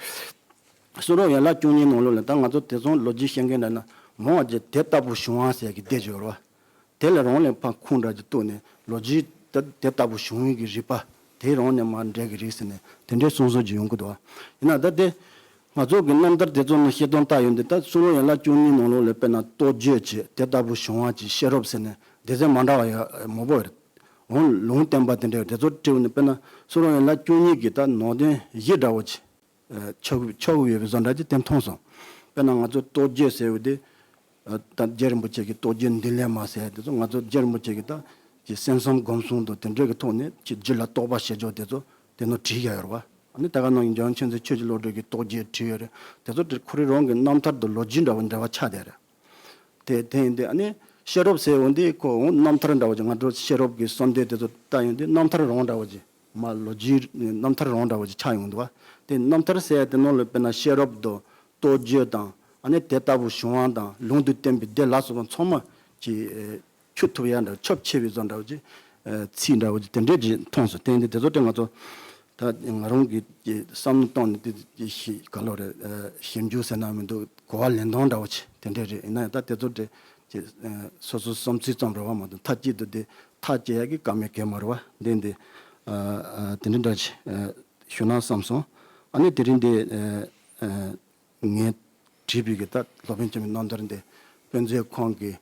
གསུང་རབ་ཡན་ལག་བཅུ་གཉིས་ནང་ལོགས་ལ་ད་ང་ཚོ་དེང་སང་ལོ་རྒྱུས་བཤད་མཁན་འདྲ་ན་མང་བ་ཅིག་དེ་ལྟ་བུ་བྱུང་བ་ཟེར་གྱི་སྡེ་ཅིག་ཡོད་རེད་བ། དེ་ལ་རང་ལས་ཕར་ཁུངས་འདྲ་ཅིག་གཏུགས་ནས་ལོ་རྒྱུས་དེ་དེ་ལྟ་བུ་བྱུང་བའི་གི་རིགས་པ་དེ་རང་ནས་མར་འགྲེལ་གི་རེད་ཟེར་ནས་དེ་འདྲའི་གསུང་སྲོལ་ཅིག་ཡོང་གི་འདུག་བ། ཡིན་ན་ད་དེ་ང་ཚོ་གི་རྣམ་ཐར་དེ་ཚོ་ནང་བཤད་སྟངས་ལྟ་ཡོང་དུས་ད་གསུང་རབ་ཡན་ལག་བཅུ་གཉིས་ནང་ལོགས་ལ་དཔེར་ན་རྟོགས་བརྗོད་ཅིག་དེ་ལྟ་བུ་བྱུང་བ་ཅིག་ཤེས་རབ་ཟེར་ནས་སྡེ་ཚན་མ་འདྲ་བ་ཡོད་མང་པོ་ཡོད་རེད། འོང་ལུང་བསྟན་པ་དེ་འདྲ་ཡོད་དེ་ཚོ་བྲིས་ནས་དཔེར་ན་གསུང་རབ་ཡན་ལག་བཅུ་གཉིས་ཀྱི་ད་ནང་དོན་བཞི་འདྲ་བོ་ཅིག་ཆགས་ཆགས་ཡོད་པའི་བཟོ་འདྲ་ཅིག་དེ་མཐོང་སོང་། དཔེར་ན་ང་ཚོ་རྟོགས་བརྗོད་ཟེར་བ་དེ་ད་རྗེ་རིན་པོ་ཆེ་གི་རྟོགས་བརྗོད་མདུན་ལེགས་མ་ཟེར་དེ་ཚོ་ང་ཚོ་རྗེ་རིན་པོ་ཆེ་གི་ད་ཀྱི་སེམས་གསུམ་སྒོམ་གསུམ་དང་དེ་འདྲ་གི་ཐོག་ནས་ཀྱི་རྒྱུད་ལ་རྟོགས་པ་བྱེད་ཕྱོགས་དེ་ཚོ་དེ་ནང་བྲིས་ཡ་ཡོད་རེད་བ། ཨ་ནི་ད་ག་ནང་བཞིན་འཇམ་དབྱངས་ཆོས་མཛད་ཆོས་ཀྱི་བློ་གྲོས་ཀྱི་རྟོགས་བརྗོད་བྲིས་ཡོད་རེད། དེ་ཚོ་དེ་ཁོ་རེ་རང་གི་རྣམ་ཐར་དང་ལོ་རྒྱུས་འདྲ་བོ་འབྲེལ་བ་ཆགས་བསྡད་རེད། དེ་དེ་ཡིན་དུས་ཨ་ནི་ཤེས་རབ་ཟེར་འོང་དུས་ཁོ་འོང་རྣམ་ཐར་འདྲ་བོ་ཅིག་ང་ཚོ་ཤེས་རབ་ཀྱི་གསོལ་འདེབས་དེ་ཚོ་ལྟ་ཡོང་དུས་རྣམ་ཐར་རང་འདྲ་བོ་ཅིག་མ་ལོ་རྒྱུས་རྣམ་ཐར་རང་འདྲ་བོ་ཅིག་ཆགས་ཡོང་འདུག་བ། དེ་རྣམ་ཐར་ཟེར་ཡ་དེ་ནང་ལ་དཔེར་ན་ཤེས་རབ་དང་རྟོགས་བརྗོད་དང་ཨ་ནི་དེ་ལྟ་བུ་བྱུང་བ་དང་ལུང་དུ་བསྟན་པའི་སྡེ་ལ་སོགས་པ་ཚང་མ་ཅིག་འཁྱུད་ཐུབ་ཡ་འདྲ་ཁྱབ་ཆེ་བའི་བཟོ་འདྲ་བོ་ཅིག་ཚིག་འདྲ་བོ་ཅིག་དེ་འདྲས་ཅིག་མཐོང་སོང་། དེ་ཡིན་དུས་དེ་ཚོ་དེ་ང་ཚོ་ད་ང་རང་གི་བསམ་བློ་བཏང་ནས་དེ་ཞིབ་ག་ལོ་རེད་ཞིབ་འཇུག་ཟེར་ན་མི་འདུག་གོ་བ་ལེན་སྟངས་འདྲ་བོ་ཅིག་དེ་འདྲས་རེད། ཡིན་ན་ཡང་ད་དེ་ཚོ་དེ་ཅིག་སོ་སོའི་བསམ་ཚུལ་ཙམ་རེད་བ་མ་གཏོགས་མཐའ་གཅིག་ཏུ་དེ་ཐག་བཅད་ཡ་གི་བཀའ་མོལ་གང་ཡང་མ་རེད་བ། འདི་འདི་དེ་འདྲ་འདྲ་ཅིག་ཞུ་ན་བསམ་སོང་། ཨ་ནི་དེ་རིང་འདི་ངས་བྲིས་པའི་གི་ད་སློབ་དཔོན་ཆེན་པོའི་རྣམ་ཐར་འདི་དཔེ་མཛོད་ཁང་གི་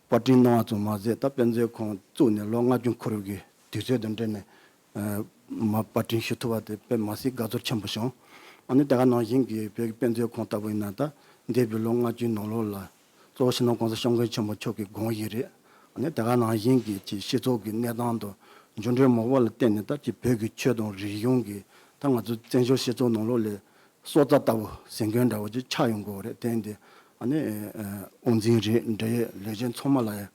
པར་སྐྲུན་གནང་བ་ཙམ་མ་ཟད་ད་དཔེ་མཛོད་ཁང་བཙུགས་ནས་ལོ་ལྔ་བཅུ་འཁོར་བའི་གི་དུས་ཚོད་དང་འབྲེལ་ནས་མ་པར་སྐྲུན་ཞུ་ཐུབ་པ་དེ་དཔེ་མ་སྲིད་དགའ་ཚོར་ཆེན་པོ་བྱུང་། ཨ་ནི་དེ་ག་ནང་བཞིན་གི་བོད་ཀྱི་དཔེ་མཛོད་ཁང་ལྟ་བུ་ཡིན་ན་ད་འདས་པའི་ལོ་ལྔ་བཅུའི་ནང་ལོགས་ལ་གཙོ་བོ་སྤྱི་ནོར་༸གོང་ས་༸སྐྱབས་མགོན་ཆེན་པོ་མཆོག་གི་དགོངས་ཡིག་རེད། ཨ་ནི་དེ་ག་ནང་བཞིན་གི་ཅིག་སྤྱི་ཚོགས་ཀྱི་གནས་སྟངས་དང་འགྱུར་འགྲོས་མང་པོ་ལ་བརྟེན་ནས་ད་ཅིག་བོད་ཀྱི་ཆོས་དང་རིག་གཞུང་གི་ད་ང་ཚོ་བཙན་བྱོལ་སྤྱི་ཚོགས་ནང་ལོགས་ལ་སྲོག་རྩ་ལྟ་བུ་ཟིན་མཁན་འདྲ་བོ་ཅིག་ཆགས་ཡོང་གི་ཡོད་རེད། དེ་ཡིན་དུས་ཨ་ནི་དབུ་འཛིན་རེད་འབྲེལ་ཡོད་ལས་བྱེད་ཚང་མ་ལ་ཡང་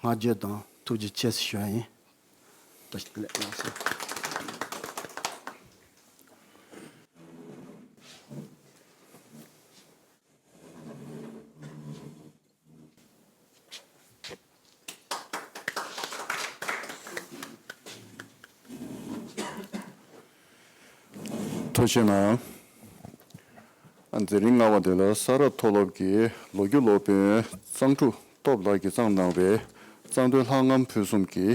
བསྔགས་བརྗོད་དང་ཐུགས་རྗེ་ཆེ་ཞུ་ཡ་ཡིན། བཀྲ་ཤིས་བདེ་ལེགས། ལགས་སོ། ཐུགས་རྗེ་གནང་། མཛད་རིམ་ལྔ་པ་འདི་ལ་ས་རཱ་མཐོ་སློབ་ཀྱི་ལོ་རྒྱུས་སློབ་དཔོན་གཙང་ཕྲུག་སྟོབས་ལགས་ཀྱིས་བརྩམས་གནང་བའི་གཙང་སྟོད་ལྷ་ཁང་ཕུན་སུམ་གྱི་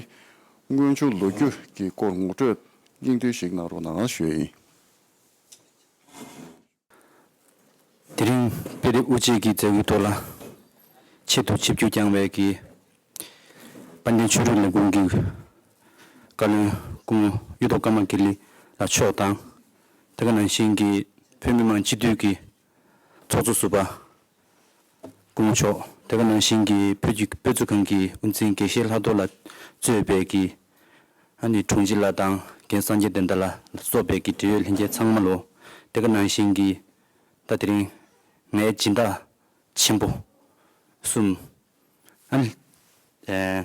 སྔོན་བྱུང་ལོ་རྒྱུས་ཀྱི་སྐོར་ངོ་སྤྲོད་སྙིང་བསྡུས་ཤིག་གནང་རོགས་གནང་ཞུ་ཡིན། དེ་རིང་དཔེ་དེབ་དབུ་འབྱེད་ཀྱི་མཛད་སྒོའི་ཐོག་ལ་ཆེད་དུ་ཆིབས་བསྒྱུར་བསྐྱངས་པའི་གི་དཔལ་ལྡན་ཆོས་དྲུག་ལས་ཁུངས་ཀྱི་བཀའ་བློན་སྐུ་ངོ་གཡུ་ཐོག་ཀརྨ་དགེ་ལེགས་ལགས་མཆོག་དང་། དེ་ག་ནང་བཞིན་གྱི་བོད་མི་མང་སྤྱི་འཐུས་ཀྱི་ཚོགས་གཙོ་ཟུར་པ་སྐུ་ངོ་མཆོག་དེ་ག་ནང་བཞིན་གྱི་བོད་ཀྱི་དཔེ་མཛོད་ཁང་གི་དབུ་འཛིན་དགེ་བཤེས་ལྷག་རྡོར་ལགས་གཙོས་པའི་གི་ཨ་ནི་དྲུང་ཆེ་ལགས་དང་རྒན་སངས་རྒྱས་བསྟན་དར་ལགས་ལ་སོགས་པའི་གི་འབྲེལ་ཡོད་ལྷན་རྒྱས་ཚང་མ་ལོ། དེ་ག་ནང་བཞིན་གྱི་ད་དེ་རིང་ངའི་སྦྱིན་བདག་ཆེན་པོ་གསུམ་ཨ་ནི་ཨེ་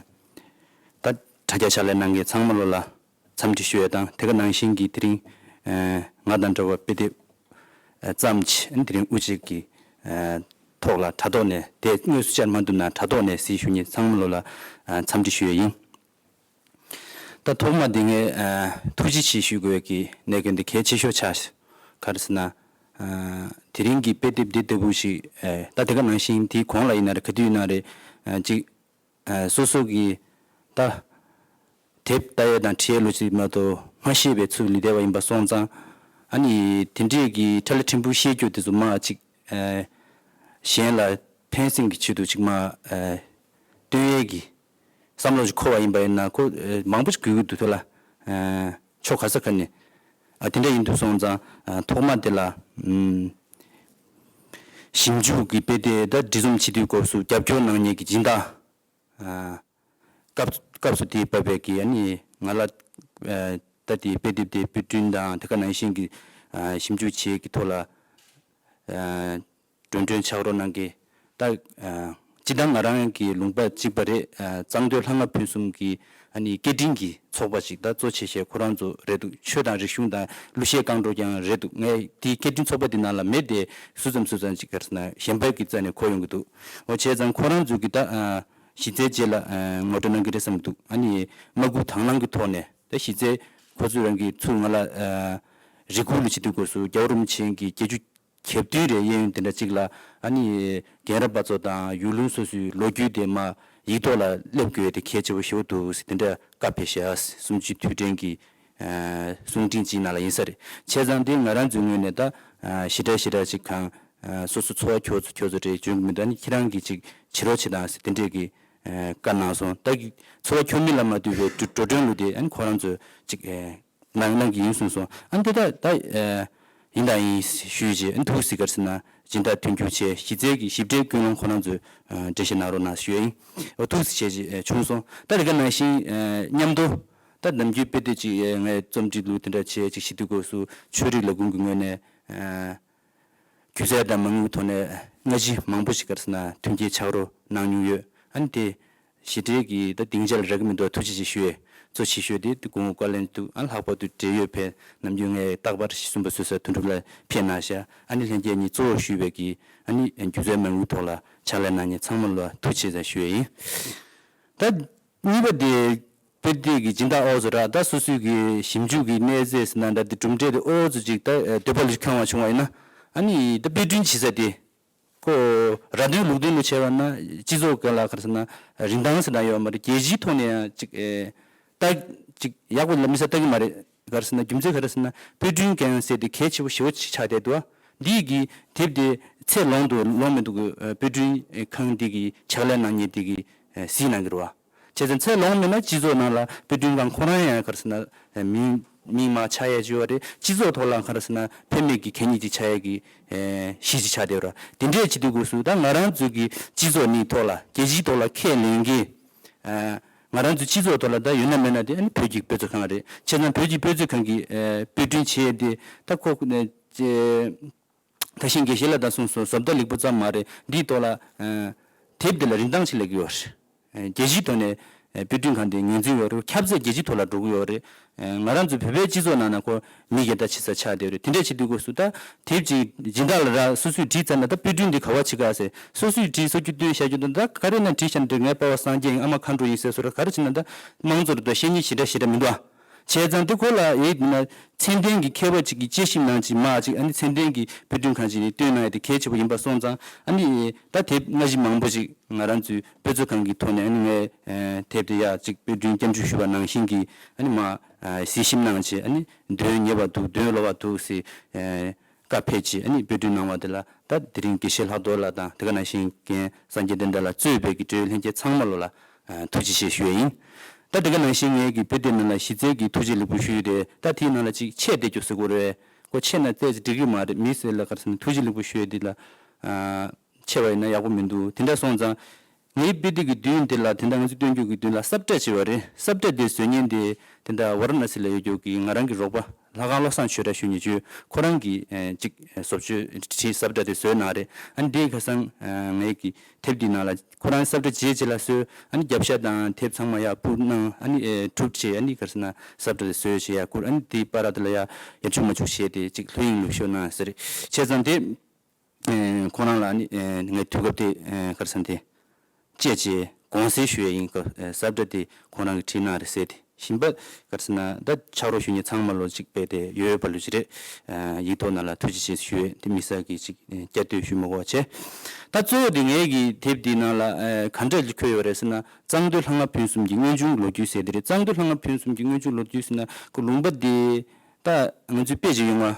ད་དྲ་རྒྱ་ཕྱག་ལས་གནང་མཁན་ཚང་མ་ལོ་ལ་འཚམས་འདྲི་ཞུ་ཡས་དང་། དེ་ག་ནང་བཞིན་གྱི་དེ་རིང་ ཨ་ང་དང་འདྲ་བ་དཔེ་དེབ་ཨ་བརྩམས་བྱས། ཨ་ནི་དེ་རིང་དབུ་འབྱེད་ཀྱི་ཨ་ཐོག་ལ་དྲ་ཐོག་ནས། དེ་དངོས་སུ་བཅར་མ་ཐུབ་ན་དྲ་ཐོག་ནས་གཟིགས་ཞུ་མཁན་ཚང་མ་ལོ་ལ་ཨ་འཚམས་འདྲི་ཞུ་ཡས་ཡིན། ད་ཐོག་མ་དེ་ངས་ཨ་ཐུགས་རྗེ་ཆེ་ཞུ་དགོས་ཀྱི་གནད་དོན་དེ་གལ་ཆེ་ཤོས་ཆགས། ག་རེ་ཟེར་ན། ཨ་དེ་རིང་གི་དཔེ་དེབ་འདི་ལྟ་བུ་ཞིག་ཨ་ད་དེ་ག་ནང་བཞིན་དེའི་གོང་ལ་ཡིན་ན་རེད། ག་དུས་ཡིན་ན་རེད། ཨ་ཅིག་ཨ་སོ་སོ་གི་ད་དེབ་ལྟ་ཡས་དང་འབྲི་ཡས་ལོ་ཅིག་མ་གཏོགས་མ་ཤེས་པའི་ཚུལ་ལས་བསྡད་པ་ཡིན་པ་སོང་ཙང་། ཨ་ནི་དེ་འདྲས་ཀྱི་ཁྲ་ལ་ཕྲན་བུ་ཤེས་རྒྱུ་དེ་ཚོ་མ་ཅིག་ཨ་གཞན་ལ་ཕན་སེམས་ཀྱི་ཆེད་དུ་ཅིག་མ་ཨ་སྟོན་ཡས་ཀྱི་བསམ་བློ་ཞིག་འཁོར་བ་ཡིན་པ་ཡིན་ན། ཁོ་ཨ་མང་པོ་ཞིག་དགོས་ཀྱི་འདུག་ཐོག་ལ། ཨ་ཕྱོགས་ག་ས་ག་ནས་ཨ་དེ་འདྲ་ཡིན་དུས་སོང་ཙང་། ཨ་ཐོག་མ་དེ་ལ་ཨམ་ཞིབ་འཇུག་གི་དཔེ་དེ་ད་འབྲི་རྩོམ་བྱེད་དུས་སྐབས་སུ་རྒྱབ་སྐྱོར་གནང་མཁན་གྱི་སྦྱིན་བདག་ཨ་སྐབས་སྐབས་སུ་དེའི་བབས་པའི་གི་ཨ་ནི་ང་ལ་ཨ་ད་དེའི་དཔེ་དེབ་དེ་དཔེ་སྐྲུན་དང་དེ་ག་ནང་བཞིན་གྱི་ཨ་ཞིབ་འཇུག་བྱེད་ཀྱི་ཐོག་ལ་ཨ་འགྲོ་གྲོན་ཆགས་རོགས་གནང་གི། ད་ཨ་སྤྱིར་བཏང་ང་རང་གི་ལུང་པ་གཅིག་པ་རེད། ཨ་གཙང་སྟོད་ལྷ་ང་ཕུན་སུམ་གྱི་ཨ་ནི་སྐད་འཕྲིན་གྱི་ཚོགས་པ་ཞིག་ད་གཙོ་ཆེ་ཤོས་ཁོ་རང་ཚོ་རེད་འདུག་ཆོས་དང་རིག་གཞུང་དང་གླུ་གཞས་བསྐང་གྲོགས་ཀྱང་རེད་འདུག་ངས་དེའི་སྐད་འཕྲིན་ཚོགས་པ་དེ་ནང་ལ་མེད་དེ། སུ་ཙམ་སུ་ཙམ་ཅིག་ག་རེ་ཟེར་ན་གཞན་པ་གི་རྩ་ནས་གོ་ཡོང་གི་འདུག་འོ་བྱས་ཙང་ཁོ་རང་ཚོ་གི་ད་ཨ་གཞི་རྩའི་རྗེས་ལ་ཨ་ངོ་སྤྲོད་གནང་གི་རེད་བསམ་གྱི་འདུག་ཨ་ནི་མ་སྐུལ་དང་བླངས་ཀྱི་ཐོག་ནས་ད་གཞི་རྩའི་ཁོ་ཚོས་རང་གི་ཚུར་ང་ལ་ཨ་རེ་སྐུལ་ལ་བྱེད་དུས་སྐབས་སུ་རྒྱལ་བ་རིན་པོ་ཆེ་གི་བརྒྱད་ཅུ་གྱ་བདུན་རེ་གཡས་གཡོན་དེ་འདྲ་གཅིག་ལ། ཨ་ནི་རྒན་རབས་པ་ཚོ་དང་ཡུལ་ལུང་སོ་སོའི་ལོ་རྒྱུས་དེ་མར་ཡིག་ཐོག་ལ་སླེབས་དགོས་དེ་གལ་ཆེ་བོ་ཞེ་པོ་འདུག་ཟེར་དེ་འདྲ་བཀའ་ཕེབས་ཤག་གསུམ་བཅུའི་དུས་དྲན་གྱི་ཨ་གསུང་འཕྲིན་གཅིག་ནང་ལ་ཡིན་ས་རེད། བྱས་ཙང་དེ་ང་རང་ཚོའི་ངོས་ནས་ད་ཨ་ཞེ་དྲག་ཞེ་དྲག་ཅིག་གང་ཨ་སོ་སོ་ཚོ་བ་ཁྱོད་ཚོ་ཁྱོད་ཚོ་རེད་འཇོན་གྱི་མི་འདུག་ཨ་ནི་ཁྱེད་རང་གིས་ཅིག་བྱེད་རོགས་བྱེད་དང་ཟེར་དེ་འདྲས་ཀྱི་ཨ་བཀའ་གནང་སོང་། ད་གི་ཚོ་བ་ཁྱོད་མི་ལ་མ་ལྟོས་པའི་འགྲོ་འགྲོ་གྲོན་ལོ་དེ་ཨ་ནི་ཁོ་རང་ཚོས་ཅིག་ཨ་གནང་གནང་གི་ཡིན་གསུངས་སོང་། ཨ་ནི་དེ་ད་ད་ཨ་ཡིན་དང་ཡིན་ཞུས་རྗེས། ཨ་ནི་ཐུགས་སྲིད་ག་རེ་ཟེར་ན་སྦྱིན་བདག་མཐུན་འགྱུར་བྱས། གཞི་རྩའི་གི་ཞིབ་ཕྲའི་ཀུན་སློང་ཁོ་རང་ཚོས་ཨ་འགྲེལ་བཤད་གནང་རོགས་གནང་ཞུས་ཡིན། འོ་ཐུགས་སྲིད་བྱས་རྗེས་ཨ་བྱུང་སོང་། ད་དེ་ག་ནང་བཞིན་ཨ་མཉམ་དུ་ད་ནམ་རྒྱུན་དཔེ་དེབ་ཅིག་ཨ་ངས་རྩོམ་སྒྲིག་ལུགས་དེ་འདྲ་བྱས་ཅིག་ཞུ་དུས་སྐབས་སུ་ཆོས་རིག་ལས་ཁུངས་ཀྱི་ངོས་ནས་ཨ་སྒྱུ་རྩལ་དང་མ་དངུལ་ཐོག་ནས་སྔ་ཕྱི་མང་པོ་ཞིག་ག་རེ་ཟེར་ན་མཐུན་རྐྱེན་ཆགས་རོགས་གནང་མྱོང་ཡོད། ཨ་ནི་དེ་ཞེ་དྲག་གི་ད་སྡིངས་ཆ་ལ་རག་གི་མི་འདུག་ཐུགས་རྗེ་ཆེ་ཞུ་ཡས་གཙོ་ཆེ་ཤོས་དེ་དེ་སྐུ་ངོ་བཀའ་བློན་འདུག་ཨ་ལྷག་པར་དུ་འབྲེལ་ཡོད་ཕེབས་ནམ་རྒྱུན་ངས་རྟག་པར་གསུང་པ་བཟོས་ས་དོན་གྲུབ་ལགས་ཕེབས་གནང་ཤག་ཨ་ནི་ལྷན་རྒྱས་གཉིས་གཙོ་བོ་ཞུས་པའི་གི་ཨ་ནི་སྒྱུ་རྩལ་མ་དངུལ་ཐོག་ལ་ཕྱག་ལས་གནང་མཁན་ཚང་མ་ལ་ཐུགས་རྗེ་ཆེ་ཞུ་ཡས་ཡིན། ད་གཉིས་པ་དེ་དཔེ་དེབ་ཀྱི་སྦྱིན་བདག་ཨོ་ཚོ་ར། ད་སོ་སོའི་གི་ཞིབ་འཇུག་གི་གནས་ཚད་ཟེར་ན་འདྲ། དེ་གྲུབ་འབྲས་དེ་ཨོ་ཚོ་ཅིག་ད་འདོད་པ་ལ་ཁྱོང་བ་བྱུང་བ་ཡིན་ན། ཨ་ནི་ད་དཔེ་སྐྲུན་བྱེད་ས་དེ་ཁོ་ར་དོན་ལུག་དོན་ལ་བྱས་པ་ན་སྤྱི་ཚོགས་སྒང་ལ་ག་རེ་ཟེར་ན་རིན་ཐང་ཟེར་ན་ཡོད་མ་རེད། རྒྱལ་སྤྱིའི་ཐོག་ནས་ཡང་ཅིག་ཨེ་ད་ཅིག་ཡག་པོ་ལ་མི་ས་ལྟ་གི་མ་རེད། ག་རེ་ཟེར་ན་རྒྱུ་མཚན་ག་རེ་ཟེར་ན་དཔེ་སྐྲུན་མཁན་ཟེར་དེ་གལ་ཆེ་བོ་ཞེ་པོ་ཅིག་ཆགས་བསྡད་འདུག་འདི་གི་དེབ་དེ་ཚད་ལོངས་འདུག་ལོངས་མི་འདུག་གི་དཔེ་སྐྲུན་ཁང་འདི་གི་ཕྱག་ལས་གནང་མཁན་འདི་གི་གཟིགས་གནང་གི་རེད་བ། བྱས་ཙང་ཚད་ལོངས་མེད་ན་སྤྱི་ཚོགས་ནང་ལ་དཔེ་སྐྲུན་ཁང་ཁོ་རང་ཡང་ག་རེ་ཟེར་ན་མིང་མིང་མ་ཆགས་ཡ་ཅིག་ཡོད་རེད། སྤྱི་ཚོགས་ཐོག་ལ་ག་རེ་ཟེར་ན་ཕན་མེད་ཀྱི་གད་སྙིགས་ཅིག་ཆགས་ཡ་གི་གཞི་ཅིག་ཆགས་བསྡད་ཡོད་རེད། དེ་འདྲས་བྱེད་དུས་སྐབས་སུ་ད་ང་རང་ཚོ་གི་སྤྱི་ཚོགས་ནི་ཐོག་ལ་རྒྱལ་སྤྱིའི་ཐོག་ལ་ཁས་ལེན་གི་ཨ་ང་རང་ཚོའི་སྤྱི་ཚོགས་ཐོག་ལ་ད་ཡོད་ན་མེད་ན་དེ་ཨ་ནི་བོད་ཀྱི་དཔེ་མཛོད་ཁང་རེད། བྱས་ཙང་བོད་ཀྱི་དཔེ་མཛོད་ཁང་གི་ཨ་དཔེ་སྐྲུན་བྱས་ཏེ་ད་ཁོ་ཨ་ཅེ་ད་ཤིང་དགེ་བཤེས་ལགས་ད་གསུངས་སོང་། བཟོ་ལྟ་ལེགས་པོ་ཙམ་མ་རེད། འདིའི་ཐོག་ལ་ཨ་དེབ་འདི་ལ་རིན་ཐང་ཆེ་ལེགས་ཡོད་རེད། ཨ་རྒྱལ་སྤྱིའི་ཐོག་ནས་ཨ་དཔེ་སྐྲུན་ཁང་དེ་ངོས་འཛིན་ཡོད་རེད། ཁྱབ་ཚད་རྒྱལ་སྤྱིའི་ཐོག་ལ་འགྲོ་གི་ཡོད་རེད། ཨ་ང་རང་ཚོ་བོད་པའི་སྤྱི་ཚོགས་ནང་ན་ཁོ་མི་སྒེར་ད་ཆེ་ས་ཆགས་བསྡད་ཡོད་རེད། དེ་འདྲས་བྱེད་དུས་སྐབས་སུ་ད་དེབ་ཅིག་སྦྱིན་བདག་ལ་རག་སོ་སོས་བྲིས་ཚར་ན་ད་དཔེ་སྐྲུན་འདི་ག་བ་བྱེད་ག་ཟེར། སོ་སོས་བྲིས་སོ་རྒྱུ་སྟོན་བཤད་རྒྱུ་དང་ད་ག་རེ་ན་བྲིས་བཞག་ན་འདི་ངའི་པ་ཕ་སངས་རྒྱས་ཡིན། ཨ་མ་མཁའ་འགྲོ་ཡིན་ཟེར་སོ་ར་ག་རེ་བྱེད་ན་ད་དམངས་གཙོ་རེད་དོ། བཤད་ཉེས་ཞེ་དྲག་ཞེ་དྲག་མི་འདུག་ཨ། བྱས་ཙང་དེ་ཁོ་ལ་ཡིད་ན་ཚད་ལྡན་གྱི་མཁས་པ་ཅིག་གིས་དཔྱད་ཞིབ་གནང་ཅིག་མ་ཅིག་ཨ་ནི་ཚད་ལྡན་གྱི་དཔེ་སྐྲུན་ཁང་ཅིག་ནས་བཏོན་གནང་ཡ་དེ་གལ་ཆེ་པོ་ཡིན་པ་སོང་ཙང་། ཨ་ནི་ད་དེབ་སྔ་ཕྱི་མང་པོ་ཅིག་ང་རང་ཚོའི་དཔེ་མཛོད་ཁང་གི་ཐོག་ནས་ཨ་ནི་ངས་ཨ་དེབ་དེ་ཡ་ཅིག་དཔེ་སྐྲུན་བསྐྱར་ཞིབ་ཞུས་པ་ནང་བཞིན་གྱི་ཨ་ནི་མ་ཨ་གཟིགས་ཞིབ་གནང་བྱས། ཨ་ནི་དོན་ཉེ་བ་འདུག་དོན་ལོ་བ་འདུག་ཟེར་ཨ་བཀའ་ཕེབས་བྱས། ཨ་ནི་དཔེ་སྐྲུན་གནང་བ་དེ་ལ་ད་དེ་རིང་དགེ་བཤེས་ལྷག་རྡོར་ལགས་དང་དེ་ག་ནང་བཞིན་རྒན་སངས་རྒྱས་བསྟན་དར་ལགས་གཙོས་པའི་གི་འབྲེལ་ཡོད་ལྷན་རྒྱས་ཚང་མ་ལོ་ལ་ཨ་ཐུགས་རྗེ་ཆེ་ཞུ་ཡས་ཡིན། ད་དེ་ག་ནང་བཞིན་ངས་ཀྱི་དཔེ་དེབ་ནང་ལ་གཞི་རྩའི་གི་ཐུགས་རྗེ་ལེགས་འབུལ་ཞུ་ཡས་དེ། ད་དེའི་ནང་ལ་ཅིག་ཆེད་བསྡད་རྒྱུ་ཟེར་དགོས་རེད། ཁོ་ཆེ་ན་རྩེ་ཅིག་འགྲིག་གི་མ་རེད། མི་སེར་ལ་ག་རེ་ཟེར་ན་ཐུགས་རྗེ་ལེགས་འབུལ་ཞུ་ཡས་དེ་ལ་ཨ་ཆེ་བ་ཡིན་ན་ཡག་པོ་མི་འདུག་དེ་འདྲ་སོང་ཙང་ངའི་དཔེ་དེབ་ཀྱི་མདུན་དེ་ལ་དེ་འདྲ་ང་ཚོ་སྟོན་རྒྱུ་གི་མདུན་ལ་ས་བཀྲ་ཅིག་ཡོད་རེད། ས་བཀྲ་དེ་བཟོ་མཁན་དེ་དེ་འདྲ་ཝཱ་ར་ཎ་སི་ལ་ཡོད་རྒྱུ་གི་ང་རང་གི་རོགས་པ་ ལྷ་ཁང་བློ་བཟང་ཆོས་གྲགས་ཞུ་མཁན་ཅིག་ཁོ་རང་གིས་ཨེ་གཅིག་ཨེ་བཟོ་བཅོས་བྲིས་ས་བཀྲ་དེ་བཟོས་གནང་རེད། ཨ་ནི་དེ་ཁ་སང་ཨེ་ངས་ཀྱི་དེབ་འདི་ནང་ལ་ཁོ་རང་ས་བཀྲ་རྗེས་རྗེས་ལ་བཟོས། ཨ་ནི་རྒྱབ་ཤ་དང་དེབ་ཚང་མ་ཡར་སྤུར་གནང་། ཨ་ནི་ཨེ་གྲུབ་བྱས། ཨ་ནི་ག་རེ་ཟེར་ན་ས་བཀྲ་དེ་བཟོས་བྱས་ཡར་བསྐུར། ཨ་ནི་དེའི་བར་དུ་ལ་ཡར་ཡར་བཅུག་མར་བཅུག་བྱས་ཏེ་གཅིག་ལྷོད་གཡེང་ལུགས་ཤོར་གནང་ཟེར། བྱས་ཙང་དེ་ཨེ་ཁོ་རང་ལ་ཨ་ནི་ཨེ་ངས་དུས་སྐབས་དེ་ཨེ་ག་རེ་ཟེར་ན་དེ། བཅས་བཅས་དགོངས་སེལ་ཞུ་ཡས་ཡིན། སྐབས་ས་བཀྲ་དེ་ཁོང་རང་གིས་བྲིས་གནང་རེད་ཟེར་ཏེ། ཞིམ་པ་ག་རེ་ཟེར་ན་ད་ཕྱག་རོགས་ཞུ་མཁན་ཚང་མ་ལོ་གཅིག་པས་དེ་ཡོད་པ་ལོ་གཅིག་རེད། ཡིག་ཐོག་ནང་ལ་ཐུགས་རྗེ་ཆེ་ཞུ་ཡས་དེ་དམིགས་བསལ་གྱི་གཅིག་བསྐྱར་ཟློས་ཞུ་མི་དགོས་པ་བྱས། ད་གཙོ་བོ་དེ་ངའི་གི་དེབ་འདི་ནང་ལ་ག་འདྲ་བཀོད་ཡོད་རེད་ཟེར་ན། གཙང་སྟོད་ལྷ་ལྔ་ཕུན་སུམ་གྱི་དངོས་བྱུང་ལོ་རྒྱུས་ཟེར་དེ་རེད། གཙང་སྟོད་ལྷ་ལྔ་ཕུན་སུམ་གྱི་དངོས་བྱུང་ལོ་རྒྱུས་ཟེར་ན་ཁོ་ལུང་པ་དེ་ད་ང་ཚོའི་དཔེ་ཅིག་ཡོང་བ།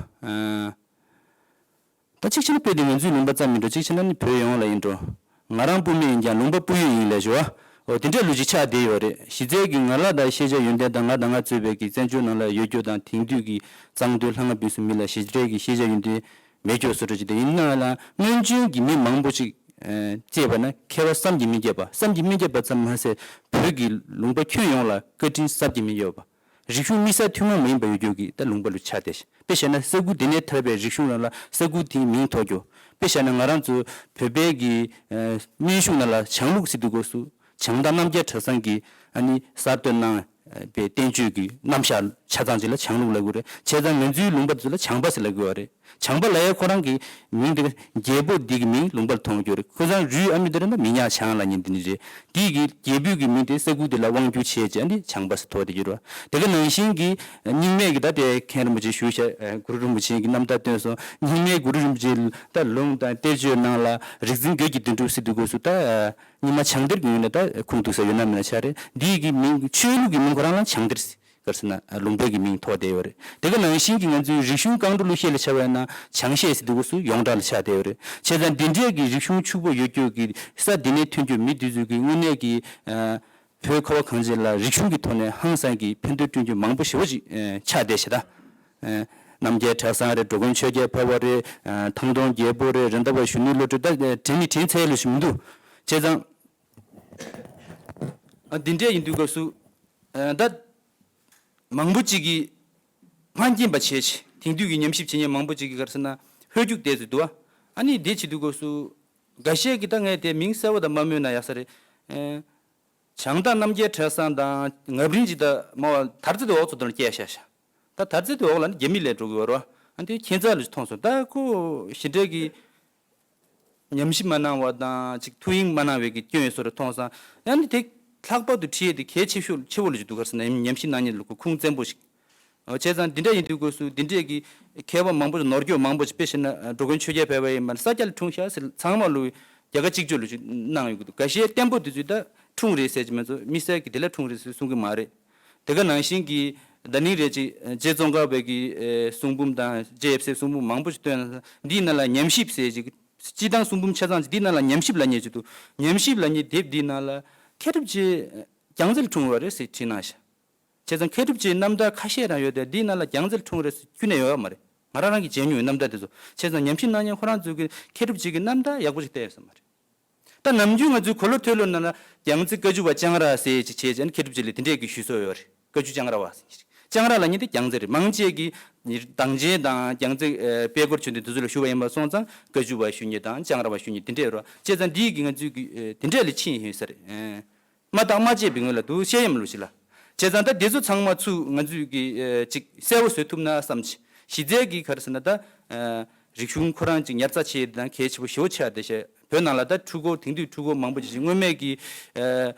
ད་གཅིག་བྱས་ན་དཔེ་དེ་ང་ཚོའི་ལུང་པ་ཙམ་མིན་འགྲོ། གཅིག་བྱས་ན་ནི་བོད་ཡོངས་ལ་ཡིན་འགྲོ། ང་རང་སྤུ་མེད་ཡིན་ཀྱང་ལུང་པ་སྤུ་ཡོད་ཡིན་ལབ་ཞུ་བ། འོ་དེ་འདྲ་ལོ་རྒྱུས་ཆགས་བསྡད་ཡོད་རེད། གཞི་རྩའི་གི་ང་ལ་ད་ཤེས་བྱ་ཡོན་ཏན་དང་ང་དང་ང་གཙོས་པའི་གི་བཙན་བྱོལ་ནང་ལ་ཡོད་རྒྱུ་དང་དེང་དུས་ཀྱི་གཙང་སྟོད་ལྷ་ལྔ་ཕུན་སུམ་མི་ལ་གཞི་རྩའི་གི་ཤེས་བྱ་ཡོན་ཏན་མེད་རྒྱུ་བཟོ་འདྲ་ཅིག་དེ་ཡིན་ན་ལ་སྔོན་བྱོན་གྱི་མི་མང་པོ་ཅིག་བཅས་པ་ན་མཁས་པ་བསམ་གྱིས་མི་ཁྱབ་པ། བསམ་གྱིས་མི་ཁྱབ་པ་ཙམ་མ་ཟད་བོད་ཀྱི་ལུང་པ་ཁྱོན་ཡོངས་ལ་བཀའ་དྲིན་བསམ་གྱིས་མི་ཁྱབ་པ། རིག་གཞུང་དམིགས་བསལ་ཐུན་མོང་མ་ཡིན་པ་ཡོད་རྒྱུ་གི་ད་ལུང་པ་ལུ་ཆགས་བསྡད་ཤག་དཔེ་བཞག་ན་ས་ཁུལ་དེ་ནས་ཐར་པའི་རིག་གཞུང་རང་ལ་ས་ཁུལ་དེའི་མིང་ཐོགས་རྒྱུ། དཔེ་བཞག་ན་ང་རང་ཚོ་བོད་པའི་གི་ཨ་སྨན་གཞུང་ནང་ལ་བྱང་ལུགས་ཟེར་དུས་སྐབས་སུ་བྱང་བདག་རྣམ་རྒྱལ་གྲྭ་ཚང་གིས་ཨ་ནི་གསར་གཏོད་གནང་བའི་བསྟན་བཅོས་ཀྱི་རྣམ་གཞག་ཆ་ཚང་ཅིག་ལ་བྱང་ལུགས་ལབ་དགོས་རེད། བྱས་ཙང་ང་ཚོའི་ལུང་པ་ཚོ་ལ་བྱང་པ་ཟེར་ལབ་དགོས་པ་རེད། བྱང་པ་ལབ་ཡ་ཁོ་རང་གི་མིང་དེ་རྒྱལ་པོ་འདི་གི་མིང་ལུང་པར་མཐོང་རྒྱུ་རེད། ཁོ་ཚང་རུས་ཨ་མི་དེ་རེད་ན་མི་ཉག་བྱང་ལབ་མཁན་དེ་འདྲ་རེད། འདི་གི་རྒྱལ་པོའི་གི་མིང་དེ་ས་ཁུལ་དེ་ལ་དབང་བསྒྱུར་བྱས་རྗེས་འདི་བྱང་པ་ཟེར་ཐོགས་དེ་གྱུར་བ། དེ་ག་ནང་བཞིན་གྱི་རྙིང་མའི་གི་ད་ལྟའི་མཁན་རིན་པོ་ཆེ་ཞུ་བྱ་གུ་རུ་རིན་པོ་ཆེ་གི་རྣམ་ཐར་སྟོན་སོང་། རྙིང་མའི་གུ་རུ་རིན་པོ་ཆེ་ད་ལུང་དང་གཏེར་ཆོས་ནང་ལ་རིག་འཛིན་དགེ་བའི་དོན་གྲུབ་ཟེར་དུས་སྐབས་སུ་ད་རྙིང་མ་བྱང་གཏེར་གྱི་ངོས་ནས་ད་ཁུངས་གཏུགས་ས་ཡོད་ན་མེད་ན་ཆ་རེད། འདི་གི་མིང་ཆོས་ལུགས་ཀྱི་མིང་ཁོ་རང་ལ་བྱང་གཏེར་ཟེར། ག་རེ་ཟེར་ན་ལུང་པའི་གི་མིང་ཐོགས་བསྡད་ཡོད་རེད། དེ་ག་ནང་བཞིན་གྱི་ང་ཚོའི་རིག་གཞུང་རྐང་བྲོ་གླུ་གཞས་ལ་ཆ་བས་ན་བྱང་གཞས་ཟེར་དུས་སྐབས་སུ་ཡོངས་གྲགས་ལ་ཆགས་བསྡད་ཡོད་རེད། བྱས་ཙང་འདི་འདྲའི་གི་རིག་གཞུང་ཕྱུག་པོ་ཡོད་རྒྱུ་གི་ས་འདི་ནས་ཐོན་རྒྱུ་མི་འདི་ཚོ་གི་དངོས་གནས་ཀྱི་ཨ་བོད་ཁ་བ་གངས་ཅན་ལ་རིག་གཞུང་གི་ཐོག་ནས་ཧང་སང་གི་ཕན་ཐོགས་བསྐྲུན་རྒྱུ་མང་པོ་ཞེ་པོ་ཅིག་ཨ་ཆགས་བསྡད་ཤག་ད། ཨ་རྣམ་རྒྱལ་གྲྭ་ཚང་རེད། འགྲོ་མགོན་ཆོས་རྒྱལ་འཕགས་པ་རེད། ཨ་ཐང་སྟོང་རྒྱལ་པོ་རེད། རེད་མདའ་བ་གཞོན་ནུ་བློ་གྲོས་ད་དྲན་ནི་དྲན་ཚར་ལོས་ཤིག་མི་འདུག་བྱས་ཙང་། ཨ་འདི་འདྲས་ཡིན་དུས་སྐབས་སུ་ཨ་ད་མང་པོ་ཅིག་གིས་ཕན་སྐྱེན་པ་བྱས་ཤིང་དེང་དུས་ཀྱི་ཉམས་ཞིབ་བྱེད་མཁན་མང་པོ་ཅིག་གིས་ག་རེ་ཟེར་ན་ཧོལ་རྒྱུག་བསྡད་ཟེར་འདུག་བ། ཨ་ནི་འདི་བྱེད་དུས་སྐབས་སུ་འགའ་ཤས་ཀྱིས་ད་ངས་དེ་མིང་གསལ་བོ་དང་མ་སྨོས་ན་ཡག་ས་རེད། ཨ་བྱང་བདག་རྣམ་རྒྱལ་གྲྭ་ཚང་དང་ངབ་རིང་ཅིག་ད་མ་བ་དར་རྩེ་དེ་འོག་ཚོ་དང་བསྐྱལ་ཤག་ཤག་ད་དར་རྩེ་དེ་འོག་ལ་ནི་རྒྱ་མི་ལས་འགྲོ་གི་ཡོད་རེད་བ། ཨ་འདི་ཁྱད་མཚར་ལ་མཐོང་སོང་། ད་ཁོ་ཞི་བདེ་གི་ཉམས་ཞིབ་མ་གནང་བ་དང་ཅིག་ཐུགས་གཡེང་མ་གནང་བའི་གི་སྐྱོན་ཡོད་བཟོ་འདྲ་མཐོང་སོང་། ཡང་ནི་དེ་ལྷག་པར་དུ་ཁྲིད་ཡས་དེ་གལ་ཆེ་ཤོས་ཆེ་བོ་ལ་ཅིག་འདུག་ག་རེ་ཟེར་ན་ཉམས་ཞིབ་གནང་མཁན་ལ་ཁོ་ཁུངས་བཙན་པོ་ཞིག་ཨོ་བྱས་ཙང་འདི་འདྲ་ཡིན་དུས་སྐབས་སུ་འདི་འདྲས་ཀྱི་མཁས་པ་མང་པོ་ཞིག་ནོར་སྐྱོན་མང་པོ་ཞིག་དཔེ་བཞག་ན་འགྲོ་མགོན་ཆོས་རྒྱལ་འཕགས་པ་ཡིན་པ་ས་སྐྱ་ལ་འཁྲུངས་ཤག་ཟེར་ཚང་མ་ལོ་རྒྱ་གར་གཅིག་ལྕོགས་ལ་ཅིག་གནང་ཡོང་གི་འདུག་འགའ་ཤས་བརྟན་པོ་དེ་ཚོས་ད་འཁྲུངས་རེད་ཟེར་གྱི་མ་གཏོགས་དམིགས་བསལ་གྱི་དེ་ལ་འཁྲུངས་རེད་ཟེར་གསུང་གི་མ་རེད། དེ་ག་ནང་བཞིན་གྱི་ད་ནིང་རེད་ཅིག་རྗེ་ཙོང་ཁ་པའི་གི་གསུང་འབུམ་དང་རྗེ་ཡབ་སྲས་གསུང་འབུམ་མང་པོ་ཞིག་བཏོན་ན་འདིའི་ནང་ལ་ཉམས་ཞིབ་ཟེར་ཅིག་སྤྱི་བཏང་གསུང་འབུམ་ཆ་ཚང་ཅིག་འདིའི་ནང་ལ་ཉམས་ཞིབ་ལབ་མཁན་ཅིག་འདུག་ཉམས་ཞིབ་ལབ་མཁན་དེབ་འདིའི་ནང་ལ་མཁས་གྲུབ་རྗེ་རྒྱལ་རྩེ་ལ་འཁྲུངས་པ་རེད་ཟེར་བྲིས་གནང་ཤག་བྱས་ཙང་མཁས་གྲུབ་རྗེའི་རྣམ་ཐར་ཁ་ཤས་རང་ཡོད་དེ་འདིའི་ནང་ལ་རྒྱལ་རྩེ་ལ་འཁྲུངས་རེད་ཟེར་ཁྱོན་ནས་ཡོད་མ་རེད། ང་རང་རང་གིས་མཇལ་མྱོང་ཡོད་རྣམ་ཐར་དེ་ཚོ། བྱས་ཙང་ཉམས་ཞིབ་གནང་མཁན་ཁོ་རང་ཚོས་ཀྱི་མཁས་གྲུབ་རྗེ་གི་རྣམ་ཐར་ཡག་པོ་ཞིག་བལྟས་ཡོད་ས་མ་རེད། ད་ནམ་རྒྱུན་ང་ཚོའི་གོ་ལ་ཐོས་ལོ་ནང་ལ་རྒྱལ་རྩེ་བཀའ་བརྒྱུད་པ་ལྕང་ར་ཟེར་ཅིག་བྱས་ཙང་མཁས་གྲུབ་རྗེ་ལ་དེ་འདྲས་ཀྱི་ཞུ་སྲོལ་ཡོད་རེད། བཀའ་བརྒྱུད་ལྕང་ར་བ་ཟེར་གྱི་རེད། ལྕང་ར་ལབ་མཁན་དེ་རྒྱལ་རྩེ་རེད། མང་ཆེ་གིས་གདངས་ཅན་དང་རྒྱལ་རྩེ་ཨ་དཔལ་འཁོར་ཆོས་སྡེ་འདི་ཚོ་ལ་ཞུགས་པ་ཡིན་པ་སོང་ཙང་བཀའ་བརྒྱུད་པ་ཞུ་མཁན་དང་ལྕང་ར་བ་ཞུ་མཁན་དེ་འདྲས་རེད། བྱས་ཙང་འདིས་ཀྱི་ང་ཚོའི་གི་ཨ་དེ་འདྲས་ལ་ཕྱིན་ཡོད་ས་རེད། ཨ། མ་བརྟགས་མ་དཔྱད་པའི་ངོས་ལ་འདུག་བཤད་ཡ་མ་ལུས་ཤིག་ལ། བྱས་ཙང་ད་འདི་ཚོ་ཚང་མ་ཚུར་ང་ཚོས་ཀྱི་ཨ་ཅིག་གསལ་བོ་བཟོ་ཐུབ་ན་བསམ་གྱི། གཞི་རྩའི་གི་ག་རེ་ཟེར་ན་ད་ཨ་རིག་གཞུང་ཁོ་རང་ཅིག་ཉར་ཚགས་བྱེད་ཡ་དེ་དང་གལ་ཆེ་པོ་ཞེ་པོ་ཆགས་བསྡད་ཤག་བོད་ནང་ལ་ད་འཕྲུལ་འཁོར་དེང་དུས་འཕྲུལ་འཁོར་མང་པོ་ཅིག་ཅིག་སྔོན་མའི་གི་ཨ་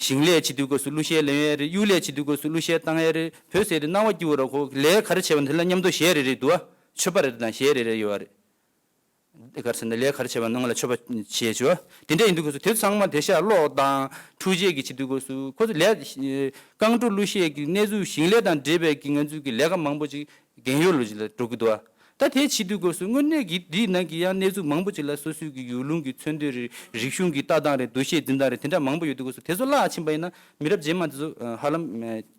ཞིང་ལས་བྱེད་དུས་སྐབས་སུ་གླུ་གཞས་ལེན་ཡ་རེད། གཡུག་ལས་བྱེད་དུས་སྐབས་སུ་གླུ་གཞས་བཏང་ཡ་རེད། བོད་ཟེར་དེ་སྣང་བ་སྐྱིད་པོ་ར་ཁོ་ལས་ག་རེ་བྱས་པ་དེ་ལ་མཉམ་དུ་གཞས་རེ་རེ་འདུག་ཨ། མཆོད་པ་རེ་རེ་དང་གཞས་རེ་རེ་ཡོད་རེད། ག་རེ་ཟེར་ན་ལས་ག་རེ་བྱས་པ་ནང་ལ་མཆོད་པ་བྱས་བྱས་པ། དེ་འདྲ་ཡིན་དུས་སྐབས་སུ་དེ་ཚོ་ཚང་མ་དེ་ཤ་གློག་དང་འཕྲུལ་ཆས་ཀྱི་བྱེད་དུས་སྐབས་སུ་ཁོ་ཚོ་ལས་རྐང་བྲོ་གླུ་གཞས་ཀྱི་གནས་ཚུལ་ཞིང་ལས་དང་འབྲེལ་བའི་གི་ང་ཚོའི་གི་ལས་ཀ་མང་པོ་ཅིག་རྒན་ཡོལ་ལོ་ཅིག་ལ་འགྲོ་གི་འདུག་ཨ། ད་དེ་བྱེད་དུས་སྐབས་སུ་དངོས་གནས་ཀྱི་འདིའི་ནང་གི་ཡང་གནས་ཚུལ་མང་པོ་ཅིག་ལ་སོ་སོའི་གི་ཡུལ་ལུང་གི་མཚོན་དོན་རེད། རིག་གཞུང་གི་ལྟ་སྟངས་རེད། འདུ་ཤེས་འཛིན་སྟངས་རེད། དེ་འདྲ་མང་པོ་ཡོད་དུས་སྐབས་སུ་དེ་ཚོ་བརླག་ཕྱིན་པ་ཡིན་ན་མི་རབས་རྗེས་མ་དེ་ཚོ་ཧ་ལམ་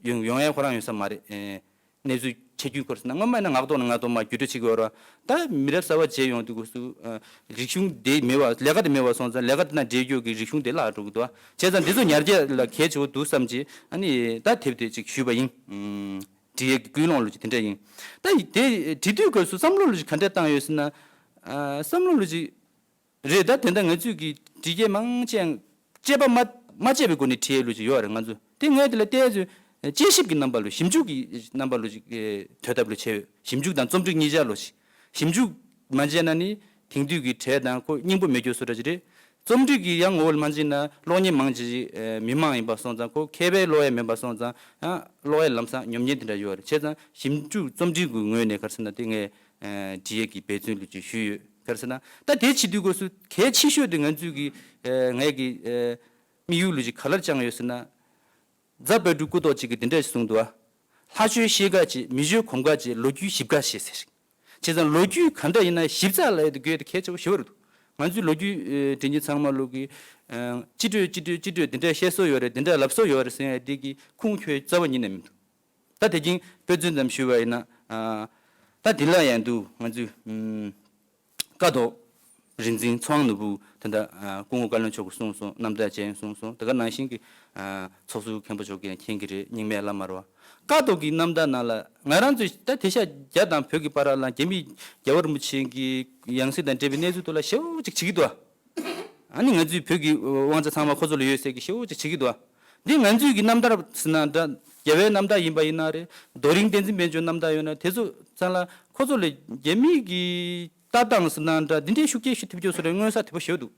ཡོང་ཡོང་ཡ་ཁོ་རང་ཡོང་ས་མ་རེད། གནས་ཚུལ་ཆ་རྒྱུས་སྐོར་ཟེར་ན་སྔོན་མ་ཡིན་ན་ངག་ཐོག་ནས་ངག་ཐོག་མར་བརྒྱུད་སྤྲོད་བྱེད་ཀྱི་ཡོད་རེད། ད་མི་རབས་གསར་པ་བྱས་ཡོང་དུས་སྐབས་སུ་ཨ་རིག་གཞུང་དེ་མེད་པ་ལས་ཀ་དེ་མེད་པ་སོང་ཙང་ལས་ཀ་དེ་དང་འབྲེལ་རྒྱུ་གི་རིག་གཞུང་དེ་བརླག་འགྲོ་གི་འདུག་བྱས་ཙང་འདི་ཚོ་ཉར་རྒྱས་ལ་གལ་ཆེ་བོ་འདུག་བསམ་གྱིས་ཨ་ནི་ད་དེབ་དེ་ཅིག་ཞུས་པ་ཡིན། ཨུམ། བྲིས་ཡས་ཀྱི་ཀུན་སློང་ལོ་ཅིག་དེ་འདྲ་ཡིན། ད་དེ་བྲིས་དུས་སྐབས་སུ་བསམ་བློ་ལོ་ཅིག་ག་འདྲ་བཏང་ཡོད་ཟེར་ན། ཨ། བསམ་བློ་ལོ་ཅིག་རེད། ད་དེ་འདྲ་ང་ཚོས་ཀྱི་བྲིས་རྒྱས་མང་ཆེ་དཔྱད་པ་མ་མ་བྱས་པའི་སྒོ་ནས་བྲིས་ཡས་ལོ་ཅིག་ཡོད་རེད། ང་ཚོ་དེ་ངས་དེ་ལ་བལྟས་ཚོད་དཔྱད་ཞིབ་ཀྱི་རྣམ་པ་ལོ་ཞིབ་འཇུག་གི་རྣམ་པ་ལོ་ཅིག་དོད་ཐབས་ལོ་བྱས་ཡོད། ཞིབ་འཇུག་དང་རྩོམ་སྒྲིག་གཉིས་ཆ་ལོ་ཞིབ་འཇུག་མ་བྱས་ན་ནི་དེང་དུས་ཀྱི་གྲས་དང་ཁོ་སྙིང་པོ་མེད་རྒྱུ་བཟོ་འདྲ་ཅིག་རེད། རྩོམ་སྒྲིག་གི་ཡང་ངོ་བོ་ལ་མ་འཛིན་ན་ཀློག་མཁན་མང་ཆེ་ཅིག་མི་མང་ཡིན་པ་སོང་ཙང་ཁོ་མཁས་པའི་ཀློག་ཡས་མིན་པ་སོང་ཙང་ཡང་ཀློག་ཡས་ལམ་སང་ཉོབ་ཉེན་དེ་འདྲ་ཡོད་རེད། བྱས་ཙང་ཞིབ་འཇུག་རྩོམ་སྒྲིག་གི་ངོས་ནས་ག་རེ་ཟེར་ན་དེ་ངས་བྲིས་ཡས་ཀྱི་འབད་བརྩོན་ལུགས་ཅིག་ཞུས་ཡོད། ག་རེ་ཟེར་ན་ད་དེ་བྱེད་དུས་སྐབས་སུ་གལ་ཆེ་ཤོས་དེ་ང་ཚོས་ཀྱི་ངས་ཀྱི་དམིགས་ཡུལ་ལུགས་ཅིག་ག་ལ་བཅངས་ཡོད་ཟེར་ན། རྫ་དཔལ་སྤྲུལ་སྐུ་ཐོག་གཅིག་གིས་འདི་འདྲ་ཞིག་གསུངས་འདུག་ཨ། ལྷ་ཆོས་ཤེས་དགའ་བྱེད། མི་ཆོས་གོམས་དགའ་བྱེད། ལོ་རྒྱུས་ཞིབ་དགའ་བྱེད་ཟེར། བྱས་ཙང་ལོ་རྒྱུས་ག་འདྲ་ཡིན་ན་ཞིབ་ཚགས་ལ་ཡོད་དགོས་དེ་གལ་ཆེ་བོ་ཞེ་པོ་རེད་འདུག་ང་ཚོའི་ལོ་རྒྱུས་ཨེ་དྲན་གྱི་ཚང་མ་ལོ་གི་ཨེ་སྤྱི་འགྲོས་སྤྱི་འགྲོས་སྤྱི་འགྲོས་འདི་འདྲ་བཤད་སྲོལ་ཡོད་རེད། འདི་འདྲ་ལབ་སྲོལ་ཡོད་རེད་ཟེར་ཡ་འདི་གི་ཁུངས་འཁྱོལ་རྩ་བ་ཉིད་ནས་མི་འདུག་ད་དེ་རྐྱེན་དཔེ་མཚོན་ཙམ་ཞུས་པ་ཡིན་ན། ཨ་ད་འདི་ལ་ཡང་འདུག་ང་ཚོའི་ཨུམ། ཀཿཐོག་རིག་འཛིན་ཚངས་དབང་ནོར་བུ་ད་ལྟ་སྐུ་ངོ་བཀའ་བློན་མཆོག་གིས་གསུངས་སོང་། རྣམ་ཐར་ཅན་གསུངས་སོང་། དེ་ག་ནང་བཞིན་གྱི་ཚོགས་ཟུར་མཁན་པོ་མཆོག་གིས་མཁྱེན་གྱི་རེད། རྙིང་མའི་བླ་མ་རེད་བ། ཀཿཐོག་གི་རྣམ་ཐར་ནང་ལ་ང་རང་ཚོས་ད་དེང་སང་རྒྱ་དང་བོད་ཀྱི་བར་ལ་རྒྱ་མི་རྒྱལ་བ་རིན་པོ་ཆེ་གི་ཡང་སྲིད་དང་འབྲེལ་བའི་གནས་ཚུལ་ཐོག་ལ་ཞེ་པོ་ཅིག་བྱེད་ཀྱི་འདུག་ཨ་ནི་ང་ཚོའི་བོད་ཀྱི་དབང་ཆ་ཚང་མ་ཁོ་ཚོ་ལ་ཡོད་ཟེར་གྱི་ཞེ་པོ་ཅིག་བྱེད་ཀྱི་འདུག་འདི་ང་ཚོའི་གི་རྣམ་ཐར་ཟེར་ན་འདྲ། རྒྱལ་བའི་རྣམ་ཐར་ཡིན་པ་ཡིན་ན་རེད། རྡོ་རིང་བསྟན་འཛིན་དཔལ་འབྱོར་རྣམ་ཐར་ཡོད་ན་དེ་ཚོ་ཚང་ལ་ཁོ་ཚོ་ལ་རྒྱ་མི་གི་ལྟ་སྟངས་ཟེར་ན་འདྲ། འདི་འདྲའི་ཤུགས་རྐྱེན་ཞིག་ཐེབས་རྒྱུ་བཟོ་འདྲ་མངོན་གསལ་དོད་པོ་ཞེ་པོ་འདུག་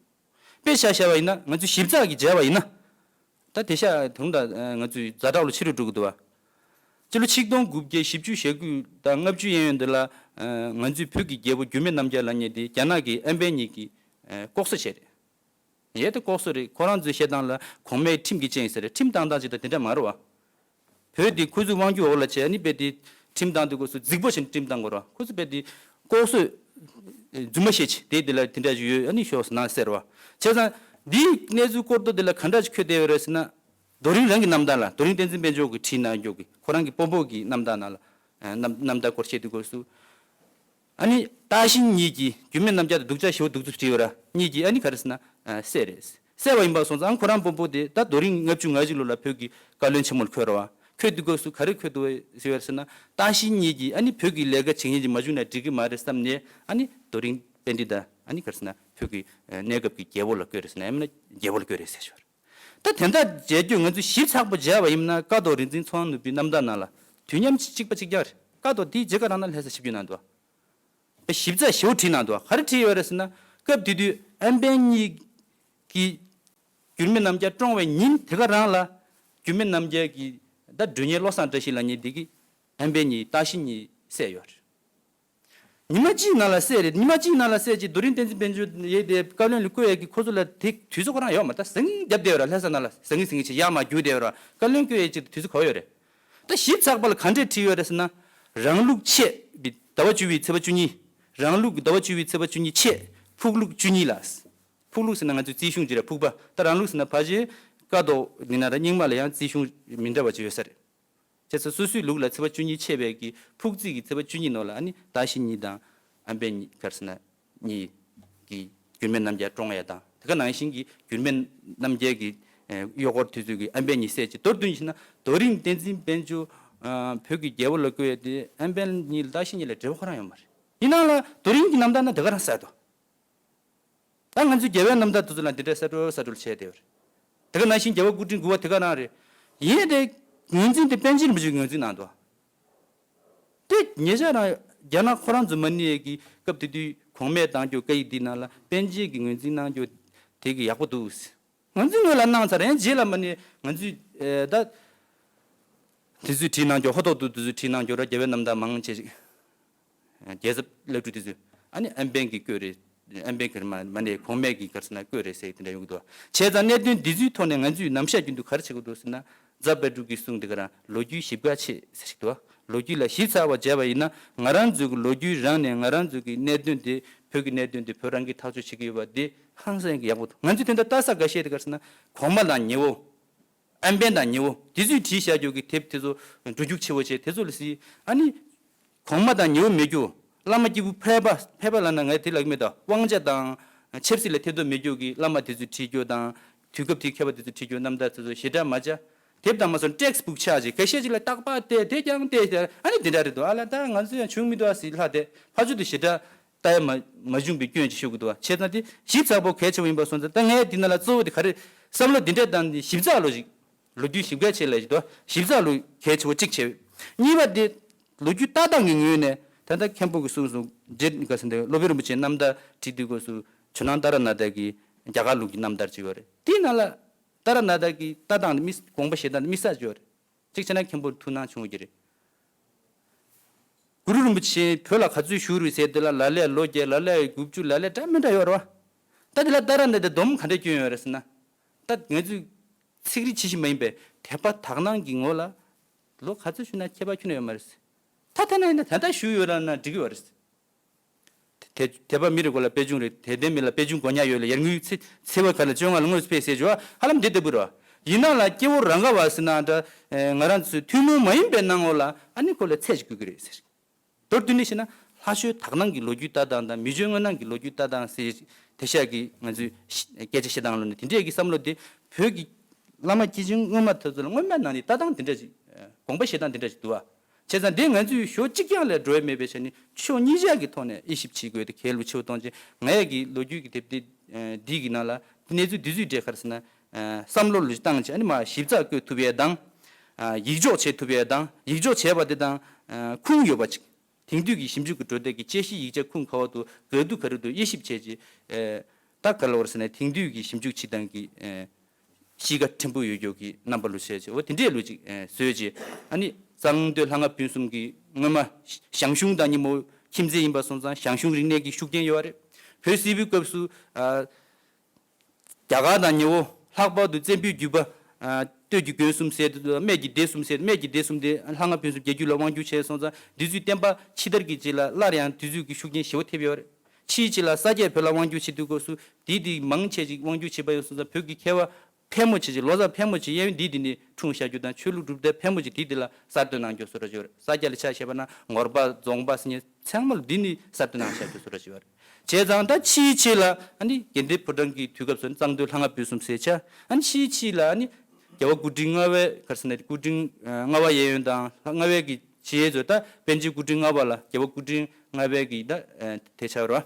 དཔེ་ཆ་བཞག་པ་ཡིན་ན་ང་ཚོས་ཞིབ་ཚགས་ཀྱིས་མཇལ་བ་ཡིན་ན། ད་དེང་སང་དུང་ད་ང་ཚོའི་ཛ་དྲག་ལ་ཕྱི་རུ་འགྲོ་གི་འདུག་བ། སྤྱི་ལོ་ཆིག་སྟོང་དགུ་བརྒྱ་བཞི་བཅུ་ཞེ་དགུ་དང་ལྔ་བཅུ་གཡས་གཡོན་འདི་ལ་ང་ཚོའི་བོད་ཀྱི་རྒྱལ་པོ་འགྱུར་མེད་རྣམ་རྒྱལ་ལབ་མཁན་དེ་རྒྱ་ནག་གི་ཨན་པན་གཉིས་ཀྱིས་ལྐོག་ཟ་བྱས་རེད། ཡས་དེ་ལྐོག་ཟ་རེད། ཁོ་རང་ཚོའི་བཤད་སྟངས་ལ་གོང་མའི་ཁྲིམས་ཀྱི་སྤྱན་ཟེར་རེད། ཁྲིམས་བཏང་སྟངས་ཅིག་ད་དེ་འདྲ་མ་རེད་བ། བོད་འདི་ཁོ་ཚོའི་དབང་སྒྱུར་འོག་ལ་བྱས། ཨ་ནི་དཔེ་དེ་ཁྲིམས་བཏང་དུས་སྐབས་སུ་རྫིག་པོ་བྱས་ནས་ཁྲིམས་བཏང་དགོས་རེད་བ། ཁོ་ཚོ་དཔེ་དེ་ལྐོག་ཟ་རྫུན་མ་བཤད་ཅིག་དེ་དེ་ལ་དེ་འདྲ་ཞིག་ཡོད། ཨ་ནི་ཤོག་ཟེར་ན་ཟེར་བ། བྱས་ཙང་འདིའི་གནས་ཚུལ་སྐོར་དུ་དེ་ལ་ག་འདྲ་ཞིག་འཁོད་བསྡད་ཡོད་རེད་ཟེར་ན། རྡོ་རིང་རང་གི་རྣམ་ཐར་ལ། རྡོ་རིང་བསྟན་འཛིན་དཔལ་འབྱོར་གྱིས་བྲིས་གནང་རྒྱུ་གི་ཁོ་རང་གི་དཔོན་པོ་གི་རྣམ་ཐར་ནང་ལ། རྣམ་རྣམ་ཐར་སྐོར་བཤད་དུས་སྐབས་སུ། ཨ་ནི་སྟག་ཤིང་གཉིས་ཀྱིས་འགྱུར་མེད་རྣམ་རྒྱལ་དང་སྡུག་ཅག་ཞེ་པོ་སྡུག་ཚུལ་བྲིས་ཡོད་ར། གཉིས་ཀྱིས་ཨ་ནི་ག་རེ་ཟེར་ན། བསད་རེད། བསད་པ་ཡིན་པ་སོང་ཙང་ཁོ་རང་དཔོན་པོ་དེ་ད་རྡོ་རིང་ལྔ་བཅུ་ང་གཅིག་ལོ་ལ་བོད་ཀྱི་བཀའ་བློན་ཆེན་མོར་འཁོད་ར་བ། འཁོད་དུས་སྐབས་སུ་ག་རེ་འཁོད་འདུག་ཟེར་བ་ཟེར་ན། སྟག་ཤིང་གཉིས་ཀྱིས་ཨ་ནི་བོད་ཀྱི་ལས་ཀ་བྱེད་མཁན་ཅིག་མ་བྱུང་ན་འགྲིག་གི་མ་རེད་བསམ་ནས། ཨ་ནི་རྡོ་རིང་པཎྜི་ཏ་ཨ་ནི་ག་རེ་ཟེར་ན་བོད་ཀྱི་གནས་སྐབས་ཀྱི་རྒྱལ་པོ་ལ་བསྐོས་རེད་ཟེར་ན། ཡང་མིན་ན་རྒྱལ་པོ་ལ་བསྐོས་རེད་ཟེར་ཞོར། ད་དེ་འདྲ་མཇལ་རྒྱུ་ང་ཚོས་ཞིབ་ཚགས་པོ་མཇལ་བ་ཡིན་ན། ཀཿཐོག་རིག་འཛིན་ཚངས་དབང་ནོར་བུའི་རྣམ་ཐར་ནང་ལ་དུས་མཉམ་གཅིག་པ་གཅིག་རྐྱང་རེད། ཀཿཐོག་དེའི་རྗེས་ཀ་རང་ན་ལྷ་ས་ཞིབ་འཇུག་གནང་འདུག་ཞིབ་ཚགས་ཞེ་པོ་བྲིས་གནང་འདུག་ག་རེ་བྲིས་ཡོད་རེད་ཟེར་ན། སྐབས་དེ་དུས་ཨན་པན་གཉིས་ཀྱིས་འགྱུར་མེད་རྣམ་རྒྱལ་བཀྲོངས་པའི་ཉིན་དེ་ག་རང་ལ། འགྱུར་མེད་རྣམ་རྒྱལ་གྱི་ད་མགྲོན་གཉེར་བློ་བཟང་བཀྲ་ཤིས་ལབ་མཁན་དེ་གིས་ཨན་པན་གཉིས་སྟག་ཤིང་གཉིས་བསད་ཡོད་རེད། ཉི་མ་གཅིག་ནང་ལ་བསད་རེད། ཉི་མ་གཅིག་ནང་ལ་བསད་ཅིག་རྡོ་རིང་བསྟན་འཛིན་དཔལ་འབྱོར་ཡས་དེ་བཀའ་བློན་ལ་བསྐོས་ཡས་ཀྱི་ཁོ་ཚོ་ལ་དེ་དུས་ཚོད་ཁོ་རང་ཡོད་མ་རེད། ད་ཟང་ངེ་རྒྱབ་བསྡད་ཡོད་ར། ལྷ་ས་ནང་ལ་ཟང་ངེ་ཟིང་ངེ་ཅིག་ཡར་མར་རྒྱུག་བསྡད་ཡོད་ར། བཀའ་བློན་བསྐོས་ཡས་ཅིག་དུས་ཚོད་ག་པར་ཡོད་རེད། ད་ཞིབ་ཚགས་པ་ལ་ག་འདྲས་བྲིས་ཡོད་རེད་ཟེར་ན། རང་ལུགས་ཆད་པའི་ཟླ་བ་བཅུ་པའི་ཚེས་པ་བཅུ་གཉིས། རང་ལུགས་ཀྱི་ཟླ་བ་བཅུ་པའི་ཚེས་པ་བཅུ་གཉིས་ཆད། ཕུགས་ལུགས་བཅུ་གཉིས་ལ། ཕུགས་ལུགས་ཟེར་ན་ང་ཚོའི་རྩིས་གཞུང་ཅིག་རེད། ཕུག་པ། ད་རང་ལུགས་ཟེར་ན་ཕལ་ཆེར་ཀཿཐོག་ཡིན་ན་ར་རྙིང་མ་ལ་ཡང་རྩིས་གཞུང་མི་འདྲ་བ་ཅིག་ཡོད་ས་རེད། བྱས་ཙང་སོ་སོའི་ལུགས་ལ་ཚེས་པ་བཅུ་གཉིས་ཆད་པའི་གི་ཕུག་རྩིས་ཀྱི་ཚེས་པ་བཅུ་གཉིས་ནང་ལ་ཨ་ནི་སྟག་ཤིང་གཉིས་དང་ཨན་པན་གཉིས་ག་རེ་ཟེར་ན་གཉིས་ཀྱིས་འགྱུར་མེད་རྣམ་རྒྱལ་བཀྲོངས་ཡས་དང་། དེ་ག་ནང་བཞིན་གྱི་འགྱུར་མེད་རྣམ་རྒྱལ་གྱི་གཡོག་སྐོར་དུས་ཚོད་ཀྱི་ཨན་པན་གཉིས་བསད་ཅིག་མདོར་བསྡུས་ནས་བཤད་ན་རྡོ་རིང་བསྟན་འཛིན་དཔལ་འབྱོར་བོད་ཀྱི་རྒྱལ་པོ་ལ་བསྐོས་ཡས་དེ་ཨན་པན་གཉིས་ལ་སྟག་ཤིང་གཉིས་ལ་འབྲེལ་བ་ཁོ་རང་ཡོད་མ་རེད། ཡིན་ནའང་ལ་རྡོ་རིང་གི་རྣམ་ཐར་ན་དེ་ག་རང་གསལ་འདུག་ད་ང་ཚོའི་རྒྱལ་བའི་རྣམ་ཐར་དེ་ཚོ་ལ་འདི་འདྲ་གསལ་སྒྲོག་གསལ་སྒྲོག་བྱས་བསྡད་ཡོད་རེད། དེ་ག་ནང་བཞིན་རྒྱལ་བ་སྐུ་ཕྲེང་དགུ་པ་དེ་ག་རང་རེད། ཡིན་ཏེ་ངོས་འཛིན་དེ་པཎ་ཆེན་རིན་པོ་ཆེས་ངོས་འཛིན་གནང་འདུག་དེ་ཉེ་ཆར་རང་རྒྱ་ནག་ཁོ་རང་ཚོ་མ་ཎི་ཡས་ཀྱི་སྐབས་དེ་དུས་གོང་མས་བཏང་རྒྱུ་བཀའ་ཡིག་འདི་ནང་ལ་པཎ་ཆེན་གྱིས་ངོས་འཛིན་གནང་རྒྱུ་དེ་གི་ཡག་པོ་འདུག་ངོས་འཛིན་སྔོན་ལ་གནང་ཚར། ཡང་རྗེས་ལ་མ་ཎི་ང་ཚོས་ད་དེ་ཚོས་བྲིས་གནང་རྒྱུ། ཧོ་ཐོག་ཏུ་དེ་ཚོས་བྲིས་གནང་རྒྱུ་ར། རྒྱལ་བའི་རྣམ་ཐར་མང་ཆེ་ཞིག་རྒྱལ་ཚབ་བླ་སྤྲུལ་དེ་ཚོས་ཨ་ནི་ཨན་པན་གྱིས་བསྐོས་རེད། ཨན་པན་གྱིས་མ་མ་ནས་གོང་མས་ཀྱིས་ག་རེ་ཟེར་ན་བསྐོས་རེད་ཟེར་དེ་འདྲ་ཡོང་གི་འདུག་བྱས་ཙང་གནད་དོན་འདི་ཚོའི་ཐོག་ནས་ང་ཚོས་ནམ་ཞག་རྒྱུན་དུ་ག་རེ་བྱེད་དགོས་འདུག་ཟེར་ན། རྫ་དཔལ་སྤྲུལ་གྱིས་གསུངས་དེ་ག་རང་ལོ་རྒྱུས་ཞིབ་ཁ་ཆེ་ཟེར་ཞིག་འདུག་ལོ་རྒྱུས་ལ་ཞིབ་ཚགས་པ་མཇལ་བ་ཡིན་ན། ང་རང་ཚོའི་གི་ལོ་རྒྱུས་རང་ནས་ང་རང་ཚོའི་གི་གནད་དོན་དེ། བོད་ཀྱི་གནད་དོན་དེ་བོད་རང་གིས་ཐག་གཅོད་བྱེད་ཀྱི་ཡོད་པ་དེ་ཧང་སང་གི་ཡག་པོ་འདུག་ང་ཚོས་དེ་འདྲ་ལྟ་ས་འགའ་ཤས་དེ་ག་རེ་ཟེར་ན། གོང་མ་དང་ཉེ་བོ། ཨན་པན་དང་ཉེ་བོ་དེ་ཚོས་བྲིས་བཞག་རྒྱུ་གི་དེབ་དེ་ཚོ་འགྲོ་རྒྱུག་ཆེ་བོ་བྱས་དེ་ཚོ་ལ་གཟིགས། ཨ་ནི་གོང་མ་དང་ཉེ་བོ་མེད་རྒྱུ། བླ་མ་སྐྱེས་བུ་ཕལ་པ། ཕལ་པ་ལབ་ན་ངས་དེ་ལབ་ཀྱི་མེད་དོ། དབང་ཆ་དང་ཆབ་སྲིད་ལ་ཐེ་གཏོགས་མེད་རྒྱུ་གི་བླ་མ་དེ་ཚོས་བྲིས་རྒྱུ་དང་། དུས་སྐབས་དེའི་མཁས་པ་དེ་ཚོས་བྲིས་རྒྱུ་རྣམ་ཐར་དེ་ཚོ་ཞེ་དྲག་མ་བྱ། དེབ་དང་མ་སོང་ཊེག་སི་བུག་ཆགས་ཅིག་ཁ་ཤས་ཅིག་ལ་རྟག་པར་བལྟས་དེ་ཀྱང་བལྟས་ཨ་ནི་དེ་འདྲ་རེད་འདུག་ཨ་ལ་ད་ང་ཚོ་ཡང་བྱུང་མི་འདུག་ཨ་ཟེར་ལྷག་དེ་ཕར་ཚུར་དུ་ཞེ་དྲག་ལྟ་ཡ་མ་མ་བྱུང་བའི་སྐྱོན་ཅིག་ཤོད་ཀྱི་འདུག་བ། བྱས་ཙང་དེ་ཞིབ་ཚགས་པོ་གལ་ཆེ་བོ་ཡིན་པ་སོང་ཙང་ད་ངས་འདི་ནང་ལ་གཙོ་བོ་དེ་ག་རེ་བསམ་བློ་འདི་འདྲས་བཏང་སྟེ་ཞིབ་ཚགས་ལོ་ཞིག་ལོ་རྒྱུས་ཞིབ་གལ་ཆེ་ལ་ཞིག་འདུག་བ། ཞིབ་ཚགས་ལོ་གལ་ཆེ་བོ་གཅིག་བྱས། གཉིས་པ་དེ་ལོ་རྒྱུས་ལྟ་སྟངས་ཀྱི་ངོས་ནས་ད་ལྟ་མཁན་པོ་གིས་གསུངས་སོང་རྗེ་ག་ཟེར་འདི་སློབ་དཔོན་རིན་པོ་ཆེའི་རྣམ་ཐར་བྲིས་དུས་སྐབས་སུ་ཇོ་ནང་ཏཱ་ར་ནཱ་ཐ་གི་རྒྱ་གར་ལུགས་ཀྱི་རྣམ་ཐར་ཅིག་ཡོད་རེད། དེའི་ནང་ལ་ཏཱ་ར་ནཱ་ཐ་གི་ལྟ་སྟངས་དེ་མི་དགོངས་པ་བཞེས་སྟངས་དེ་དམིགས་བསལ་ཅིག་ཡོད་རེད། གཅིག་བྱས་ན་མཁན་པོར་ཐུགས་སྣང་བྱུང་གི་རེད། གུ་རུ་རིན་པོ་ཆེ་བོད་ལ་ག་ཚོད་བཞུགས་རེད་ཟེར་དེ་ལ་ལ་ལས་ལོ་བརྒྱད་ལ་ལས་དགུ་བཅུ་ལ་ལས་འདྲ་མི་འདྲ་ཡོད་རེད་བ། ད་དེ་ལ་ཏཱ་ར་ནཱ་ཐ་སྡོམ་ག་འདྲ་སྐྱོན་ཡོད་རེད་ཟེར་ན། ད་ང་ཚོས་ཚིག་རིས་ཇི་བཞིན་མ་ཡིན་པའི་དད་པ་དག་སྣང་གི་ངོ་ལ་ལོ་ག་ཚོད་བཞུགས་ན་ཁྱད་པར་ཁྱོན་ནས་ཡོད་མ་རེད་ཟེར། ད་ཐ་ན་ཡིན་ན་ད་ལྟ་བཞུགས་ཡོད་ལབ་ན་འགྲིག་གི་ཡོད་རེད་ཟེར། དད་དད་པ་མི་རེ་ངོ་ལ་པད་སྐྱོང་རེད། དད་ལྡན་མི་ལ་པད་སྐྱོང་དགོས་ཉག་ཡོད་ལ་ཡར་ངོའི་ཚེ་ཚེ་བ་ག་ལ་བཅོ་ལྔ་ལ་དངོས་སུ་ཕེབས་ཟེར་བ་ཧ་ལམ་འདི་ལྟ་བུ་རེད་བ། ཡིན་ནའང་ལ་སྐྱེ་བོ་རང་ག་བ་ཟེར་ན་འདྲ། ང་རང་ཚོའི་ཐུན་མོང་མ་ཡིན་པའི་སྣང་ངོ་ལ་ཨ་ནི་ཁོ་ལ་ཚད་ཅིག་དགོས་ཀྱི་རེད་ཟེར། མདོར་བསྡུས་ནས་བཤད་ན་ལྷ་ཆོས་དག་སྣང་གི་ལོ་རྒྱུས་ལྟ་སྟངས་དང་མི་ཆོས་དངོས་སྣང་གི་ལོ་རྒྱུས་ལྟ་སྟངས་ཟེར་དེ་ཤག་གི་ང་ཚོས་སྐད་ཆ་བཤད་སྟངས་ལོ་ནི་དེ་འདྲས་ཀྱི་བསམ་བློ་དེ་བོད་ཀྱི་བླ་མ་སྐྱེས་ཆེན་སྔོན་མ་དེ་ཚོ་ལ་སྔོན་མ་ནང་ནས་ལྟ་སྟངས་དེ་འདྲ་ཅིག་དགོངས་པ་བཞེས་སྟངས་དེ་འདྲ་ཅིག་འདུག་བ། བྱས་ཙང་དེ་ང་ཚོས་ཞོ་གཅིག་རྐྱང་ལས་འགྲོ་ཡ་མེད་པའི་ཆ་ནས་ཕྱོགས་གཉིས་ཆ་གི་ཐོག་ནས་དབྱེ་ཞིབ་བྱེད་དགོས་དེ་གལ་ལོ་ཆེ་བ་གཏོང་ཆེད་ང་ཡ་གི་ལོ་རྒྱུས་ཀྱི་དེབ་དེ་འདི་གི་ནང་ལ་གནས་ཚུལ་དེ་ཚོའི་གྲས་ག་རེ་ཟེར་ན། བསམ་བློ་ལུས་བཏང་བྱས་ཨ་ནི་མ་ཞིབ་ཚགས་བཀོད་ཐུབ་ཡས་དང་། ཡིག་འཇོག་བྱེད་ཐུབ་ཡས་དང་ཡིག་འཇོག་བྱས་པ་དེ་དང་ཁུངས་ཡོད་པ་ཅིག་དེང་དུས་ཀྱི་ཞིབ་འཇུག་གི་གྲོས་འདེགས་ཀྱི་དཔྱད་གཞིའི་ཡིག་ཆ་ཁུངས་ག་བ་དུ་ག་དུས་ག་རེ་དུ་དབྱེ་ཞིབ་བྱས་རྗེས། ད་ག་ལ་བར་ཟེར་ན་དེང་དུས་ཀྱི་ཞིབ་འཇུག་བྱེད་སྟངས་ཀྱི་གཤིས་ཀ་ཕྲན་བུ་ཡོད་རྒྱུ་གི་རྣམ་པ་ལུ་བྱས་རྗེས་འོ་དེ་འདྲས་ལུ་ཅིག་བཟོས་རྗེས་ཨ་ནི་གཙང་སྟོད་ལྷ་ལྔ་ཕུན་སུམ་གྱི་སྔོན་མ་ཞང་ཞུང་དང་ཉིན་མོ་ཁྱིམ་མཚེས་ཡིན་པ་སོང་ཙང་ཞང་ཞུང་རིག་གནས་ཀྱི་ཤུགས་རྐྱེན་ཡོད་རེད། བོད་སིལ་བུའི་སྐབས་སུ། རྒྱ་གར་དང་ཉེ་བོ་ལྷག་པར་དུ་བཙན་པོའི་བརྒྱུད་པ། སྟོད་ཀྱི་དགོན་གསུམ་ཟེར་དུས་སྨད་ཀྱི་སྡེ་གསུམ་ཟེར་སྨད་ཀྱི་སྡེ་གསུམ་དེ་ལྷ་ལྔ་ཕུན་སུམ་རྒྱལ་རྒྱུད་ལ་དབང་བསྒྱུར་བྱས་སོང་ཙང་འདི་ཚོའི་བསྟན་པ་ཕྱི་དར་གྱི་རྗེས་ལ་སླར་ཡང་འདི་ཚོའི་གི་ཤུགས་རྐྱེན་ཞེ་པོ་ཐེབས་ཡོད་རེད། ཕྱིའི་རྗེས་ལ་ས་སྐྱས་བོད་ལ་དབང་བསྒྱུར་བྱེད་དུས་སྐབས་སུ་དེའི་དེ་མང་ཆེ་ཅིག་དབང་བསྒྱུར་བྱེད་པ་ཡོད་སོང་ཙང་བོད་ཀྱི་མཁས་པ་ཕལ་མོ་ཆེ་ཅིག་ལོ་ཙཱ་ཕལ་མོ་ཆེ་གཡས་གཡོན་འདི་དེ་ནས་འཁྲུངས་བཞག་རྒྱུ་དང་ཆོས་ལུགས་གྲུབ་མཐའ་ཕལ་མོ་ཆེ་དེ་དེ་ལ་གསར་གཏོད་གནང་རྒྱུ་བཟོ་འདྲ་ཅིག་ཡོད་རེད། ས་སྐྱ་ལ་ཆ་བཞག་པ་ན་ངོར་པ་རྫོང་པ་ཟེར་མཁན་ཚང་མ་ལ་འདི་ནི་གསར་དུ་གནང་བཞག་རྒྱུ་བཟོ་འདྲ་ཅིག་ཡོད་རེད། བྱས་ཙང་ད་ཕྱིའི་ཕྱིར་ལ་ཨ་ནི་དགེ་ལྡན་ཕོ་བྲང་གི་དུས་སྐབས་སུ་གཙང་སྟོད་ལྷ་ལྔ་ཕུན་སུམ་ཟེར་བྱ་ཨ་ནི་ཕྱིའི་ཕྱིར་ལ་ཨ་ནི་རྒྱལ་བ་སྐུ་ཕྲེང་ལྔ་པའི་ག་རེ་ཟེར་ན་སྐུ་ཕྲེང་ལྔ་པ་གཡས་གཡོན་དང་ལྔ་པའི་གི་རྗེས་ཚོ་ད་པཎ་ཆེན་སྐུ་ཕྲེང་ལྔ་པ་ལ་རྒྱལ་བ་སྐུ་ཕྲེང་ལྔ་པའི་གི་ད་དེ་ཆགས་རོ།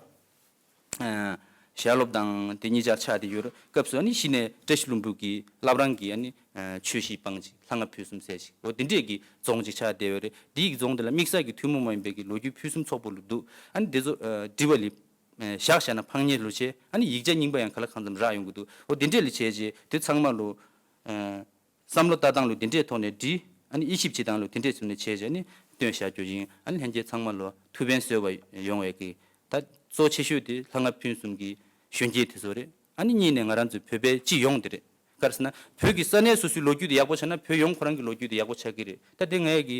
ཞལ་སློབ་དང་དེ་གཉིས་ཆར་ཆགས་བསྡད་ཡོད་རེད། སྐབས་སུ་ཨ་ནི་གཞི་ནས་བཀྲ་ཤིས་ལྷུན་པོ་གི་བླ་བྲང་གི་ཨ་ནི་ཆོས་གཞིས་སྤང་ཅིག་ལྷ་ལྔ་ཕུན་སུམ་ཟེར་ཅིག་འོ་དེ་འདྲས་ཀྱི་རྫོང་ཅིག་ཆགས་བསྡད་ཡོད་རེད། དེའི་རྫོང་དེ་ལ་དམིགས་བསལ་གྱི་ཐུན་མོང་མ་ཡིན་པའི་གི་ལོ་རྒྱུས་ཕུན་སུམ་ཚོགས་པོ་ལུ་འདུག་ཨ་ནི་དེ་ཚོ་འབྲི་བ་ལི་བཞག་བཞག་ན་ཕངས་ཉེས་ལོ་ཆེ་ཨ་ནི་ཡིག་ཆ་རྙིང་པ་ཡང་ག་ལ་གང་འཚམ་རག་ཡོང་གི་འདུག་འོ་དེ་འདྲས་ལ་བྱས་རྗེས་དེ་ཚང་མ་ལོ། བསམ་བློ་ལྟ་སྟངས་ལུ་དེ་འདྲས་ཐོག་ནས་འདྲི། ཨ་ནི་དབྱེ་ཞིབ་བྱེད་སྟངས་ལུ་དེ་འདྲས་ཐོག་ནས་བྱས་རྗེས་ནི་སྟོན་བཞག་རྒྱུ་ཡིན། ཨ་ནི་ལྷན་རྒྱས་ཚང་མ་ལུ་ཐུགས་ཕན་གསོས་པ་ཡོང་བའི་གི་ད་གཙོ་ཆེ་ཤོས་དེ་ལྷ་ལྔ་ཕུན་སུམ་གྱི་གཞོན་སྐྱེས་དེ་ཚོ་རེད། ཨ་ནི་གཉིས་ནས་ང་རང་ཚོའི་བོད་པའི་སྤྱི་ཡོངས་དེ་རེད། ག་རེ་ཟེར་ན་བོད་ཀྱི་ས་གནས་སོ་སོའི་ལོ་རྒྱུས་དེ་ཡག་པོ་ཆགས་ན་བོད་ཡོངས་ཁོ་རང་གི་ལོ་རྒྱུས་དེ་ཡག་པོ་ཆགས་ཀྱི་རེད། ད་དེ་ངས་ཀྱི་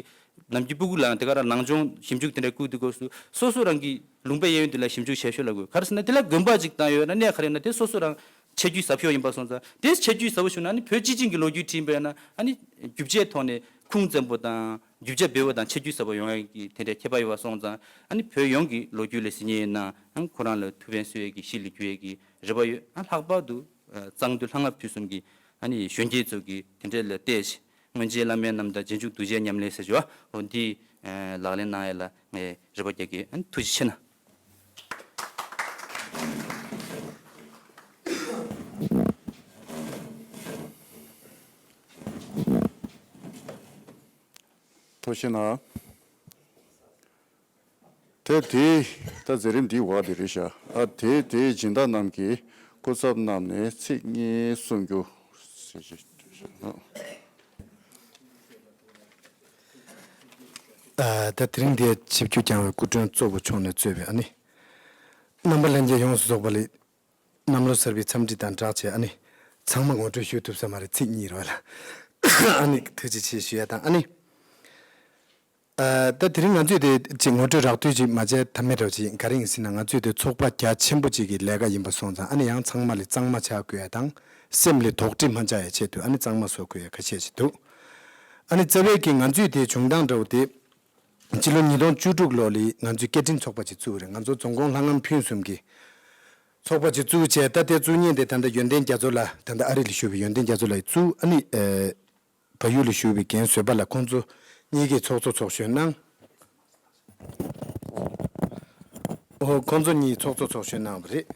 ནམ་རྒྱུན་སྤུ་གུ་ལའང་དེ་ག་རང་ནང་སྦྱོང་ཞིབ་འཇུག་དེ་འདྲ་བསྐུར་དུས་སྐབས་སུ་སོ་སོ་རང་གི་ལུང་པའི་གཡས་གཡོན་དེ་ལ་ཞིབ་འཇུག་བྱས་ཤོག་ལབ་དགོས། ག་རེ་ཟེར་ན་དེ་ལ་དགོན་པ་ཅིག་བཏང་ཡོད་ན་གནས་ག་རེ་ཡོད་ན་དེ་སོ་སོ་རང་ཆ་རྒྱུས་ཟབ་ཤོས་ཡིན་པ་སོང་ཙང་དེ་ཆ་རྒྱུས་ཟབ་པོ་བྱུང་ན་ཨ་ནི་བོད་སྤྱི་བྱིངས་ཀྱི་ལོ་རྒྱུས་བྲིས་པ་ཡིན་ན་ཨ་ནི་རྒྱུ་ཆའི་ཐོག་ནས་ཁུངས་བཙན་པོ་དང་རྒྱུ་ཆ་འབེལ་བ་དང་ཆ་རྒྱུས་ཟབ་པོ་ཡོང་ཡ་གི་དེ་འདྲའི་ཁྱད་པར་ཡོད་པ་སོང་ཙང་ཨ་ནི་བོད་ཡོངས་ཀྱི་ལོ་རྒྱུས་ལ་གཟིགས་མཁན་ཡིན་ན་ཨ་ནི་ཁོ་རང་ལ་ཐུགས་ཕན་གསོས་ཡ་གི་གཞི་ལ་གྱུར་ཡ་གི་རེ་བ་ཡོད། ཨ་ལྷག་པར་དུ་གཙང་སྟོད་ལྷ་ལྔ་ཕུན་སུམ་གྱི་ཨ་ནི་གཞོན་སྐྱེས་ཚོ་གི་དེ་འདྲ་ལ་བལྟས་ཤིང་། སྔོན་ཆད་བླ་མའི་རྣམ་ཐར་རྗེས་འཇུག་གདུལ་བྱའི་ཉམས་ལེན་ཟེར་བ་འོ་འདི་ལག་ལེན་གནང་ཡ་ལ་ངས་རེ་བ་རྒྱག་གི་ཨ་ནི་ཐུགས་རྗེ་ཆེ་གནང་། ཐུགས་རྗེ་གནང་། དེ་དེའི་ད་མཛད་རིམ་འདིའི་འོག་དེ་རེད་ཤག་ཨ་དེ་དེའི་སྦྱིན་བདག་རྣམས་ཀྱིས་སྐུ་ཚབ་རྣམས་ནས་ཚིག་གཉིས་གསུང་རྒྱུ། ཨ་ད་དེ་རིང་འདིར་ཆིབས་བསྒྱུར་བསྐྱངས་པའི་སྐུ་མགྲོན་གཙོ་བོ་མཆོག་ནས་གཙོས་པའི་ཨ་ནི་རྣམ་པ་ལྷན་རྒྱས་ཡོངས་སུ་རྫོགས་པ་ལས། གནམ་ལོ་གསར་པའི་འཚམས་འདྲི་དང་སྦྲགས་བྱས་ཨ་ནི་ཚང་མ་ངོ་སྤྲོད་ཞུ་ཐུབ་ས་མ་རེད། ཚིག་གཉིས་རེད་བ་ལ་ཨ་ནི་ཐུགས་རྗེ་ཆེ་ཞུ་ཡ་དང་ཨ་ནི། ཨ་ད་དེ་རིང་ང་ཚོས་དེ་ཅིག་ངོ་སྤྲོད་རགས་བསྡུས་ཅིག་མ་བྱས་ཐབས་མེད་འདྲ་བོ་ཅིག་ཡིན། ག་རེ་ཡིན་ཟེར་ན་ང་ཚོས་དེ་ཚོགས་པ་རྒྱ་ཆེན་པོ་ཅིག་གི་ལས་ཀ་ཡིན་པ་སོང་ཙང་ཨ་ནི་ཡང་ཚང་མ་ལས་གཙང་མ་ཆགས་དགོས་ཡ་དང་སེམས་ལས་དོགས་འདྲི་མ་འཇགས་ཡ་ཆེད་དུ་ཨ་ནི་གཙང་མ་བཟོ་དགོས་ཡ་ཁ་ཤས་ཅིག་འདུག་ཨ་ནི་རྩ་བའི་གི་ང་ཚོས་དེ་བྱུང་སྟངས་འདྲ་བོ་དེ་སྤྱི་ལོ་ཉིས་སྟོང་བཅུ་དྲུག་ལོ་ལ་ང་ཚོས་སྐད་འཕྲིན་ཚོགས་པ་ཅིག་བཙུགས་རེད། ང་ཚོ་རྫོང་ཁོངས་ལྷ་ལྔ་ཕུན་སུམ་གྱི་ཚོགས་པ་ཅིག་བཙུགས་བྱས་ད་དེ་བཙུགས་མཁན་དེ་ད་ལྟ་ཡོན་ཏན་རྒྱ་མཚོ་ལགས་ད་ལྟ་ཨ་རི་ལ་བཞུགས་པའི་ཡོན་ཏན་རྒྱ་མཚོ་ལགས་ཀྱིས་བཙུགས། ཨ་ནི་ཨེ་ བལ་ཡུལ་ལ་བཞུགས་པའི་རྒན་བཟོད་པ་ལགས་ཁོང་ཚོ་གཉིས་ཀས་ཚོགས་གཙོ་ཚོགས་གཞོན་གནང་། ཨོ་ཁོང་ཚོ་གཉིས་ཚོགས་གཙོ་ཚོགས་གཞོན་གནང་བ་རེད།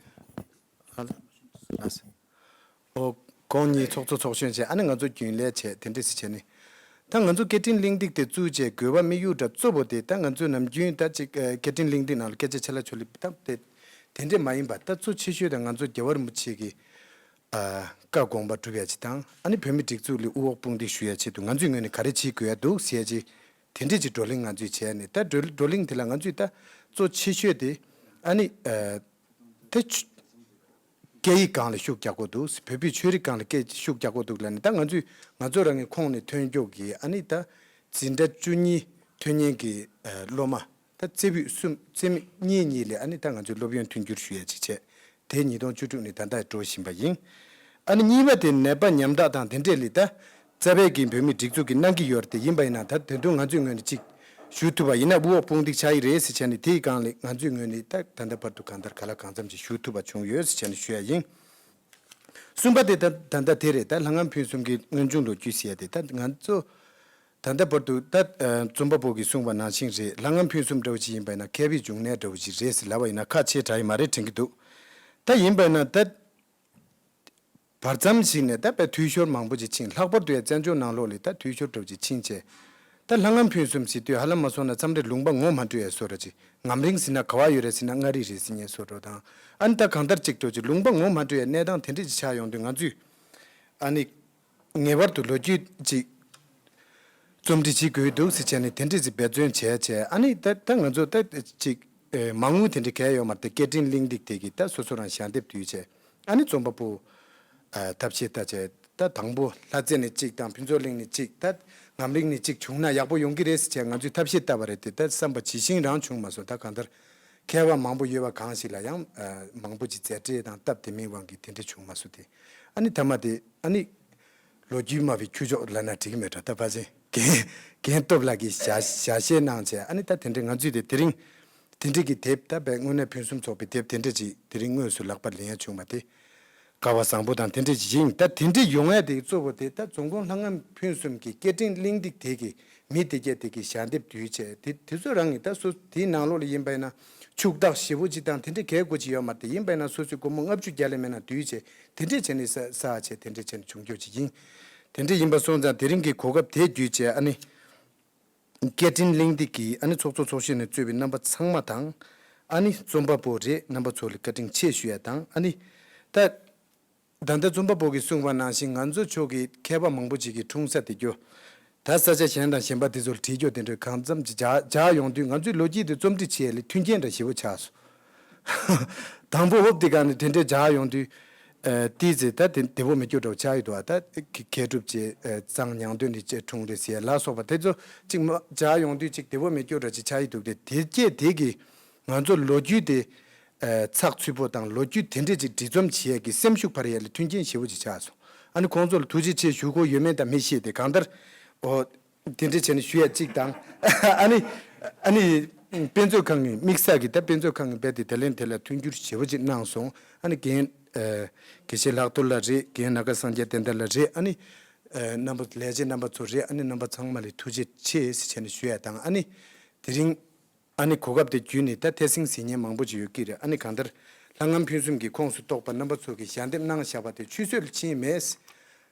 ཨོ་ཁོང་གཉིས་ཚོགས་གཙོ་ཚོགས་གཞོན་བྱས། ཨ་ནི་ང་ཚོ་རྒྱུན་ལས་བྱས་དེ་འདྲས་སེ་བྱས་ནས། ད་ང་ཚོ་སྐད་འཕྲིན་གླེང་སྟེགས་དེ་བཙུགས་བྱས་དགོས་པ་དམིགས་ཡུལ་འདྲ་གཙོ་བོ་དེ། ད་ང་ཚོས་ནམ་རྒྱུན་ད་ཅིག་ཨ་སྐད་འཕྲིན་གླེང་སྟེགས་ནང་ལ་སྐད་ཆ་ཆ་ལ་ཆོ་ལི་ད་དེ་དེ་འདྲས་མ་ཡིན་པ། ད་གཙོ་ཆེ་ཤོས་ད་ང་ཚོ་རྒྱལ་བ་རིན་པོ་ཆེ་གི་ཨ་བཀའ་དགོངས་པ་སྒྲུབ་ཡ་ཅིག་དང་། ཨ་ནི་བོད་མི་སྒྲིག་འཛུགས་ལ་དབུ་འོག་དཔུང་འདེགས་ཞུ་ཡ་ཆེད་དུ་ང་ཚོའི་ངོས་ནས་ག་རེ་བྱེད་དགོས་ཡ་འདུག་ཟེར་ཡ་ཅིག་དེ་འདྲས་ཅིག་བགྲོ་གླེང་ང་ཚོས་བྱས་ནས། ད་བགྲོ་བགྲོ་གླེང་དེ་ལ་ང་ཚོས་ད་གཙོ་ཆེ་ཤོས་དེ་ཨ་ནི་ཨ་ད་ཆུ་སྐད་ཡིག་སྒང་ལ་ཤུགས་རྒྱག་དགོས་འདུག། བོད་པའི་ཆོས་རིག་སྒང་ལ་སྐད་ཤུགས་རྒྱག་དགོས་འདུག་ལབ་ནས། ད་ང་ཚོས་ང་ཚོ་རང་གི་ཁོངས་ནས་ཐོན་སྐྱོད་ཀྱི་ཨ་ནི་ད་འཛིན་གྲྭ་བཅུ་གཉིས་ཐོན་མཁན་གྱི་ཨ་སློབ་མ་ད་རྩེ་ཕུད་གསུམ་རྩེ་མོ་གཉིས་གཉིས་ལ་ཨ་ནི་ད་ང་ཚོས་སློབ་ཡོན་མཐུན་འགྱུར་ཞུ་ཡ་ཅིག་བྱས། དེ་ཉིས་སྟོང་བཅུ་དྲུག་ནས་ད་ལྟ་འགྲོ་བཞིན་པ་ཡིན། ཨ་ནི་གཉིས་པ་དེ་ནད་པ་ཉམ་ཐག་དང་དེ་འདྲས་ལ་ད་རྩ་བའི་གི་བོད་མི་སྒྲིག་འཛུགས་ཀྱིས་གནང་གི་ཡོད་རེད་དེ། ཡིན་པ་ཡིན་ན་ད་དེ་དོན་ང་ཚོའི་ངོས་ནས་ཅིག་ཞུ་ཐུབ་པ་ཡིན་ན་དབུ་འོག་དཔུང་འདེགས་ཆགས་ཡི་རེད་ཟེར་བྱས་ནས། དེའི་སྒང་ལ་ང་ཚོའི་ངོས་ནས་ད་ད་ལྟ་བར་དུ་གང་ལྟར་ག་ལ་གང་འཚམ་ཅིག་ཞུ་ཐུབ་པ་བྱུང་ཡོད་ཟེར་བྱས་ནས་ཞུ་ཡ་ཡིན། གསུམ་པ་དེ་ད་ད་ལྟ་དེ་རེད། ད་ལྷ་ངམ་ཕུན་སུམ་གྱི་དངོས་བྱུང་ལོ་རྒྱུས་ཟེར་ཡ་དེ། ད་ང་ཚོ་ད་ལྟ་བར་དུ་ད་ཨ་རྩོམ་པ་པོ་གིས་གསུངས་པ་ནང་བཞིན་རེད། ལྷ་ངམ་ཕུན་སུམ་འདྲ་བོ་ཅིག་ཡིན་པ་ཡིན་ན་མཁས་པའི་འབྱུང་གནས་འདྲ་བོ་ཅིག་རེད་ཟེར་ལབ་པ་ཡིན་ན་ཁག་ཆེ་དྲགས་ཡི་མ་རེད་དྲན་གྱི་འདུག། ད་ཡིན་པ་ཡིན་ན་ད་བར་མཚམས་ཤིག་ནས་ད་དཔེ་འཐུས་ཤོར་མང་པོ་ཅིག་ཕྱིན། ལྷག་པར་དུ་ཡང་བཙན་བྱོལ་ནང་ལོགས་ལ་ད་འཐུས་ཤོར་འདྲ་བོ་ཅིག་ཕྱིན་བྱས། ད་ལྷ་ངམ་ཕུན་སུམ་ཟེར་དུས་ཧ་ལམ་མ་སོང་ན་མཚམས་རེ་ལུང་པ་ངོ་མ་འཕྲོད་ཡ་བཟོ་འདྲ་ཅིག། ངམ་རིང་ཟེར་ན་ག་བ་ཡོད་རེད་ཟེར་ན་མངའ་རིས་རེད་ཟེར་མཁན་བཟོ་འདྲ་དང་། ཨ་ནི་ད་གང་ལྟར་ཅིག་འདྲ་བོ་ཅིག་ལུང་པ་ངོ་མ་འཕྲོད་ཡ་གནས་སྟངས་དེ་འདྲ་ཅིག་ཆགས་ཡོང་དུས། ང་ཚོས་ཨ་ནི་ངེས་པར་དུ་ལོ་རྒྱུས་ཅིག་རྩོམ་སྒྲིག་བྱེད་དགོས་འདུག་ཟེར་བྱས་ནས་དེ་འདྲས་ཅིག་འབད་བརྩོན་བྱས་བྱས། ཨ་ནི་ད་ད་ང་ཚོ་ད་ཅིག་ཨེ་མ་དངུལ་དེ་འདྲ་གང་ཡང་ཡོད་མ་རེད་དེ། སྐད་འཕྲིན་གླེང་སྟེགས་དེ་གིས་ད་སོ་སོ་རང་ཞལ་འདེབས་བསྡུས་བྱས། ཨ་ནི་རྩོམ་པ་པོ་ཨ་ཐབས་ཤེས་ལྟ་བྱས། ད་དང་པོ་ལྷ་རྩེ་ནས་གཅིག་དང་ཕུན་ཚོགས་གླིང་ནས་གཅིག། ད་ངམ་རིང་ནས་གཅིག་བྱུང་ན་ཡག་པོ་ཡོང་གི་རེད་ཟེར་བྱས་ང་ཚོས་ཐབས་ཤེས་བཏབ་པ་རེད་དེ། ད་བསམ་པ་ཇི་བཞིན་རང་བྱུང་མ་སོང་། ད་གང་ལྟར་མཁས་པ་མང་པོ་ཡོད་པ་གང་ཞིག་ལ་ཡང་ཨ་མང་པོ་ཅིག་མཛད་བྲེལ་དང་སྟབས་བདེ་མིན་དབང་གིས་དེ་འདྲ་བྱུང་མ་སོང་སྟེ། ཨ་ནི་མཐའ་མ་དེ་ཨ་ནི་ལོ་རྒྱུས་སྨྲ་བའི་ཁྱུ་མཆོག་ལབ་ན་འགྲིག་གི་མེད་འགྲོ། ད་ཕལ་ཆེར་རྒན་རྒན་སྟོབས་ལགས་ཀྱིས་ཞལ་ཞལ་བཞེས་གནང་བྱས། ཨ་ནི་ད་དེ་འདྲའི་ང་ཚོས་དེ་དེ་རིང་དེ་འདྲའི་གི་དེབ། ད་དཔེ་དངོས་གནས་ཕུན་སུམ་ཚོགས་པའི་དེབ་དེ་འདྲ་ཅིག་དེ་རིང་དངོས་སུ་ལག་པར་ལེན་ཡ་བྱུང་བ་དེ་སྐལ་བ་བཟང་པོ་དང་དེ་འདྲ་ཅིག་ཡིན། ད་དེ་འདྲ་ཡོང་ཡ་དེ་གཙོ་བོ་དེ་ད་རྫོང་ཁོངས་ལྷ་ངམ་ཕུན་སུམ་གྱི་སྐད་འཕྲིན་གླེང་སྟེགས་དེ་གི་མི་དེ་གས་དེ་གི་ཞལ་འདེབས་བསྡུས་བྱས། དེ་དེ་ཚོ་རང་གི་ད་སོ་དེའི་ནང་ལོགས་ལ་ཡིན་པ་ཡིན་ན་ཕྱུག་བདག་ཞེ་པོ་ཅིག་དང་དེ་འདྲ་གས་དགོས་ཀྱི་ཡོད་མ་རེད་དེ། ཡིན་པ་ཡིན་ན་སོ་སོའི་སྒོར་མོ་ལྔ་བཅུ་བརྒྱ་ལས་མེད་ན་བསྡུས་བྱས། དེ་འདྲས་བྱས་ནས་ས་ས་བྱས་དེ་འདྲས་བྱས་ནས་བྱུང་རྒྱུ་ཅིག་ཡིན། དེ་འདྲས་ཡིན་པ་སོང་ཙང་དེ་རིང་གི་གོ་སྐབས་དེ་བརྒྱུད་བྱས། ཨ་ནི་སྐད་འཕྲིན་གླེང་སྟེགས་ཀྱི་ཨ་ནི་ཚོགས་གཙོ་ཚོགས་གཞོན་ནས་གཙོས་པའི་རྣམ་པ་ཚང་མ་དང་། ཨ་ནི་རྩོམ་པ་པོ་རེད། རྣམ་པ་ཚོ་ལ་བཀའ་དྲིན་ཆེ་ཞུ་ཡ་དང་། ཨ་ནི་ད་ད་ལྟ་རྩོམ་པ་པོ་གིས་གསུངས་པ་ནང་བཞིན་ང་ཚོ་ཕྱོགས་ཀྱི་མཁས་པ་མང་པོ་ཅིག་གི་འཁྲུངས་ས་དེ་རྒྱུ། ད་ས་ཆ་གཞན་དང་གཞན་པ་དེ་ཚོ་ལ་བྲིས་རྒྱུ་དེ་འདྲ་གང་འཚམ་ཅིག་བྱ་བྱ་ཡོང་དུས། ང་ཚོའི་ལོ་རྒྱུས་དེ་རྩོམ་སྒྲིག་བྱེད་ཡ་ལ་མཐུན་རྐྱེན་འདྲ་ཞེ་པོ་ཆགས་སོང་། དང་པོ་འོབ་དེ་ག་ནས་དེ་འདྲའི་བྱ་ཡོང་དུས། ཨ་ཏི་ཙི་ད་དེ་བདེ་པོ་མི་སྐྱོ་འདྲ་བོ་ཆགས་ཡི་འདུག་ཨ། ད་མཁས་གྲུབ་ཅེས་ཨ་གཙང་ཉང་སྟོན་ནས་ཅེས་འཁྲུངས་རེད་ཟེར་ལ་སོགས་པ་དེ་ཚོ་ཅིག་མ་བྱ་ཡོང་དུས་ཅིག་བདེ་པོ་མི་སྐྱོ་འདྲ་ཅིག་ཆགས་ཡི་འདུག་སྟེ། དེ་སྐད་དེ་གིས་ང་ཚོ་ལོ་རྒྱུས་དེ་ཨ་ཚགས་ཚུད་པོ་དང་ལོ་རྒྱུས་དེ་འདྲས་ཅིག་འབྲི་རྩོམ་བྱེད་ཡས་ཀྱི་སེམས་ཤུགས་འཕར་ཡས་ལ་མཐུན་རྐྱེན་ཞེ་པོ་ཅིག་ཆགས་སོང་། ཨ་ནི་ཁོང་ཚོ་ལ་ཐུགས་རྗེ་ཆེ་ཞུ་དགོས་ཡོད་མེད་ད་མི་ཤེས་ཏེ། གང་ལྟར་འོ། དེ་འདྲ་བྱས་ནས་ཞུ་ཡ་གཅིག་དང་། ཨ་ནི་ཨ་ནི་དཔེ་མཛོད་ཁང་གི་དམིགས་བསལ་གྱི་ད་དཔེ་མཛོད་ཁང་གི་རྦད་དེ་དེ་ལན་དེ་ལ་མཐུན་འགྱུར་ཞེ་པོ་ཅིག་གནང་སོང་། ཨ་ནི་རྒན་ཨ་དགེ་བཤེས་ལྷག་རྡོར་ལགས་རེད། རྒན་ནཱ་ག་སངས་རྒྱས་བསྟན་དར་ལགས་རེད། ཨ་ནི་ཨ་རྣམ་པ་ལས་བྱེད་རྣམ་པ་ཚོ་རེད། ཨ་ནི་རྣམ་པ་ཚང་མ་ལ་ཐུགས་རྗེ་ཆེ་ཟེར་བྱས་ནས་ཞུ་ཡ་དང་། ཨ་ནི་དེ་རིང་ཨ་ནི་གོ་སྐབས་དེ་བརྒྱུད་ནས་ད་ཐེ་སིང་ཟིན་མཁན་མང་པོ་ཅིག་ཡོད་ཀྱི་རེད། ཨ་ནི་གང་ལྟར་ལྷ་ངམ་ཕུན་སུམ་གྱི་ཁོངས་སུ་གཏོགས་པ་རྣམ་པ་ཚོ་གིས་ཞལ་འདེབས་གནང་བཞག་པ་དེ་ཆུད་ཟོས་ལ་ཕྱིན་མེད།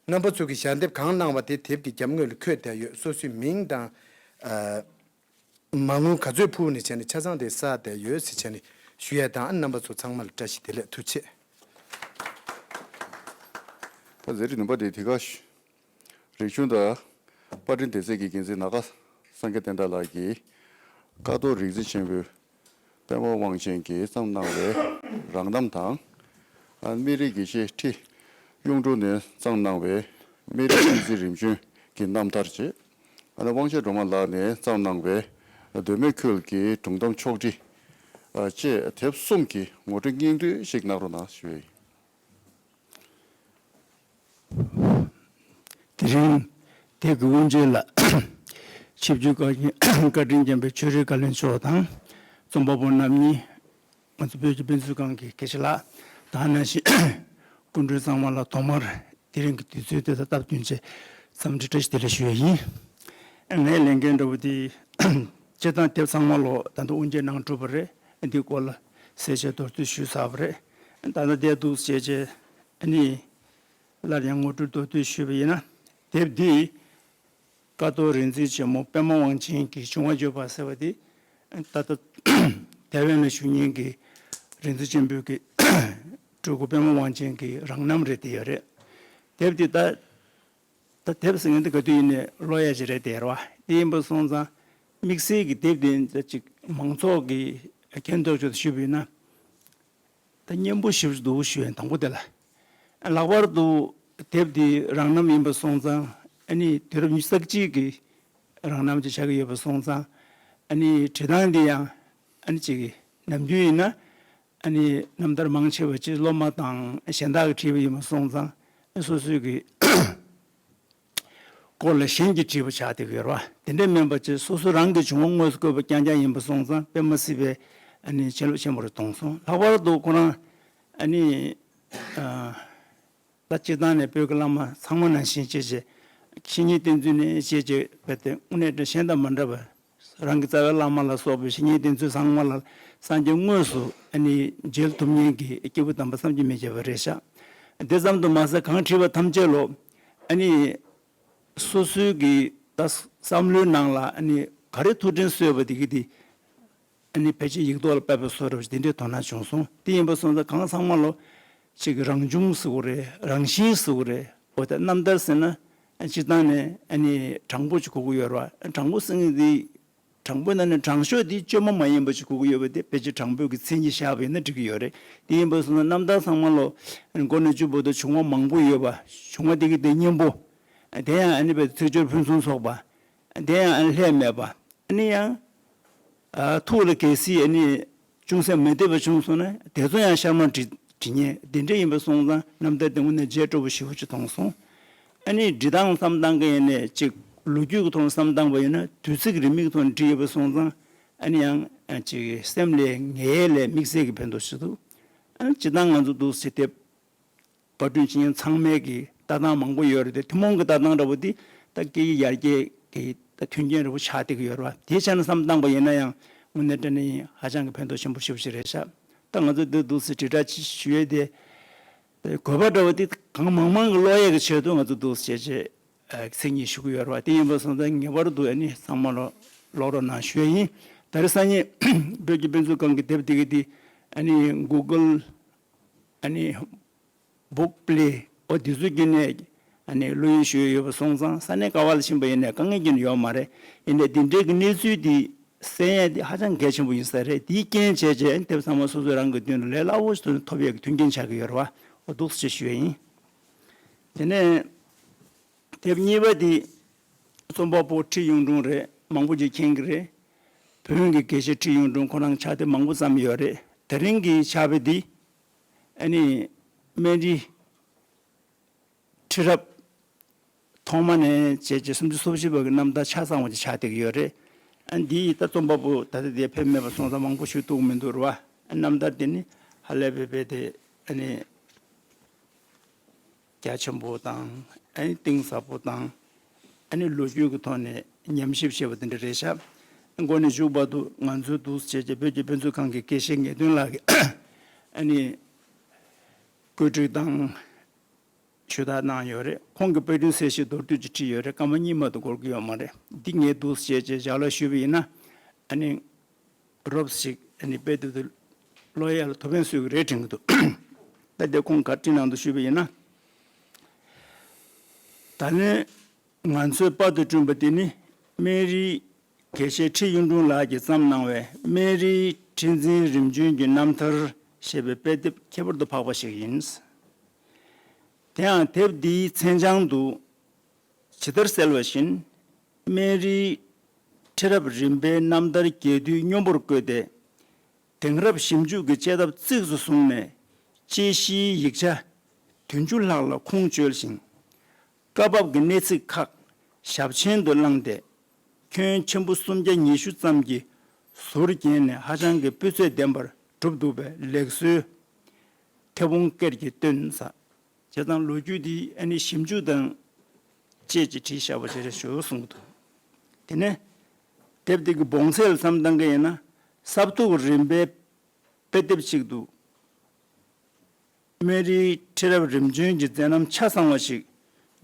རྣམ་པ་ཚོ་གིས་ཞལ་འདེབས་གང་གནང་བ་དེ་དེབ་ཀྱི་རྒྱབ་ངོས་ལ་འཁོད་བསྡད་ཡོད། སོ་སོའི་མིང་དང་ཨ་མ་དངུལ་ག་ཚོད་ཕུལ་ནས་བྱས་ནས་ཆ་ཚང་དེ་བསགས་བསྡད་ཡོད་ཟེར་བྱས་ནས་ཞུ་ཡས་དང་། ཨ་ནི་རྣམ་པ་ཚོ་ཚང་མ་ལ་བཀྲ་ཤིས་བདེ་ལེགས། ཐུགས་རྗེ་ཆེ། ད་མཛད་རིམ་བདུན་པ་དེ་དེ་ག་ཞུ། རིག་གཞུང་དང་པར་སྐྲུན་སྡེ་ཚན་གྱི་འགན་འཛིན་ནཱ་ག་སངས་རྒྱས་བསྟན་དར་ལགས་ཀྱིས་ཀཿཐོག་རིག་འཛིན་ཆེན་པོའི་པདྨ་དབང་ཆེན་གྱིས་བརྩམས་གནང་བའི་རང་རྣམ་དང་། ཨ་སྨན་རིའི་དགེ་བཤེས་ཁྲི་གཡུང་དྲུང་ནས་བརྩམས་གནང་བའི་སྨན་རིའི་བསྟན་འཛིན་རིམ་བྱོན་གྱི་རྣམ་ཐར་བཅས། ཨ་ནི་དབང་ཆེན་སྒྲོལ་མ་ལགས་ནས་བརྩམས་གནང་བའི་མདོ་སྨད་ཁུལ་གྱི་སྒྲུང་གཏམ་ཕྱོགས་བསྒྲིགས་ཨ་བཅས་དེབ་གསུམ་གྱི་ངོ་སྤྲོད་སྙིང་བསྡུས་ཤིག་གནང་རོགས་གནང་ཞུ་ཡི་ཡིན། དེ་རིང་དེབ་ཀྱི་དབུ་འབྱེད་ལ་ཆིབས་བསྒྱུར་བཀའ་བཀའ་དྲིན་ཅན་པའི་ཆོས་རིག་བཀའ་བློན་མཆོག་དང་། རྩོམ་པ་པོ་རྣམ་གཉིས། ང་ཚོ་བོད་ཀྱི་དཔེ་མཛོད་ཁང་གི་དགེ་བཤེས་ལགས་དང་། ནང་བཞིན་སྐུ་མགྲོན་ཚང་མ་ལ་ཐོག་མར་དེ་རིང་གི་དུས་ཚོད་དེ་དང་སྟབས་བསྟུན་བྱས་ འཚམས་འདྲི་བཀྲ་ཤིས་བདེ་ལེགས་ཞུ་ཡ་ཡིན། ངའི་ལས་འགན་འདྲ་བོ་དེ་སྤྱིར་བཏང་དེབ་ཚང་མ་ལོ་ད་དུང་དབུ་འབྱེད་གནང་གྲུབ་པ་རེད། འདི་སྐོར་ལ་གསལ་བཤད་མདོར་བསྡུས་ཞུས་ཚར་བ་རེད། ད་ལྟ་དེ་འདུག་བྱས་བྱས་ཨ་ནི་སླར་ཡང་ངོ་སྤྲོད་མདོར་བསྡུས་ཞུས་པ་ཡིན་ན། དེབ་འདི་ཀཿཐོག་རིག་འཛིན་ཆེན་མོ་པདྨ་དབང་ཆེན་གྱི་བྱུང་བ་བརྗོད་པ་ཟེར་བ་དེ་ད་ལྟ་ཐའེ་ཝན་ལ་བཞུགས་མཁན་གྱི་རིག་འཛིན་ཆེན་པོའི་གི་སྤྲུལ་སྐུ་པདྨ་དབང་ཆེན་གྱི་རང་རྣམ་རེད། དེ་ཡོད་རེད། དེབ་འདི་ད་ད་དེབ་ཟེར་མཁན་དེ་ག་དུས་ཡིན་ནའི་ཀློག་ཡ་ཅིག་རེད་དེ་རེད་བ། དེ་ཡིན་པ་སོང་ཙང་དམིགས་བསལ་གྱི་དེབ་དེ་ཅིག་མང་ཚོགས་ཀྱི་མཁྱེན་རྟོགས་ཆེད་དུ་ཞུས་པ་ཡིན་ན། ད་སྙན་པོ་ཞེ་པོ་ཅིག་འདུག་ཞུ་ཡ་ཡིན། དང་པོ་དེ་ལ། ལྷག་པར་དུ་དེབ་འདི་རང་རྣམ་ཡིན་པ་སོང་ཙང་ཨ་ནི་དུས་རབས་ཉི་ཤུ་རྩ་གཅིག་གི་རང་རྣམ་ཅིག་ཆགས་ཀྱི་ཡོད་པ་སོང་ཙང་ཨ་ནི་བྲིས་སྟངས་འདི་ཡང་ཨ་ནི་ཅིག་ནམ་རྒྱུན་ཡིན་ན། ཨ་ནི་རྣམ་ཐར་མང་ཆེ་བ་ཅིག་སློབ་མ་དང་གཞན་དག་གིས་བྲིས་པ་ཡིན་པ་སོང་ཙང་སོ་སོའི་གི་སྐོར་ལ་གཞན་གྱིས་བྲིས་པ་ཆགས་བསྡད་ཀྱི་ཡོད་རེད་བ། དེ་འདྲ་མིན་པ་ཅིག་སོ་སོ་རང་གི་བྱུང་བ་དངོས་སུ་བཀོད་པ་རྐྱང་རྐྱང་ཡིན་པ་སོང་ཙང་དཔེ་མ་སྲིད་པའི་ཨ་ནི་བྱིན་རླབས་ཆེན་པོ་རེ་གཏོང་སོང་། ལྷག་པར་དུ་ཁོ་རང་ཨ་ནི་ཨ། ད་སྤྱིར་བཏང་ནས་བོད་ཀྱི་བླ་མ་ཚང་མ་ནང་བཞིན་བྱས་བྱས་བཤེས་གཉེན་བསྟེན་ཚུལ་ནས་བྱས་བྱས་བས་ཏེ་དངོས་གནས་དྲང་གཞན་དང་མ་འདྲ་བར་རང་གི་རྩ་བའི་བླ་མ་ལ་སོགས་པའི་བཤེས་གཉེན་བསྟེན་ཚུལ་ཚང་མ་ལ་སངས་རྒྱས་དངོས་སུ་ཨ་ནི་མཇལ་ཐུབ་མཁན་གྱི་སྐྱེས་བུ་དམ་པ་བསམ་གྱིས་མི་ཁྱབ་པ་རེད་ཤག་དེ་ཙམ་དུ་མ་ཟད་གང་བྲིས་པ་ཐམས་ཅད་ལོ་ཨ་ནི་སོ་སོའི་གི་ད་བསམ་བློའི་ནང་ལ་ཨ་ནི་ག་རེ་ཐུགས་དྲན་གསོས་པ་དེ་གི་དེ། ཨ་ནི་ཕལ་ཆེར་ཡིག་ཐོག་ལ་ཕབ་པའི་བཟོ་འདྲ་བ་ཞིག་དེ་འདྲའི་དོ་སྣང་བྱུང་སོང་། དེ་ཡིན་པ་སོང་ཙང་གང་ཚང་མ་ལོ་ཅིག་རང་བྱུང་ཟེར་དགོས་རེད། རང་བཞིན་ཟེར་དགོས་རེད། འོ་ད་རྣམ་ཐར་ཟེར་ན་སྤྱིར་བཏང་ནས་ཨ་ནི་དྲང་པོ་ཅིག་དགོས་ཀྱི་ཡོད་རེད་བ། དྲང་པོ་ཟེར་མཁན་དེ་དྲང་པོའི་ནང་ནས་དྲང་ཤོས་དེ་བཅོས་མ་མ་ཡིན་པ་ཅིག་དགོས་ཀྱི་ཡོད་པ་དེ་ཕལ་ཆེར་དྲང་པོའི་གི་མཚན་ཉིད་བཞག་པ་ཡིན་ན་འགྲིག་གི་ཡོད་རེད། དེ་ཡིན་པ་སོང་ཙང་རྣམ་ཐར་ཚང་མ་ལོ་མགོ་ནས་མཇུག་བར་དུ་བྱུང་བ་མང་པོ་ཡོད་པ། བྱུང་བ་དེ་གི་དེ་སྙིང་པོ། དེ་ཡང་ཨ་ནི་བའི་ཚིག་སྦྱོར་ཕུན་སུམ་ཚོགས་པ། དེ་ཡང་ཨ་ནི་ལྷད་མེད་པ། ཨ་ནི་ཡང་། ཨ་ཐུགས་ལ་གལ་སྲིད་ཨ་ནི་ཅུང་ཟད་མི་བདེ་བ་བྱུང་སོང་ན་དེ་ཚོ་ཡང་ཤར་མར་འབྲི་འབྲི་མཁན་དེ་འདྲ་ཡིན་པ་སོང་ཙང་རྣམ་ཐར་དེ་དངོས་གནས་རྗེས་སྤྲོ་བོ་ཞེ་པོ་ཅིག་མཐོང་སོང་། ཨ་ནི་འབྲི་སྟངས་བསམ་སྟངས་ཀྱི་ཡིན་ནའི་ཅིག་ལོ་རྒྱུས་ཀྱི་ཐོག་ནས་བསམ་སྟངས་པ་ཡིན་ན་དུས་ཚིགས་རིང་མོའི་ཐོག་ནས་བྲིས་ཡོད་པ་སོང་ཙང་ཨ་ནི་ཡང་ཅིག་སེམས་ལ་ངལ་ལས་དམིགས་བསལ་གྱི་ཕན་ཐོགས་ཞིག་འདུག་ཨ་ནི་སྤྱིར་བཏང་ང་ཚོ་འདུག་སེ་དེབ། པར་སྐྲུན་བྱེད་མཁན་ཚང་མའི་གི་ལྟ་སྟངས་མང་པོ་ཡོད་རེད་དེ། ཐུན་མོང་གི་ལྟ་སྟངས་འདྲ་པོ་འདི་ད་སྐད་ཡིག་ཡར་རྒྱས་ཀྱི་ད་མཐུན་རྐྱེན་འདྲ་པོ་ཆགས་བསྡད་ཀྱི་ཡོད་རེད་བ། དེའི་ཆ་ནས་བསམ་བཏང་པ་ཡིན་ན་ཡང་དངོས་གནས་དྲང་གནས་ཧ་ཅང་གི་ཕན་ཐོགས་ཆེན་པོ་ཞེ་པོ་ཞིག་རེད་ཤག་ད་ང་ཚོ་འདི་འདུག་སེ་དྲིལ་བསྒྲགས་ཞུ་ཡས་དེ། དགོས་པ་འདྲ་པོ་འདི་གང་མང་མང་གི་ཀློག་ཡས་ཀྱི་ཆེད་དུ་ང་ཚོ་འདུག་སེ་བྱས་བྱས་མཚན་ཉིད་ཞུ་གི་ཡོད་རེད་བ། དེ་ཡིན་པ་སོང་ཙང་ངེས་པར་དུ་ཨ་ནི་ཚང་མ་ལོ་ཀློག་རོགས་གནང་ཞུ་ཡས་ཡིན། ད་རེས་སང་ཉིན་བོད་ཀྱི་དཔེ་མཛོད་ཁང་གི་དེབ་དེ་གི་དེ་ཨ་ནི་གུ་གལ་ཨ་ནི་བུག་པི་ལེ་ཨོ་དེ་ཚོའི་བརྒྱུད་ནས་ཨ་ནི་བླུ་ཡོན་ཞུས་ཡོད་པ་སོང་ཙང་ས་གནས་ག་བ་ལ་ཕྱིན་པ་ཡིན་ནའི་དཀའ་ངལ་གྱི་ཡོད་མ་རེད། ཡིན་ནའི་འདི་འདྲའི་གི་གནས་ཚུལ་འདི་གསན་ཡས་འདི་ཧ་ཅང་གལ་ཆེན་པོ་ཡིན་ས་རེད། དེའི་རྐྱེན་བྱས་བྱས་དེབ་ཚང་མ་སོ་སོའི་རང་གི་མདུན་ལ་ལས་སླ་བོ་ཞིག་ཐོག་ནས་ཐོབ་ཡས་ཀྱི་མཐུན་རྐྱེན་ཆགས་ཀྱི་ཡོད་རེད་བ། ཨོ་འདུག་སེ་ཞུ་ཡས་ཡིན། དེ་ནས་དེབ་གཉིས་པ་འདི་རྩོམ་པ་པོ་ཁྲི་གཡུང་དྲུང་རེད། མང་པོ་ཅིག་མཁྱེན་གྱི་རེད། བོད་ཡོངས་ཀྱི་དགེ་བཤེས་ཁྲི་གཡུང་དྲུང་ཁོ་རང་ཕྱག་དེབ་མང་པོ་བརྩམས་ཡོད་རེད། དེ་རིང་གི་ཕྱག་དཔེ་འདི་ཨ་ནི་སྨན་རི་ཁྲི་རབས་ཐོག་མ་ནས་བྱས་རྗེས་སུམ་ཅུ་སོ་བཞི་བར་གྱི་རྣམ་ཐར་ཆ་ཚང་བ་ཅིག་ཆགས་བསྡད་ཀྱི་ཡོད་རེད། ཨ་འདིའི་ད་རྩོམ་པ་པོ་ད་ལྟ་དེ་ཕེབས་མེད་པ་སོང་ཙང་མང་པོ་ཞུ་ཐུབ་ཀྱི་མི་འདུག་རེད་བ། རྣམ་ཐར་དེ་ནི་ཧ་ལས་པའི་དཔེ་དེ་ཨ་ནི་རྒྱ་ཆེན་པོ་དང་ཨ་ནི་གཏིང་ཟབ་པོ་དང་ཨ་ནི་ལོ་རྒྱུས་ཀྱི་ཐོག་ནས་ཉམས་ཞིབ་བྱས་པ་དེ་འདྲ་རེད་ཤག་མགོ་ནས་མཇུག་བར་དུ་ང་ཚོའི་འདུག་སེ་བྱས་རྗེས་བོད་ཀྱི་དཔེ་མཛོད་ཁང་གི་དགེ་བཤེས་ངེས་དོན་ལགས་ཀྱིས་ཨ་ནི་བཀོད་སྒྲིག་དང་། ཞུ་དག་གནང་ཡོད་རེད། ཁོང་གི་དཔེ་སྐྲུན་གསལ་བཤད་མདོར་བསྡུས་ཅིག་བྲིས་ཡོད་རེད། སྐར་མ་གཉིས་མ་གཏོགས་འགོར་གྱི་ཡོད་མ་རེད། འདི་ངས་འདུག་སེ་བྱས་བྱས་ཞལ་ལག་ཞུས་པ་ཡིན་ན་ཨ་ནི་རོབ་ཞིག་ཨ་ནི་དཔེ་དེ་ཚོ་ཀློག་ཡ་ལ་ཐུགས་ཕན་གསོས་ཀྱི་རེད་དྲན་གྱི་འདུག་ད་དེ་ཁོང་ག་བྲིས་གནང་འདུག་ཞུས་པ་ཡིན་ན། ད་ལན་ང་ཚོས་པར་དུ་བསྐྲུན་པ་དེ་ནི་སྨན་རིའི་དགེ་བཤེས་ཁྲི་གཡུང་དྲུང་ལགས་ཀྱིས་བརྩམས་གནང་བའི་སྨན་རིའི་ཁྲི་འཛིན་རིམ་བྱོན་གྱི་རྣམ་ཐར་ཞེས་པའི་དཔེ་དེབ་ཁྱད་པར་དུ་འཕགས་པ་ཞིག་ཡིན། དེའང་དེབ་འདིའི་མཚན་བྱང་དུ་ཇི་ལྟར་གསལ་བ་བཞིན། སྨན་རིའི་ཁྲི་རབས་རིམ་པའི་རྣམ་ཐར་རྒྱས་བསྡུས་སྙོམས་པོར་བཀོད་དེ། དེང་རབས་ཞིབ་འཇུག་གི་དཔྱད་ཐབས་གཙིགས་སུ་བཟུང་ནས་དཔྱད་གཞིའི་ཡིག་ཆ་བདུན་ཅུ་ལྷག་ལ་ཁུངས་བཅོལ་ཞིང་། སྐབས་བབ་ཀྱི་གནད་ཚིག་ཁག་ཞབས་མཆན་དུ་བླངས་ཏེ། ཁྱོན་ཆེན་པོ་སུམ་བརྒྱ་ཉི་ཤུ་ཙམ་གྱི་ཟུར་བརྒྱན་ནས་ཧ་ཅང་གི་སྤུས་ཚད་ལྡན་པར་གྲུབ་འདུག་པས་ལེགས་གསོལ་མཐེ་བོང་སྐེར་གྱིས་བཏོན་ས། བྱས་ཙང་ལོ་རྒྱུས་འདི་ཨ་ནི་ཞིབ་འཇུག་དང་ ཅེས་ཀྱི་བྲིས་བཞག་པ་ཅིག་རེད་ཞུ་གསུངས་འདུག་དེ་ནས་དེབ་འདི་གི་བོངས་ཚད་ལ་བསམ་བཏང་གི་ཡིན་ན་ས་ཐུག་རིམ་པའི་དཔེ་དེབ་ཅིག་འདུག་སྨན་རིའི་ཁྲི་རབས་རིམ་བྱོན་གྱི་མཛད་རྣམ་ཆ་ཚང་བ་ཞིག་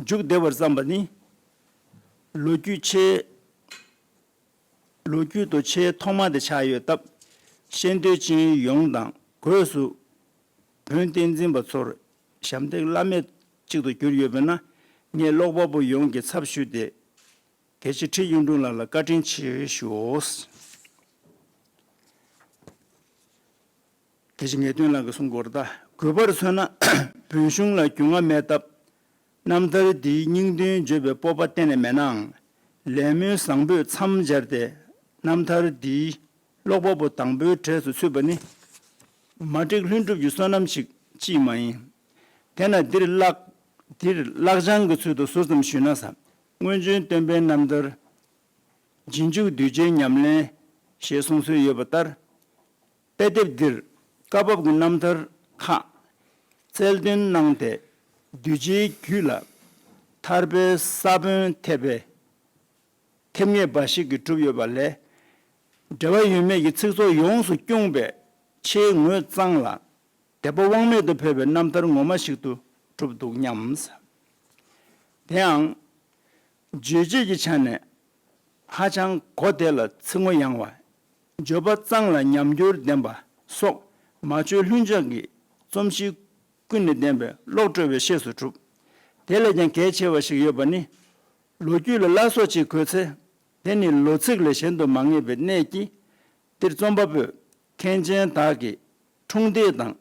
མཇུག་བསྡུ་བར་བརྩམས་པ་ནི། ལོ་རྒྱུས་ཆེས་ལོ་རྒྱུས་དུ་ཆེས་ཐོག་མ་དེ་ཆགས་ཡོད་སྟབས། ཤེས་འདོད་ཅན་ཡོངས་དང་སྒོས་སུ་བོན་བསྟན་འཛིན་པ་ཚོར་ཞབས་འདེགས་བླ་མེད་ཅིག་ཏུ་གྱུར་ཡོད་པས་ན། ངས་ཀློག་པ་པོ་ཡོངས་ཀྱི་ཚབ་ཞུས་ཏེ། དགེ་བཤེས་ཁྲི་གཡུང་དྲུང་ལགས་ལ་བཀའ་དྲིན་ཆེ་ཞུའོ། དེ་བཞིན་ངེས་དོན་ལགས་ཀྱིས་གསུང་གི་ཡོད་རེད་ད། གུས་པར་མཚོན་ན་བོན་གཞུང་ལ་རྒྱུས་མངའ་མེད་སྟབས། རྣམ་ཐར་འདིའི་སྙིང་དོན་བརྗོད་པའི་སྤོབས་པ་གཏན་ནས་མེད་ནའང་། ལས་སྨོན་བཟང་པོས་མཚམས་སྦྱར་ཏེ་རྣམ་ཐར་འདིའི་ཀློག་པ་པོ་དང་པོའི་གྲས་སུ་ཚུད་པ་ནི། མ་བསྒྲིགས་ལྷུན་གྲུབ་ཀྱི་བསོད་ནམས་ཤིག་ཅིས་མ་ཡིན། དེས་ན་འདིར་བཀླག་འདིར་བཀླག་བྱང་གི་ཚུལ་དུ་ཟུར་ཙམ་ཞུས་ན་བཟང་། སྔོན་བྱོན་སྟོན་པའི་རྣམ་ཐར། རྗེས་འཇུག་གདུལ་བྱའི་ཉམས་ལེན་ཞེས་གསུངས་སྲོལ་ཡོད་པ་ལྟར། དཔེ་དེབ་འདིར་བཀའ་བབས་ཀྱི་རྣམ་ཐར་ཁག་རྩལ་འདོན་གནང་སྟེ། གདུལ་བྱའི་རྒྱུད་ལ་ཐར་པའི་ས་བོན་ཐེབས་པའི་ཐེབས་ངེས་འབའ་ཞིག་གིས་གྲུབ་ཡོད་པ་ལས། འབྲེལ་བ་ཡོད་མེད་ཀྱི་ཚིག་ཚོགས་ཡོངས་སུ་བསྐྱུངས་པའི་ཆེས་ངོས་གཙང་ལ། དད་པ་དབང་མེད་དུ་འཕེལ་བའི་རྣམ་ཐར་ངོ་མ་ཞིག་ཏུ་གྲུབ་འདུག་སྙམ། དེའང་། རྗོད་བྱེད་ཀྱི་ཆ་ནས་ཧ་ཅང་གོ་བདེ་ལ་ཚིག་ངོ་ཡངས་པ། བརྗོད་པ་གཙང་ལ་ཉམས་འགྱུར་ལྡན་པ་སོགས་མ་བཅོས་ལྷུན་ཆགས་ཀྱི་རྩོམ་གཤིས་ཀུན་ནས་ལྡན་པའི་ཀློག་སྤྲོ་བའི་ཤེས་སུ་གྲུབ། དེ་ལས་ཀྱང་གལ་ཆེ་བ་ཞིག་ཡོད་པ་ནི། ལོ་རྒྱུས་ལ་བླ་སྲོག་ཅིག་དགོས་ཚེ། དེ་ནི་ལོ་ཚིགས་ལས་གཞན་དུ་མ་ངེས་པའི་གནད་ཀྱིས། འདིར་རྩོམ་པ་པོས་མཁན་ཆེན་དག་གི་འཁྲུངས་འདས་དང་།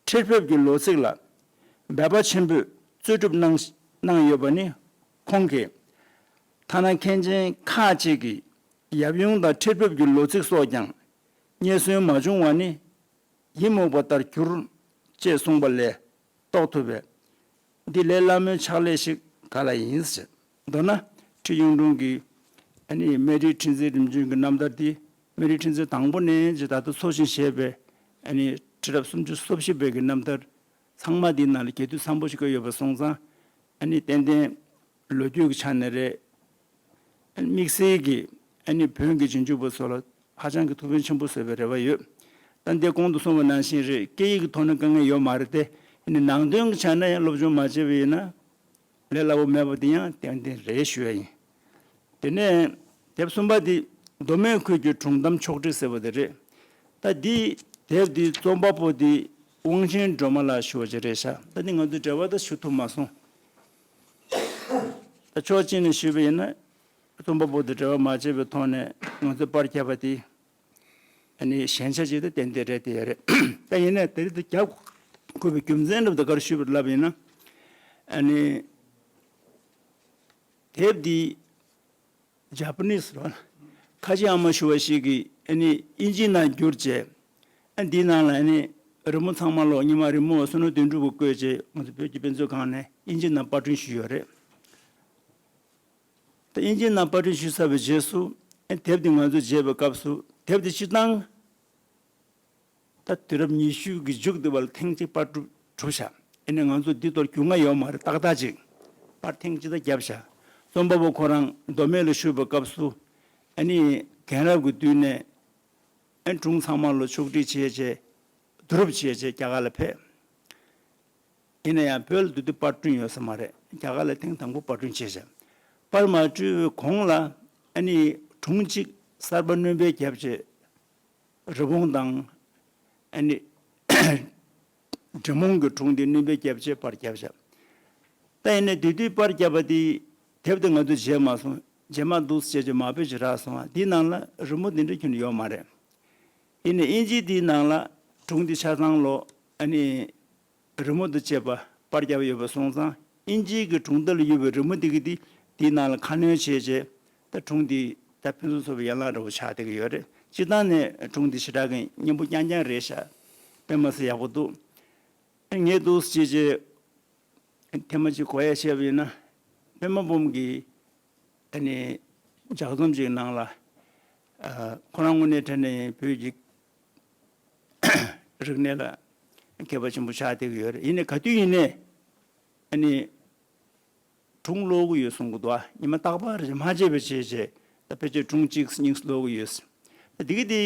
ཁྲིར་ཕེབས་ཀྱི་ལོ་ཚིགས་ལ་འབད་པ་ཆེན་པོས་རྩོད་སྒྲུབ་གནང་གནང་ཡོད་པ་ནི་ཁོང་གིས། ཐ་ན་མཁན་ཆེན་ཁག་ཅིག་གི་ཡབ་ཡུམ་དང་ཁྲིར་ཕེབས་ཀྱི་ལོ་ཚིགས་སོགས་ཀྱང་རྙེད་སོན་མ་བྱུང་བ་ནི་ཡིད་མུག་པ་ལྟར་གྱུར། ཅེས་གསུངས་པ་ལས་རྟོགས་ཐུབ་པས། འདི་ལས་སླ་མོའི་ཕྱག་ལས་ཤིག་ག་ལ་ཡིན་ཟེར། མདོར་ན་ཁྲི་གཡུང་དྲུང་གིས་ཨ་ནི་སྨན་རིའི་ཁྲི་འཛིན་རིམ་བྱོན་གྱི་རྣམ་ཐར་འདི་སྨན་རིའི་ཁྲི་འཛིན་དང་པོ་ནས་ཇི་ལྟར་དུ་འཚོ་ཞིང་གཞེས་པའི་ཨ་ནི་ཁྲི་རབས་སུམ་ཅུ་སོ་བཞི་པའི་གི་རྣམ་ཐར་ཚང་མ་འདིའི་ནང་ལ་རྒྱས་བསྡུས་འཚམ་པོ་ཞིག་བཀོད་ཡོད་པ་སོང་ཙང་། ཨ་ནི་ཏན་ཏན་ལོ་རྒྱུས་ཀྱི་ཆ་ནས་རེད། དམིགས་བསལ་གྱིས་ཨ་ནི་བོན་གྱི་རྗེས་འཇུག་པ་ཚོ་ལ་ཧ་ཅང་གི་ཐུགས་ཕན་ཆེན་པོ་བཟོས་པའི་རེ་བ་ཡོད། ད་འདི་གོང་དུ་གསུངས་པ་ནང་བཞིན་རེད། སྐད་ཡིག་གི་ཐོག་ནས་དཀའ་ངལ་ཡོད་མ་རེད་དེ། ཨ་ནི་ནང་དོན་གྱི་ཆ་ནས་ཡང་སློབ་སྦྱོང་མ་བྱས་པ་ཡིན་ན་ལས་སླ་པོ་མེད་པ་འདི་ཡང་ཏན་ཏན་རེད་ཞུ་ཡ་ཡིན། དེ་ནས་དེབ་གསུམ་པ་འདི་མདོ་སྨད་ཁུལ་གྱི་སྒྲུང་གཏམ་ཕྱོགས་བསྒྲིགས་ཟེར་བ་དེ་རེད། ད་འདི་དེབ་འདི་རྩོམ་པ་པོ་འདི་དབང་ཆེན་སྒྲོལ་མ་ལགས་ཞུ་བ་ཅིག་རེད་ཤག་ད་འདི་ང་ཚོས་འབྲེལ་བ་ད་ཞུ་ཐུབ་མ་སོང་། ད་ཕྱོགས་གཅིག་ནས་ཞུས་པ་ཡིན་ན། རྩོམ་པ་པོ་དང་འབྲེལ་བ་མ་བྱས་པའི་ཐོག་ནས་ང་ཚོས་པར་བརྒྱབ་པ་དེ། ཨ་ནི་ཞན་ཆ་ཅིག་ཏུ་ཏན་ཏན་རེད་དེ་ཡོད་རེད། ད་ཡིན་ནའི་དེ་རིང་དེ་བརྒྱབ་དགོས་པའི་རྒྱུ་མཚན་རབ་ཏུ་ག་རེ་ཞུས་པར་ལབ་ཡིན་ན། ཨ་ནི། དེབ་འདི་ཇ་པ་ནིས་རོ། ཁ་ཆེ་ཨ་མ་ཞུ་བ་ཞིག་གིས་ཨ་ནི་དབྱིན་ཇིའི་ནང་བསྒྱུར་བྱས། ཨ་འདིའི་ནང་ལ་ཨ་ནི་རི་མོ་ཚང་མ་ལོ་ཉི་མ་རི་མོ་བ་བསོད་ནམས་དོན་གྲུབ་ཀྱིས་བཀོད་བྱས་ང་ཚོ་བོད་ཀྱི་དཔེ་མཛོད་ཁང་ནས་དབྱིན་ཇིའི་ནང་པར་སྐྲུན་ཞུས་ཡོད་རེད། ད་དབྱིན་ཇིའི་ནང་པར་སྐྲུན་ཞུས་ཚར་བའི་རྗེས་སུ་ཨ་དེབ་འདི་ང་ཚོས་མཇལ་བའི་སྐབས་སུ་དེབ་འདི་སྤྱིར་བཏང་ད་དུས་རབས་ཉི་ཤུ་གི་མཇུག་དེ་བར་ཐེངས་གཅིག་པར་སྐྲུན་གྲུབ་ཤག་ཨ་ནི་ང་ཚོ་འདི་ཐོག་རྒྱུས་མངའ་ཡོད་མ་རེད། ཏག་ཏག་ཅིག་པར་ཐེངས་གཅིག་ད་བརྒྱབ་ཤག་རྩོམ་པ་པོ་ཁོ་རང་མདོ་སྨད་ལ་བཞུགས་པའི་སྐབས་སུ་ཨ་ནི་རྒན་རབས་ཀྱི་དུས་ནས་ཨ་ནི་སྒྲུང་ཚང་མ་ལོ་ཕྱོགས་སྒྲིག་བྱས་བྱས་བསྡུ་རུབ་བྱས་བྱས་རྒྱ་གར་ལ་ཕེབས། ཡིན་ན་ཡང་བོད་ལ་དེ་དུས་པར་སྐྲུན་ཡོད་ས་མ་རེད། རྒྱ་གར་ལ་ཐེངས་དང་པོ་པར་སྐྲུན་བྱས་ཤག་པར་མ་སྐྲུན་པའི་གོང་ལ་ཨ་ནི་སྒྲུང་གཅིག་གསར་པ་སྣོན་པ་བརྒྱབ་བྱས། རི་བོང་དང་། ཨ་ནི། འབྲི་མོང་གི་སྒྲུང་དེ་སྣོན་པ་བརྒྱབ་བྱས་པར་བརྒྱབ་ཤག་ད་ཡིན་ནའི་དེ་དུས་པར་བརྒྱབ་པ་དེ་དེབ་དེ་ང་ཚོས་མཇལ་མ་སོང་། རྗེས་མ་འདུག་སེ་བྱས་བྱས་མ་དཔེ་ཅིག་རག་སོང་བ། དེའི་ནང་ལ་རི་མོ་དེ་འདྲ་ཁྱོན་ནས་ཡོད་མ་རེད། ཡིན་ནའི་དབྱིན་ཇིའི་དེའི་ནང་ལ་སྒྲུང་དེ་ཆ་ཚང་ལོ་ཨ་ནི། རི་མོ་དང་བཅས་པ་པར་བརྒྱབ་ཡོད་པ་སོང་ཙང་དབྱིན་ཇིའི་གི་སྒྲུང་དེབ་ལ་ཡོད་པའི་རི་མོ་དེ་གི་དེ་དེའི་ནང་ལ་ཁ་སྣོན་བྱས་བྱས་ད་སྒྲུང་དེ་ད་ཕུན་སུམ་ཚོགས་པའི་ཡན་ལག་འདྲ་བོ་ཆགས་བསྡད་ཀྱི་ཡོད་རེད། སྤྱིར་བཏང་ནས་སྒྲུང་དེ་ཞེ་དྲག་གི་སྙན་པོ་རྐྱང་རྐྱང་རེད་ཤག་དཔེ་མ་སྲིད་ཡག་པོ་འདུག་ངས་འདུག་སེ་བྱས་བྱས་ཐེངས་མ་གཅིག་གོ་ཡ་བྱས་པ་ཡིན་ན་པད་མ་སྤོམ་གྱི་ཨ་ནི་ལྗགས་རྩོམ་ཅིག་ནང་ལ་ཨ་ཁོ་རང་དངོས་གནས་དྲང་གནས་བོད་ཀྱི་རིག་གནས་ལ་མཁས་པ་ཆེན་པོ་ཆགས་བསྡད་ཀྱི་ཡོད་རེད། ཡིན་ནའི་ག་དུས་ཡིན་ནའི་ཨ་ནི་ སྒྲུང་ཀློག་གི་ཡོད་གསུང་གི་འདུག་ཉི་མ་རྟག་པར་མ་བརྗེད་པ་བྱས་བྱས་ད་ཕལ་ཆེར་སྒྲུང་གཅིག་གཉིས་ཀློག་གི་ཡོད། ད་དེ་གི་དེ་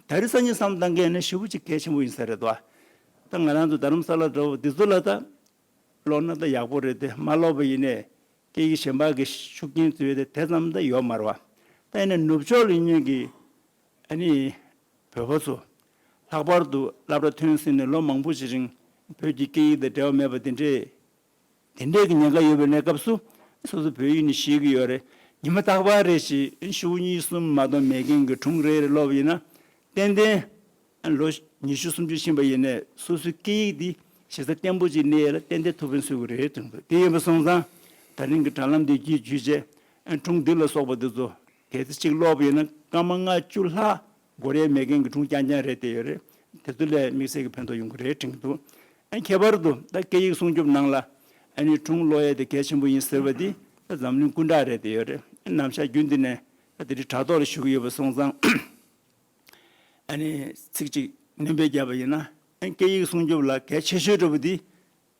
ད་རེས་སང་ཉིན་བསམ་བཏང་མཁན་ནི་ཞེ་པོ་ཅིག་གལ་ཆེན་པོ་ཡིན་ས་རེད་འདུག་ད་ང་རང་ཚོ་རྡ་རམ་ས་ལ་འདྲ་བོ་འདི་ཚོ་ལ་ད་ཀློག་ན་ད་ཡག་པོ་རེད་དེ། མ་ཀློག་པ་ཡིན་ནའི་སྐད་ཡིག་གཞན་པ་གི་ཤུགས་རྐྱེན་བཟོས་ཏེ་དེ་ཙམ་ད་ཡོད་མ་རེད་བ། ད་ཡིན་ནའི་ནུབ་ཕྱོགས་ལ་ཡིན་མཁན་གྱི་ཨ་ནི་བོད་པ་ཚོ་ལྷག་པར་དུ་སློབ་གྲྭ་ཐོན་ཟིན་ནས་ལོ་མང་པོ་ཞིག་རིང་བོད་ཀྱི་སྐད་ཡིག་དང་འབྲེལ་བ་མེད་པ་དེ་འདྲས། དེ་འདྲས་ཀྱི་ཉེན་ཁ་ཡོད་པའི་གནས་སྐབས་སུ་སོ་སོ་བོད་ཡིག་ནི་ཤེས་ཀྱི་ཡོད་རེད། ཉི་མ་རྟག་པར་རེ་ཞིག་ཤོག་གཉིས་གསུམ་མ་གཏོགས་མེད་མཁན་གྱི་སྒྲུང་རེ་རེ་ཀློག་པ་ཡིན་ན་ཏན་ཏན་ལོ་ཉི་ཤུ་སུམ་ཅུ་ཕྱིན་པ་ཡིན་ནའི་སོ་སོའི་སྐད་ཡིག་འདི་གཞི་རྩ་བརྟན་པོ་ཅིག་གནས་ཡས་ལ་ཏན་ཏན་ཐུགས་ཕན་གསོས་ཀྱི་རེད་དྲན་གྱི་འདུག་དེ་ཡིན་པ་སོང་ཙང་ད་རིང་གི་དྲ་ལམ་འདི་བརྒྱུད་བརྒྱུད་བྱས་སྒྲུང་འདི་ལ་སོགས་པ་འདི་ཚོ་གལ་སྲིད་ཅིག་ཀློག་པ་ཡིན་ན་སྐར་མ་ལྔ་བཅུ་ལྷག་འགོར་ཡས་མེད་མཁན་གྱི་སྒྲུང་རྐྱང་རྐྱང་རེད་བསྡད་ཡོད་རེད། དེ་ཚོ་ལས་དམིགས་བསལ་གྱི་ཕན་ཐོགས་ཡོང་གི་རེད་དྲན་གྱི་འདུག་ཨ་ཁྱད་པར་དུ་ད་སྐད་ཡིག་སྲུང་སྐྱོབ་ནང་ལ་ཨ་ནི་སྒྲུང་ཀློག་ཡས་དེ་གལ་ཆེན་པོ་ཡིན་ཟེར་བ་འདི་ད་འཛམ་གླིང་སྐུ་འདྲ་རེད་བསྡད་ཡོད་རེད། ནམ་ཞག་རྒྱུན་འདི་ནས་ད་དེ་རིང་དྲ་ཐོག་ལ་ཞུ་གི་ཡོད་པ་སོང་ཙང་ཨ་ནི་ཚིག་གཅིག་སྣོན་པ་བརྒྱབ་པ་ཡིན་ན་ཨ་སྐད་ཡིག་སྲུང་སྐྱོབ་ལ་གལ་ཆེ་ཤོས་འདྲ་བོ་འདི་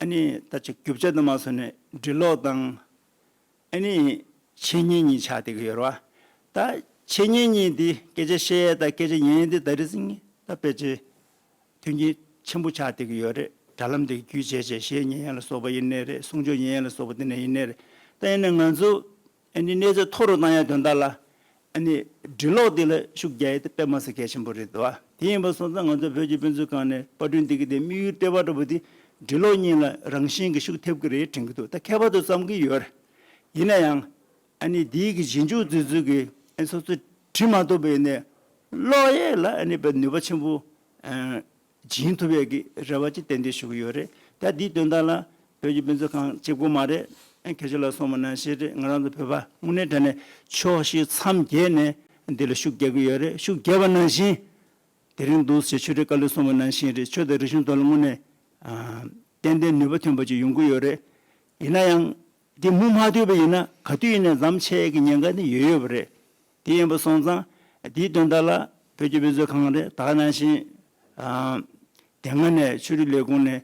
ཨ་ནི་ད་ཅིག་རྒྱུ་ཆ་དུ་མ་སོང་ནས་འབྲི་ཀློག་དང་། ཨ་ནི་འཆད་ཉན་གཉིས་ཆགས་བསྡད་ཀྱི་ཡོད་རེད་བ། ད་འཆད་ཉན་གཉིས་འདི་སྐད་ཆ་བཤད་ཡས་དང་སྐད་ཆ་ཉན་ཡས་འདི་ད་རེས་ཟིན་ད་ཕལ་ཆེར་མཐུན་རྐྱེན་ཆེན་པོ་ཆགས་བསྡད་ཀྱི་ཡོད་རེད། དྲ་ལམ་འདི་བརྒྱུད་བྱས་བྱས་གཞས་ཉན་ཡས་ལ་སོགས་པ་ཡིན་ནའི་རེད། གསུང་ཆོས་ཉན་ཡས་ལ་སོགས་པ་འདི་ནས་ཡིན་ནའི་རེད། ད་ཡིན་ནའི་ང་ཚོ་ཨ་ནི་གནས་ཚད་མཐོ་རུ་བཏང་ཡས་དོན་དག་ལ་ཨ་ནི་འབྲི་ཀློག་འདི་ལ་ཤུགས་རྒྱག་ཡས་དེ་དཔེ་མ་སྲིད་གལ་ཆེན་པོ་རེད་འདུག་བ། དེ་ཡིན་པ་སོང་ཙང་ང་ཚོ་བོད་ཀྱི་དཔེ་མཛོད་ཁང་ནས་པར་སྐྲུན་འདི་གི་དེ་དམིགས་ཡུལ་ལྟེ་བ་འདྲ་པོ་འདི་འབྲི་ཀློག་གཉིས་ལ་རང་བཞིན་གྱི་ཤུགས་ཐེབས་ཀྱི་རེད་དྲན་གྱི་འདུག་ད་ཁྱད་པར་དུ་བརྩམས་ཀྱི་ཡོད་རེད། ཡིན་ན་ཡང་ཨ་ནི་འདིའི་གི་རྗེས་འཇུག་འཛུལ་ཚུལ་གྱི་ཨ་སོ་སོ་བྲིས་མ་ཐུབ་པ་ཡིན་ནའི་ཀློག་ཡས་ལ་ཨ་ནི་དཔེ་ནུས་པ་ཆེན་པོ་ཨ་སྦྱིན་ཐུབ་ཡས་ཀྱི་རེ་བ་ཅིག་ཏན་ཏན་ཞུ་གི་ཡོད་རེད། ད་འདིའི་དོན་དག་ལ་བོད་ཀྱི་དཔེ་མཛོད་ཁང་གཅིག་པོ་མ་རེད། ཨ་ཁྱེད་ཆོས་ལགས་གསུངས་པ་ནང་བཞིན་རེད། ང་རང་ཚོ་བོད་པ་དངོས་གནས་དྲང་གནས་ཕྱོགས་བཞི་མཚམས་བརྒྱད་ནས་འདི་ལ་ཤུགས་རྒྱག་གི་ཡོད་རེད། ཤུགས་རྒྱག་པ་ནང་བཞིན་དེ་རིང་འདུག་ཟེར་ཆོས་སྒྲོན་བཀའ་བློན་གསུངས་པ་ནང་བཞིན་རེད། ཆོས་དང་རིག་གཞུང་ཐོག་ལ་དངོས་གནས་ཨ་ཏན་ཏན་ནུས་པ་ཐོན་པ་ཅིག་ཡོང་གི་ཡོད་རེད། ཡིན་ན་ཡང་འདི་མུ་མ་མཐུད་པ་ཡིན་ན་ག་དུས་ཡིན་ནའི་མཚམས་ཆད་ཀྱི་ཉེན་ཁ་ནི་ཡོད་ཡོད་པ་རེད། དེ་ཡིན་པ་སོང་ཙང་འདིའི་དོན་དག་ལ་བོད་ཀྱི་དཔེ་མཛོད་ཁང་རེད། ད་ག་ནང་བཞིན་ཨ་དེ་སྔ་ནས་ཆོས་རིག་ལས་ཁུངས་ནས་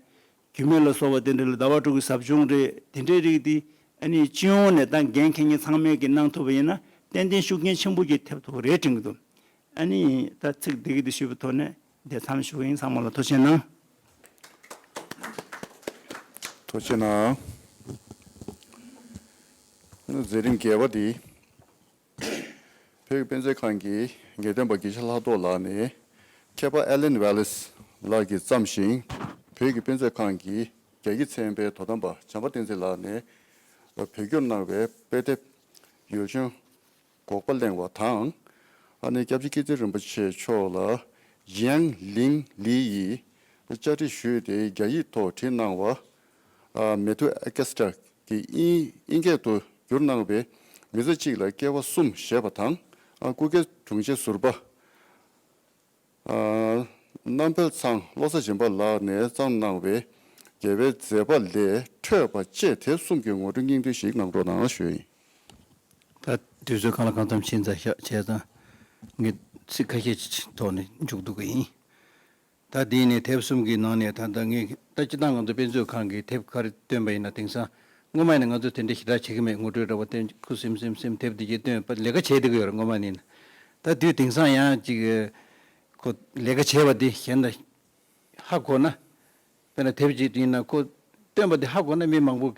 རྒྱུད་སྨད་ལ་སོགས་པ་དེ་འདྲ་ལ་ཟླ་བ་དྲུག་གི་ཟབ་སྦྱོང་རེད། དེ་འདྲའི་རིགས་དེ་ཨ་ནི་སྤྱི་ཡོངས་ནས་ད་འགན་འཁྱེར་མཁན་ཚང་མས་ཀྱིས་གནང་ཐུབ་པ་ཡིན་ན་ཏན་ཏན་ཤུགས་རྐྱེན་ཆེན་པོ་ཅིག་ཐེབས་ཐུབ་ཀྱི་རེད་དྲན་གྱི་འདུག་ཨ་ནི་ད་ཚིག་འདི་གི་འདི་ཞུས་པའི་ཐོག་ནས་འདི་མཚམས་ཞུ་གི་ཡིན། ཚང་མ་ལ་ཐུགས་རྗེ་གནང་། ཐུགས་རྗེ་གནང་། མཛད་རིམ་བརྒྱད་པ་འདི། བོད་ཀྱི་དཔེ་མཛོད་ཁང་གི་དགེ་འདུན་པ་དགེ་བཤེས་ལྷག་རྡོར་ལགས་ནས་མཁས་པ་ཨེ་ལན་ཝེ་ལེས་ལགས་ཀྱིས་བརྩམས་ཤིང་། བོད་ཀྱི་དཔེ་མཛོད་ཁང་གི་རྒྱ་ཡིག་ཚན་པའི་དོ་དམ་པ་བྱམས་པ་བསྟན་འཛིན་ལགས་ནས་བོད་བསྒྱུར་གནང་བའི་དཔེ་དེབ་ཡུལ་ལྗོངས་འགོག་པ་གླེང་བ་དང་། ཨ་ནེ་སྐྱབས་རྗེ་ཀིརྟི་རིན་པོ་ཆེ་མཆོག་ལ་ཡང་ལིང་ལི་ཡིས་བཅར་འདྲི་ཞུས་ཏེ་རྒྱ་ཡིག་ཐོག་བྲིས་གནང་བ། ཨ་མེ་ཐུ་ཨེ་ཀེ་སི་ཊ་གི་དབྱིན་དབྱིན་སྐད་དུ་བསྒྱུར་གནང་བའི་མི་ཚེ་གཅིག་ལ་སྐྱེ་བ་གསུམ་ཞེས་པ་དང་། ཨ་སྐུ་སྒེར་དྲུང་ཆེ་ཟུར་པ་ཨ་རྣམ་འཕེལ་ཚང་བློ་བཟང་སྦྱིན་པ་ལགས་ནས་བརྩམས་གནང་བའི་རྒྱལ་བའི་མཛད་པ་ལས་འཕྲོས་པ་བཅས་དེབ་གསུམ་གྱི་ངོ་སྤྲོད་སྙིང་བསྡུས་ཤིག་གནང་རོགས་གནང་ཞུ་ཡིན། ད་དུས་ཚོད་གང་ལ་གང་འཚམ་ཕྱིན་ཙང་ཤག་བྱས་ཙང་ངས་ཚིག་ཁ་ཤས་ཀྱི་ཐོག་ནས་མཇུག་བསྡུ་གི་ཡིན། ད་འདི་ནས་དེབ་གསུམ་གྱི་ནང་ནས་ད་ལྟ་ངས་ད་སྤྱིར་བཏང་ང་ཚོ་དཔེ་མཛོད་ཁང་གི་དེབ་ག་རེ་བཏོན་པ་ཡིན་ན་དེང་སང་སྔོན་མ་ཡིན་ན་ང་ཚོ་དེ་འདྲ་ཞེ་དྲག་བྱེད་ཀྱི་མེད། ངོ་སྤྲོད་འདྲ་བོ་བཏོན་ཁུ་སིམ་སིམ་སིམ་དེབ་འདི་གྱད་བཏོན་པ་ལས་ཀ་བྱས་བསྡད་ཀྱི་ཡོད་རེད། སྔོན་མ་ནས་ན་ད་དུས་དེང་སང་ཡང་ཅིག་ཁོ་ལས་ཀ་བྱས་པ་འདི་གཞན་ལ་ཧ་གོ་ན། དཔེར་ན་དེབ་ཅིག་ཡིན་ན་ཁོ་བཏོན་པ་དེ་ཧ་གོ་ན་མི་མང་པོ་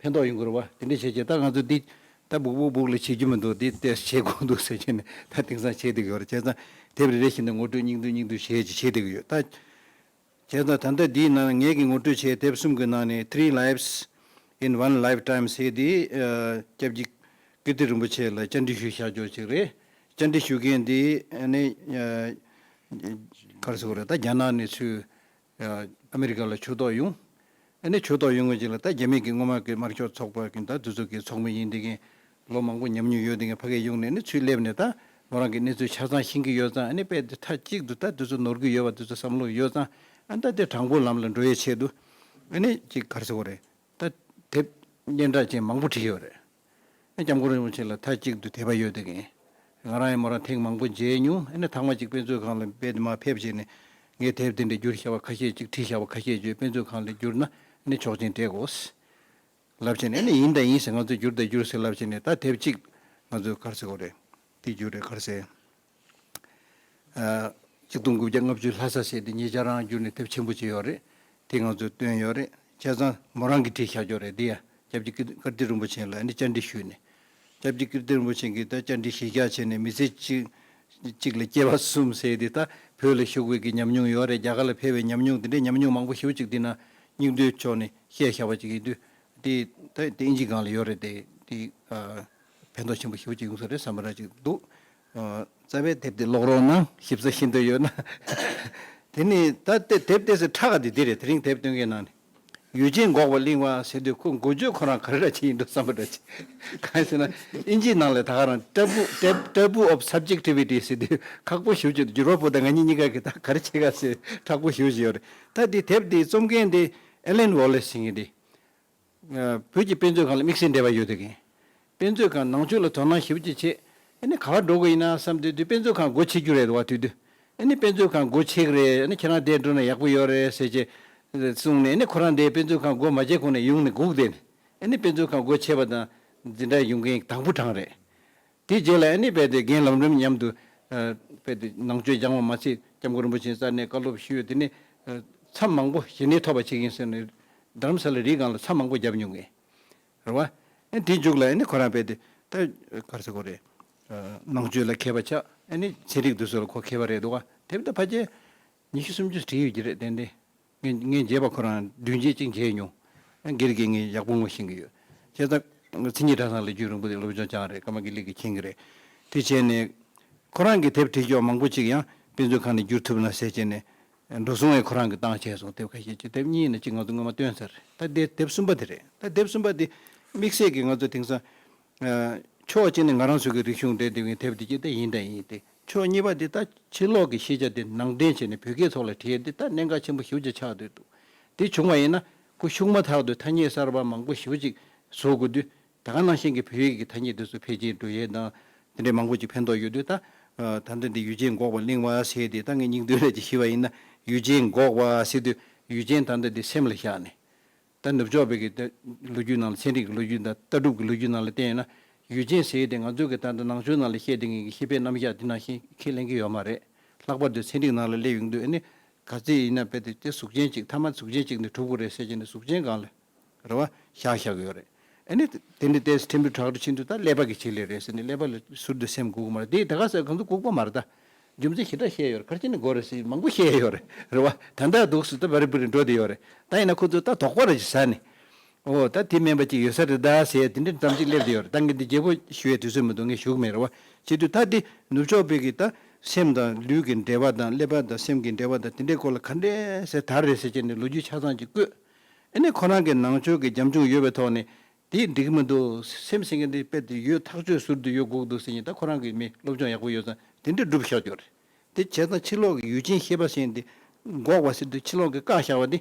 ཕན་ཐོགས་ཡོང་གི་རེད་བ། དེ་འདྲ་བྱས་བྱས་ད་ང་ཚོ་འདི་ད་སྦུག་སྦུག་སྦུག་ལ་བྱེད་རྒྱུ་མི་འདུག་འདི་ལྟས་བྱེད་དགོས་འདུག་ཟེར་བྱས་ནས་ད་དེང་སང་བྱེད་བསྡད་ཀྱི་ཡོད་རེད། བྱས་ཙང་དེབ་རེ་རེ་བཞིན་དུ་ངོ་སྤྲོད་སྙིང་བསྡུས་སྙིང་བསྡུས་བྱས་ཀྱི་བྱེད་བསྡད་ཀྱི་ཡོད། ད་བྱས་ཙང་ད་ལྟ་འདིའི་ནང་ངེད་ཀྱི་ངོ་སྤྲོད་བྱས་དེབ་གསུམ་གྱི་ནང་ནས་Three Lives in One Lifetime ཟེར་འདི་སྐྱབས་རྗེ་ཀིརྟི་རིན་པོ་ཆེ་ལ་བཅར་འདྲི་ཞུས་བཞག་ཅོག་ཅིག་རེད། བཅར་འདྲི་ཞུ་མཁན་འདི་ནི་ག་རེ་ཟེར་དགོས་རེད། ད་རྒྱ་ནག་ནས་ཚུར་ཨ་མི་རི་ཀ་ལ་ཕྱིར་ལྡོག་ཡོང་། ཨ་ནི་ཕྱིར་ལྡོག་ཡོང་བ་ཅིག་ལ་ད་རྒྱ་མི་གི་སྔོན་མ་གི་དམར་ཤོག་ཚོགས་པ་གི་ད་དེ་ཚོ་གི་ཚོགས་མི་ཡིན་བསྡད་མཁན་ལོ་མང་པོ་ཉམས་མྱོང་ཡོད་བསྡད་མཁན་ཕ་གིར་ཡོང་ནས་ནི་ཚུར་སླེབས་ནས་ད་མོ་རང་གི་གནས་ཚུལ་ཆ་ཚང་ཤེས་ཀྱི་ཡོད་ཙང་། ཨ་ནི་དཔེ་དེ་མཐའ་གཅིག་ཏུ་ད་དེ་ཚོ་ནོར་གྱི་ཡོད་པ་དེ་ཚོ་བསམ་བློ་ཡོད་ཙང་། ཨ་ནི་ད་དེ་དྲང་པོའི་ལམ་ལ་འགྲོ་ཡའི་ཆེད་དུ་ཨ་ནི་ཅིག་ག་རེ་ཟེར་དགོས་རེད། ད་དེབ་སྙན་གྲགས་ཅན་མང་པོ་བྲིས་ཡོད་རེད། སྐྱབས་མགོན་རིན་པོ་ཆེ་ལ་མཐའ་གཅིག་ཏུ་དད་པ་ཡོད་བསྡད་མཁན། ང་རང་ཡང་མོ་རང་ཐེངས་མང་པོ་མཇལ་མྱོང་། ཨ་ནི་ཐེངས་མ་གཅིག་དཔེ་མཛོད་ཁང་ལ་དཔེ་དེ་མར་ཕེབས་བྱས་ནས་ངས་དེབ་དེ་འདྲ་བསྒྱུར་བཞག་པ་ཁ་ཤས་ཅིག་བྲིས་བཞག་པ་ཁ་ཤས་བརྗོད། དཔེ་མཛོད་ཁང་ལ་བསྒྱུར་ན་ཨ་ནི་ཆོག་མཆན་སྤྲད་དགོས། ལབ་བྱས་ནས་ཨ་ནི་ཡིན་དང་ཡིན་ཟེར། ང་ཚོས་བསྒྱུར་དང་བསྒྱུར་ཟེར་ལབ་བྱས་ནས། ད་དེབ་གཅིག་ང་ཚོས་ག་རེ་ཟེར་དགོས་རེད། དེ་བསྒྱུར་རེད། ག་རེ་ཟེར། ཨ། ཆིག་སྟོང་དགུ་བརྒྱ་ལྔ་བཅུ་ལྷ་ས་ཟེར་དེ་ཉེ་ཆར་རང་བསྒྱུར་ནས་དེབ་ཆེན་པོ་ཅིག་ཡོད་རེད། དེ་ང་ཚོས་བཏོན་ཡོད་རེད། བྱས་ཙང་མོ་རང་གིས་བྲིས་བཞག་ཡོད་རེད། དེ་ཡ་སྐྱབས་རྗེ་ཀིརྟི་རིན་པོ་ཆེ་ལ་ཨ་ནི་བཅར་འདྲི་ཞུས་ནས། སྐྱབས་རྗེ་ཀིརྟི་རིན་པོ་ཆེ་གིས་ད་བཅར་འདྲི་གཞི་བཞག་བྱས་ནས། མི་ཚེ་གཅིག་གཅིག་ལ་སྐྱེ་བ་གསུམ་ཟེར་དེ། ད་བོད་ལ་བཞུགས་པའི་གི་ཉམས་མྱོང་ཡོད་རེད། རྒྱ་གར་ལ་ཕེབས་པའི་ཉམས་མྱོང་དེ་འདྲའི་ཉམས་མྱོང་མང་པོ་ཞེ་པོ་ཅིག་འདི་ན་སྙིང་འདོད་ཕྱོགས་ནས་བཤད་བཞག་པ་ཅིག་ཡིན་དུས། དེ་ད་དེ་ཨིན་ཇི་སྒང་ལ་ཡོད་རེད་དེ། དེ་ཨ་ཕན་ཐོགས་ཆེན་པོ་ཞེ་པོ་ཅིག་ཡོང་ས་རེད་བསམ་པ་འདྲ་ཅིག་འདུག། ཨ་རྩ་བའི་དེབ་དེ་ཀློག་རོགས་གནང་། ཞིབ་ཚགས་ཤིན་ཏུ་ཡོད་ན། དེ་ནས་ད་དེ་དེབ་དེ་ཚོ་ཁྲག་ག་དེ་འདི་རེད། དེ་རིང་དེབ་སྟོན་མཁན་ནང་ནས། ཡུལ་ཅན་འགོག་པ་གླེང་བ་ཟེར་དུས། ཁོ་འགོ་བརྗོད་ཁོ་རང་ག་རེ་འདྲ་ཅིག་ཡིན་འགྲོ་བསམ་པ་འདྲ་ཅིག། གང་ཡིན་ཟེར་ན། ཨིན་ཇིའི་ནང་ལ་ད་ག་རང་taboo tab- taboo of subjectivity ཟེར་དུས་ཁག་པོ་ཞེ་པོ་ཅིག་འདུག། བསྒྱུར་བ་པོ་དང་ང་གཉིས་གཉིས་ཀ་གིས་ད་ག་རེ་བྱེད་ག་ཟེར་ཁག་པོ་ཞེ་པོ་ཅིག་ཡོད་རེད། ད་དེ་དེབ་དེའི་རྩོམ་མཁན་དེ་ཨེ་ལན་ཝོ་ལེ་སི་ཟེར་མཁན་དེ། ཨ། བོད་ཀྱི་དཔེ་མཛོད་ཁང་ལ་དམིགས་བསལ་འབྲེལ་བ་ཡོད་དེ་གིན། དཔེ་མཛོད་ཁང་ནང་ཆོས་ལ་དོ་སྣང་ཞེ་པོ་ཅིག་བྱེད། ཨ་ནི་ག་པར་འགྲོ་དགོས་ཡིན་ན་བསམ་དུས་དུས། དཔེ་མཛོད་ཁང་སྒོ་ཕྱེ་རྒྱུ་རེད། འདུག་བ། དུས་དུས་ཨ་ནི་དཔེ་མཛོད་ཁང་སྒོ་ཕྱེ་གི་རེད། ཨ་ནི་ཁྱེད་རང་དེར་འགྲོ་ན་ཡག་པོ་ཡོད་རེད་ཟེར་བྱས་གསུངས་ནས། ཨ་ནི་ཁོ་རང་དེ་དཔེ་མཛོད་ཁང་སྒོ་མ་ཕྱེ་གོང་ནས་ཡོང་ནས་སྒུག་བསྡད་ནས། ཨ་ནི་དཔེ་མཛོད་ཁང་སྒོ་ཕྱེ་བ་དང་འཛིན་གྲྭ་ཡོང་མཁན་དང་པོ་གྲངས་རེད། དེ་རྗེས་ལ་ཨ་ནི་རྦད་དེ་རྒན་ལམ་རིམ་མཉམ་དུ། ཨ། རྦད་དེ་ནང་ཆོས་སྦྱང་བ་མ་ཚད་སྐྱབས་མགོན་རིན་པོ་ཆེའི་རྩ་ནས་བཀའ་སློབ་ཞུས། དེ་ནས་ཨ་མཚམས་མང་པོ་ཞལ་ནས་ཐོབ་པ་བྱེད་ཀྱིན་ཟེར་ནས། དྷ་རམ་ས་ལ་རིའི་སྒང་ལ་མཚམས་མང་པོ་བརྒྱབ་མྱོང་ངས། རེད་བ། ཨ་དེའི་མཇུག་ལ་ཨ་ནི་ཁོ་རང་རྦད་དེ་ད་ག་རེ་ཟེར་དགོས་རེད། ཨ་ནང་ཆོས་ལ་མཁས་པ་ཆགས། ཨ་ནི་ཚན་རིག་དེ་ཚོ་ལ་ཁོ་མཁས་པ་རེད་འདུག་བ། དེབ་ད་ཕལ་ཆེར་ཉི་ཤུ་སུམ་ཅུ་བྲིས་ཡོད་ཀྱི་རེད། ཏན་ཏན། ངས་ངས་མཇལ་བ་ཁོ་རང་བདུན་བརྒྱད་ཅིག་མཇལ་མྱོང་། སྒེར་གྱིས་ངས་ཡག་པོ་ངོ་ཤེས་ཀྱི་ཡོད། བྱས་ཙང་མཚན་ཉིད་གྲྭ་ཚང་ལ་རྒྱུན་རིང་པོ་དེ་སློབ་སྦྱོང་སྦྱངས་རེད། ཀརྨ་དགེ་ལེགས་ཀྱིས་མཁྱེན་གྱི་རེད། དེ་བྱས་ནས་ཁོ་རང་གིས་དེབ་བྲིས་ཀྱོག་མང་པོ་ཅིག་ཡང་དཔེ་མཛོད་ཁང་ནས་བསྒྱུར་ཐུབ་ན་ཟེར་བྱས་ནས་འགྲོ་སོང་ཡང་ཁོ་རང་གིས་བཏང་བྱས་སོང་། དེབ་ཁ་ཤས་ཅིག། དེབ་གཉིས་ཡིན་ན་གཅིག་ང་ཚོ་སྔོན་མ་བཏོན་ཚར་རེད། ད་དེ་དེབ་གསུམ་པ་དེ་རེད། ད་དེབ་གསུམ་པ་དེ་དམིགས་བསལ་གྱིས་ང་ཚོ་དེང་སང་། ཨ། ཕྱོགས་གཅིག་ནས་ང་རང་ཚོ་གི་རིག་གཞུང་འགྲེལ་བསྡུས་ཀྱི་དེབ་དེ་གཅིག་ད་ཡིན་དང་ཡིན་ཏེ། ཕྱོགས་གཉིས་པ་དེ་ད་ཕྱི་ལོགས་ཀྱི་ཤེས་བྱ་དེ་ནང་འདྲེན་བྱས་ནས་བོད་སྐད་ཐོག་ལ་བྲིས་དེ་ད་གནད་འགག་ཆེན་པོ་ཞེ་པོ་ཅིག་ཆགས་བསྡད་འདུག། དེ་བྱུང་བ་ཡིན་ན་ཁོ་ཤུགས་མ་ཐག་ཏུ་ཐ་སྙད་གསར་པ་མང་པོ་ཞེ་པོ་ཅིག་བཟོ་དགོས་དུས། ད་ག་ནང་བཞིན་གྱི་བོད་ཡིག་གི་ཐ་སྙད་དེ་ཚོ་འཕེལ་རྒྱས་འགྲོ་ཡས་དང་། དེ་འདྲའི་མང་པོ་ཅིག་ཕན་ཐོགས་ཡོད་དུས། ད་ད་ལྟ་འདི་ཡུལ་ཅན་འགོག་པ་གླེང་བ་ཟེར་དེ། ད་ངས་སྙིང་དོན་ལ་ཅིག་ཞུས་པ་ཡིན་ན། ཡུལ་ཅན་འགོག་པ་ཟེར་དུས་ཡུལ་ཅན་ད་ལྟ་འདི་སེམས་ལ་བཞག་ནས། ད་ནུབ་ཕྱོགས་པའི་གི་ད་ལོ་རྒྱུས་ནང་ལ། ཚན་རིག་གི་ལོ་རྒྱུས་དང་ལྟ་གྲུབ་ཀྱི་ལོ་རྒྱུས་ནང་ལ་བལྟས་ན། ཡུལ་ཅན་ཟེར་ཡས་དེ་ང་ཚོ་གི་ད་ལྟ་ནང་ཆོས་ནང་ལ་བཤད་བསྡད་མཁན་གྱི་ཤེས་དཔལ་རྣམ་གཞག་འདི་ནང་བཞིན་ཁས་ལེན་གྱི་ཡོད་མ་རེད། ལྷག་པར་དུ་ཚན་རིག་ནང་ལ་སླེབས་ཡོང་དུས། ཨ་ནི་ག་ཚོད་ཡིན་ན་རྦད་དེ་དེ་གཟུགས་ཅན་ཅིག། ཐ་མ་གཟུགས་ཅན་ཅིག་ནས་གྲུབ་དགོས་རེད་ཟེར་བྱས་ནས་གཟུགས་ཅན་སྒང་ལ། རེད་བ། བཞག་བཞག་གི་ཡོད་རེད། ཨ་ནི་དེ་འདྲ་ཏོག་ཙམ་ཕྲན་བུ་དྲག་རུ་ཕྱིན་དུས་ད་ཀླད་པ་གི་ཆེད་ལས་རེད་ཟེར་ནས། ཀླད་པ་ལ་ཟུར་དུ་སེམས་སྒུག་མ་རེད། དེ་ད་ག་ཟེར། ཁོང་ཚོ་སྒུག་པ་མ་རེད་ད། རྒྱུ་མཚན་ཞེ་དྲག་བཤད་ཡོད་རེད། ག་རེ་བྱས་ནས་དགོས་རེད་ཟེར་མང་པོ་བཤད་ཡོད་རེད། རེད་བ། ད་ལྟ་འདུག་སེ་ད་བ་རི་བུ་རི་འགྲོ་བསྡད་ཡོད་རེད། ད་ཡིན་ན་ཁོ་ཚོས་ད་དོགས་པ་རེ་ཞིག་ཟ་ནས། ཨོ་ད་དེ་མིན་པ་ཅིག་ཡོད་ས་རེད་ད་ཟེར། དེ་འདྲ་ཙམ་ཅིག་སླེབས་བསྡད་ཡོད་རེད། ད་ངས་འདི་རྒྱས་པོ་ཞུ་ཡའི་དུས་ཚོད་མི་འདུག། ངས་ཞུ་གི་མེད། རེད་བ། བྱེད་དུས་ད་འདི་ནུབ་ཕྱོགས་པའི་གི་ད་སེམས་དང་ལུས་ཀྱི་འབྲེལ་བ་དང་། ཀླད་པ་དང་སེམས་ཀྱི་འབྲེལ་བ་དང་། དེ་འདྲའི་སྐོར་ལ་ག་འདྲས་ཟེར་དར་རེད་ཟེར་བྱས་ནས་ལོ་རྒྱུས་ཆ་ཚང་ཅིག་བཀོད། ཨ་ནི་ཁོ་རང་གི་ནང་ཆོས་ཀྱི་རྒྱབ་ལྗོངས་ཡོད་པའི་ཐོག་ནས། དེ་འགྲིག་གི་མི་འདུག། སེམས་ཟེར་མཁན་དེ་རྦད་དེ་ཡོད། ཐག་གཅོད་ཟུར་དུ་ཡོད་དགོས་ཀྱི་འདུག་ཟེར་མཁན་ད་ཁོ་རང་གི་མི་སློབ་སྦྱོང་ཡག་པོ་ཡོད་ཙང་དེ་འདྲ་སྒྲུབ་བཞག་རྒྱུ་རེད། དེ་བྱས་ཙང་ཕྱི་ལོགས་ཀྱི་ཡུལ་ཅན་ཤེས་པ་ཟེར་མཁན་དེ་འགོག་པ་ཟེར་དུས། ཕྱི་ལོགས་ཀྱིས་བཀག་བཞག་པ་དེ།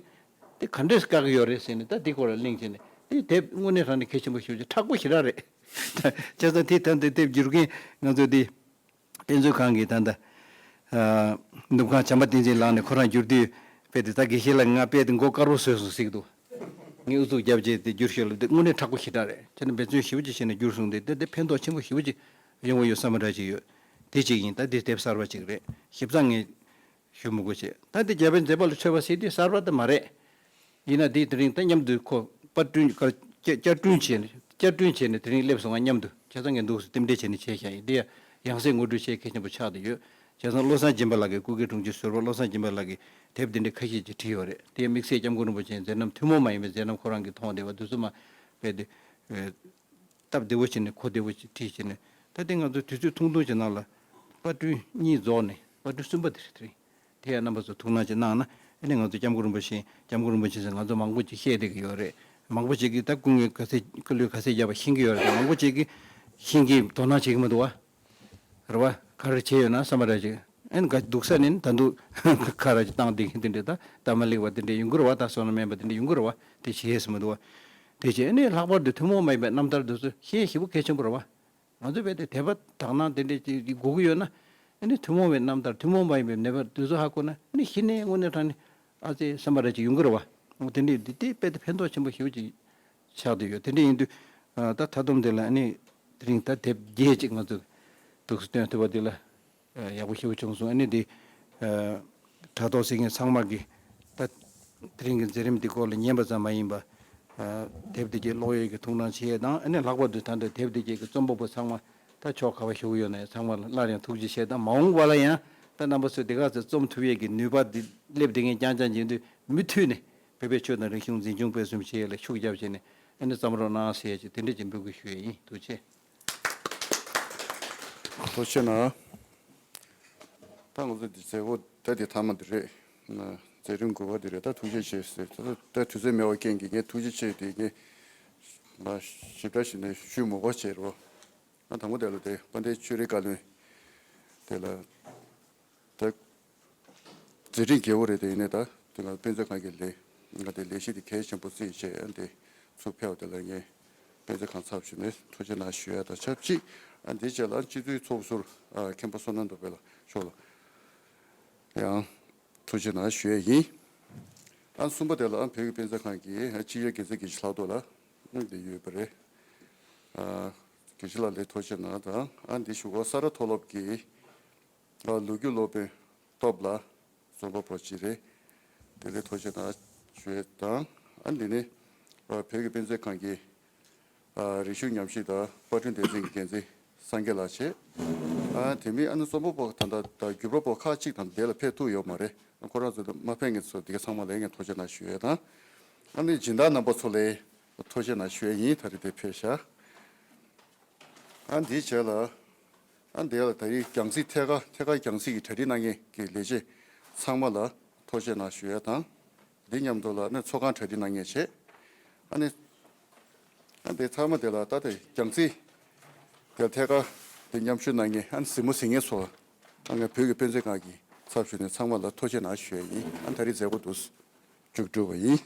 དེ་ག་འདྲས་བཀག་གི་ཡོད་རེད་ཟེར་ནས་ད་དེ་སྐོར་ལ་གླེང་བྱས་ནས། དེ་དེབ་དངོས་གནས་དྲང་གནས་གལ་ཆེན་པོ་ཞེ་པོ་ཅིག། མཁྲེགས་པོ་ཞེ་དྲག་རེད། བྱས་ཙང་དེ་ད་དེ་དེབ་བསྒྱུར་མཁན་ང་ཚོ་དེ། དཔེ་མཛོད་ཁང་གི་ད་ལྟ། ཨ། ནུབ་ཁང་བྱམས་པ་བསྟན་འཛིན་ལགས་ནས་ཁོ་རང་བསྒྱུར་དུས། དཔེ་དེ་ད་དགེ་བཤེས་ལགས་ང་དཔེ་དེ་མགོ་དཀར་པོ་བཟོས་སོང་ཟེར་གྱི་འདུག། ངས་ཨུ་ཚུགས་བརྒྱབ་བྱས་དེ་བསྒྱུར་ཤོག་ལབ་དུས། དངོས་གནས་མཁྲེགས་པོ་ཞེ་དྲག་རེད། བྱས་ན་འབད་བརྩོན་ཞེ་པོ་ཅིག་བྱས་ནས་བསྒྱུར་སོང་སྟེ། དེ་དེ་ཕན་ཐོགས་ཆེན་པོ་ཞེ་པོ་ཅིག་ཡོང་གི་ཡོད་བསམ་པ་འདྲ་ཅིག་ཡོད། དེ་གཅིག་ཡིན། ད་དེ་དེབ་གསར་པ་ཅིག་རེད། ཞིབ་ཚགས་ངས་ཞུ་མི་དགོས་བྱས། ད་དེ་རྒྱལ་བའི་མཛད་པ་ལ་མཆོད་པ་ཟེར་དེ་གསར་པ་ད་མ་རེད། ཡིན་ན་དེ་དེ་རིང་ད་མཉམ་དུ་ཁོ་པར་སྐྲུན་ག་བསྐྱར་བསྐྱར་སྐྲུན་བྱས་ནས། བསྐྱར་སྐྲུན་བྱས་ནས་དེ་རིང་སླེབས་སོང་། ང་མཉམ་དུ། བྱས་ཙང་ངས་འདུག་སེ་རྟེན་འབྲེལ་བྱས་ནས་བྱས་བཞག་ཡིན། དེ་ཡང་སྲིད་ངོ་སྤྲོད་བྱེད་གལ་ཆེན་པོ་ཆགས་བསྡད་ཡོད། བྱས་ཙང་བློ་བཟང་སྦྱིན་པ་ལགས་ཀྱིས། སྐུ་སྒེར་དྲུང་ཆེ་ཟུར་པ་བློ་བཟང་སྦྱིན་པ་ལགས་ཀྱིས་དེབ་འདི་འདྲའི་ཁ་ཤས་ཅིག་བྲིས་ཡོད་རེད། དེ་དམིགས་བསལ་སྐྱབས་མགོན་རིན་པོ་ཆེའི་མཛད་རྣམ་ཐུན་མོང་མ་ཡིན་པའི་མཛད་རྣམ་ཁོ་རང་གིས་མཐོང་བསྡད་པ་དེ་ཚོ་མར་དཔེ་དེ། སྟབས་བདེ་བོ་བྱས་ནས། གོ་བདེ་བོ་ཅིག་བྲིས་བྱས་ནས། ད་དེ་ང་ཚོ་དུས་ཚོད་ཐུང་ཐུང་ཅིག་ནང་ལ་པར་སྐྲུན་གཉིས་རྫོགས་ནས། པར་སྐྲུན་གསུམ་པ་དེ་རེད། དེ་རིང་དེ་ཡང་རྣམ་པ་ཚོ་ཐུགས་སྣང་ཅིག་གནང་ན། ཨ་ནི་ང་ཚོ་སྐྱབས་མགོན་རིན་པོ་ཆེ། སྐྱབས་མགོན་རིན་པོ་ཆེ་ཟེར་ང་ཚོ་མང་པོ་ཅིག་བཤད་བསྡད་ཀྱི་ཡོད་རེད། མང་པོ་ཅིག་གིས་ད་སྐུ་ངོའི་ག་ཚད། སྐུ་ལུས་ག་ཚད་བརྒྱབ་པ་ཤེས་ཀྱི་ཡོད་རེད། མང་པོ་ཅིག་གིས་ཤེས་ཀྱི། དོ་སྣང་བྱེད་ཀྱི་མི་འདུག་བ། རེད་བ། ག་རེ་བྱས་ཡོད་ན་བསམ་པ་འདྲ་ཅིག། ཨ་ནི་ག་འདུག་ས་ནས་ད་དུང་ཁ་ར་ཅིག་བཏང་བསྡད་མཁན་དེ་འདྲ། ད་སྟབས་མ་ལེགས་པ་དེ་འདྲ་ཡོང་གི་རེད་བ། ད་བསོད་ནམས་དམན་པ་དེ་འདྲ་ཡོང་གི་རེད་བ། དེ་བྱེད་ཡས་མི་འདུག་བ། དེ་བྱས། ཨ་ནི་ལྷག་པར་དུ་ཐུན་མོང་མ་ཡིན་པའི་རྣམ་ཐར་དེ་ཚོ་ཤེས་ཞེ་པོ་གལ་ཆེན་པོ་རེད་བ། ང་ཚོ་རྦད་དེ་དད་པ་དག་སྣང་དེ་འདྲ་ཅིག་དགོས་ཀྱི་ཡོད་ན། ཨ་ནི་ཐུན་མོང་བའི་རྣམ་ཐར། ཐུན་མོང་མ་ཡིན་པའི་ནད་པ་དེ་ཚོ་ཧ་གོ་ན། ཨ་ནི་གཞི་ནས་དངོས་གནས་དྲང་གནས་ཨ་ཙི་བསམ་པ་འདྲ་ཅིག་ཡོང་གི་རེད་བ། འོ་དེ་འདྲས་འདི་དེ་རྦད་དེ་ཕན་ཐོགས་ཆེན་པོ་ཞེ་པོ་ཅིག་ ཆགས་བསྡད་ཡོད། དེ་འདྲ་ཡིན་དུས་ད་ད་དུང་དེ་ལ་ཨ་ནི་དེ་རིང་ད་དེབ་བརྒྱད་ཅིག་ང་ཚོས་འདུག་སེ་སྟོན་ཐུབ་པ་དེ་ལ་ཡག་པོ་ཞེ་པོ་བྱུང་སོང་། ཨ་ནི་དེ་དྲ་ཐོག་གཟིགས་མཁན་ཚང་མ་གིས་ད་དེ་རིང་གི་མཛད་རིམ་འདི་སྐོར་ལ་ཉན་པ་ཙམ་མ་ཡིན་པ། དེབ་དེ་གའི་ཀློག་ཡས་ཀྱི་ཐུགས་སྣང་བྱེད་ཡས་དང་། ཨ་ནི་ལྷག་པར་དུ་ད་ལྟ་དེབ་དེ་གའི་རྩོམ་པ་པོ་ཚང་མ་ད་ཕྱོགས་ག་པར་བཞུགས་ཡོད་ན་ཚང་མ་ལ་སླར་ཡང་ཐུགས་རྗེ་ཆེ་དང་། མ་འོངས་པ་ལ་ཡང་ད་རྣམ་པ་ཚོས་དེ་ག་ཚོད་རྩོམ་ཐུབ་ཡས་ཀྱི་ནུས་པ་འདི་སླེབས་བསྡད་མཁན་རྐྱང་རྐྱང་ཡིན་དུས་མུ་མཐུད་ནས་བོད་པའི་ཆོས་དང་རིག་གཞུང་འཛིན་སྐྱོང་སྤེལ་གསུམ་བྱེད་ཡས་ལ་ཤུགས་རྒྱབ་བྱས་ནས་ཨ་ནི་བརྩམ་རོགས་གནང་ཟེར་ཡས་ཀྱི་དེ་འདྲ་ཅིག་འབོད་སྐུལ་ཞུ་ཡས་ཡིན། ཐུགས་རྗེ་ཆེ། ཐུགས་རྗེ་གནང་། ད་ང་ཚོ་འདི་མཛད་སྒོ་ད་འདི་མཐའ་མ་འདི་རེད། མཛད་རིམ་དགུ་པ་འདི་རེད། ད་ཐུགས་རྗེ་ཆེ་ཟེར། ད་ད་དུས་ཚོད་མེད་པའི་རྐྱེན་གྱིས་ངས་ཐུགས་རྗེ་ཆེ་དེ་ངས་མ་ཞིབ་ཕྲ་ཞིག་ནས་ཞུ་མི་དགོས་བྱས་རོ། ང་དང་པོ་དེ་ལ་དེ་དཔལ་ལྡན་ཆོས་རིག་བཀའ་བློན་དེ་ལ་ད་མཛད་རིམ་རྒྱས་པོ་རེད། དེ་ཡིན་ནའི་ད་དེ་ང་དཔེ་མཛོད་ཁང་གི་ལས་ང་དེ་ལས་གཞི་དེ་གལ་ཆེན་པོ་བརྩིས་བྱས་ཨ་དེ་ཚུར་ཕེབས་པ་དེ་ལ་ངས་དཔེ་མཛོད་ཁང་ཚབ་ཞུས་ནས་ཐུགས་རྗེ་གནང་ཞུ་ཡ་དང་ཆབས་ཅིག་ཨ་འདི་རྗེས་ལ་སྤྱི་འཐུས་ཚོགས་ཟུར་ཨ་མཁན་པོ་བསོད་ནམས་སྟོབས་འཕེལ་ལགས་མཆོག་ལ་ཡང་ཐུགས་རྗེ་གནང་ཞུ་ཡ་ཡིན། ཨ་གསུམ་པ་དེ་ལ་ཨ་བོད་ཀྱི་དཔེ་མཛོད་ཁང་གི་ཨ་སྤྱི་ཡོངས་འགན་འཛིན་དགེ་བཤེས་ལྷག་རྡོར་ལགས་ཨ་འདི་ཡོད་པ་རེད། ཨ་དགེ་བཤེས་ལགས་ལ་ཐུགས་རྗེ་གནང་དང་། ཨ་འདི་ཞུ་སྒོ་ས་རཱ་མཐོ་སློབ་ཀྱི་ཨ་ལོ་རྒྱུས་སློབ་དཔོན་སྟོབས་ལགས་རྩོམ་པ་པོ་ཅིག་རེད། དེ་ལ་ཐུགས་རྗེ་གནང་ཞུ་ཡས་དང་། ཨ་འདི་ནི་ཨ་བོད་ཀྱི་དཔེ་མཛོད་ཁང་གི་ཨ་རིག་གཞུང་ཉམས་ཞིབ་དང་པར་སྐྲུན་སྡེ་ཚན་གྱི་འགན་འཛིན་སངས་རྒྱས་ལགས་བྱས། ཨ་དེ་མིན་ཨ་ནི་རྩོམ་པ་པོ་ད་ལྟ་ད་བརྒྱུད་པ་པོ་ཁག་ཅིག་དང་དེ་ལ་ཕེབས་ཐུབ་ཡོད་མ་རེད། ཁོ་རང་ཚོ་མ་ཕེབས་མཁན་ཚོ་དེ་ག་ཚང་མ་ལ་ངས་ཐུགས་རྗེ་གནང་ཞུ་ཡས་དང་། ཨ་ནི་སྦྱིན་བདག་རྣམ་པ་ཚོ་ལ་ཐུགས་རྗེ་གནང་ཞུ་ཡས་ཡིན། ད་རེས་དེ་ཕེབས་ཤག་ཨ་འདིའི་རྗེས་ལ་ཨ་འདི་ལ་ད་རེས་རྒྱང་སྲིང་ཐད་ཀར་ཐད་ཀར་རྒྱང་སྲིང་གི་གྲ་སྒྲིག་གནང་མཁན་གྱི་ལས་བྱེད་ཚང་མ་ལ་ཐུགས་རྗེ་གནང་ཞུ་ཡས་དང་། འདི་མཉམ་དུ་ལ་ནི་ཚོགས་ཁང་གྲ་སྒྲིག་གནང་མཁན་བྱས། ཨ་ནི་ཨ་འདི་ཚང་མ་དེ་ལ་ད་དེ་རྒྱང་སྲིང་དེ་ཐད་ཀར་དེ་མཉམ་ཞུགས་གནང་མཁན་ཨ་ནི་གཟིགས་མོ་གཟིགས་མཁན་ཚོ་ཨ་ང་བོད་ཀྱི་དཔེ་མཛོད་ཁང་གི་ཚབ་ཞུས་ནས་ཚང་མ་ལ་ཐུགས་རྗེ་གནང་ཞུ་ཡས་ཡིན། ཨ་ད་རེས་མཛད་སྒོ་འདུག་མཇུག་གྲུབ་པ་ཡིན།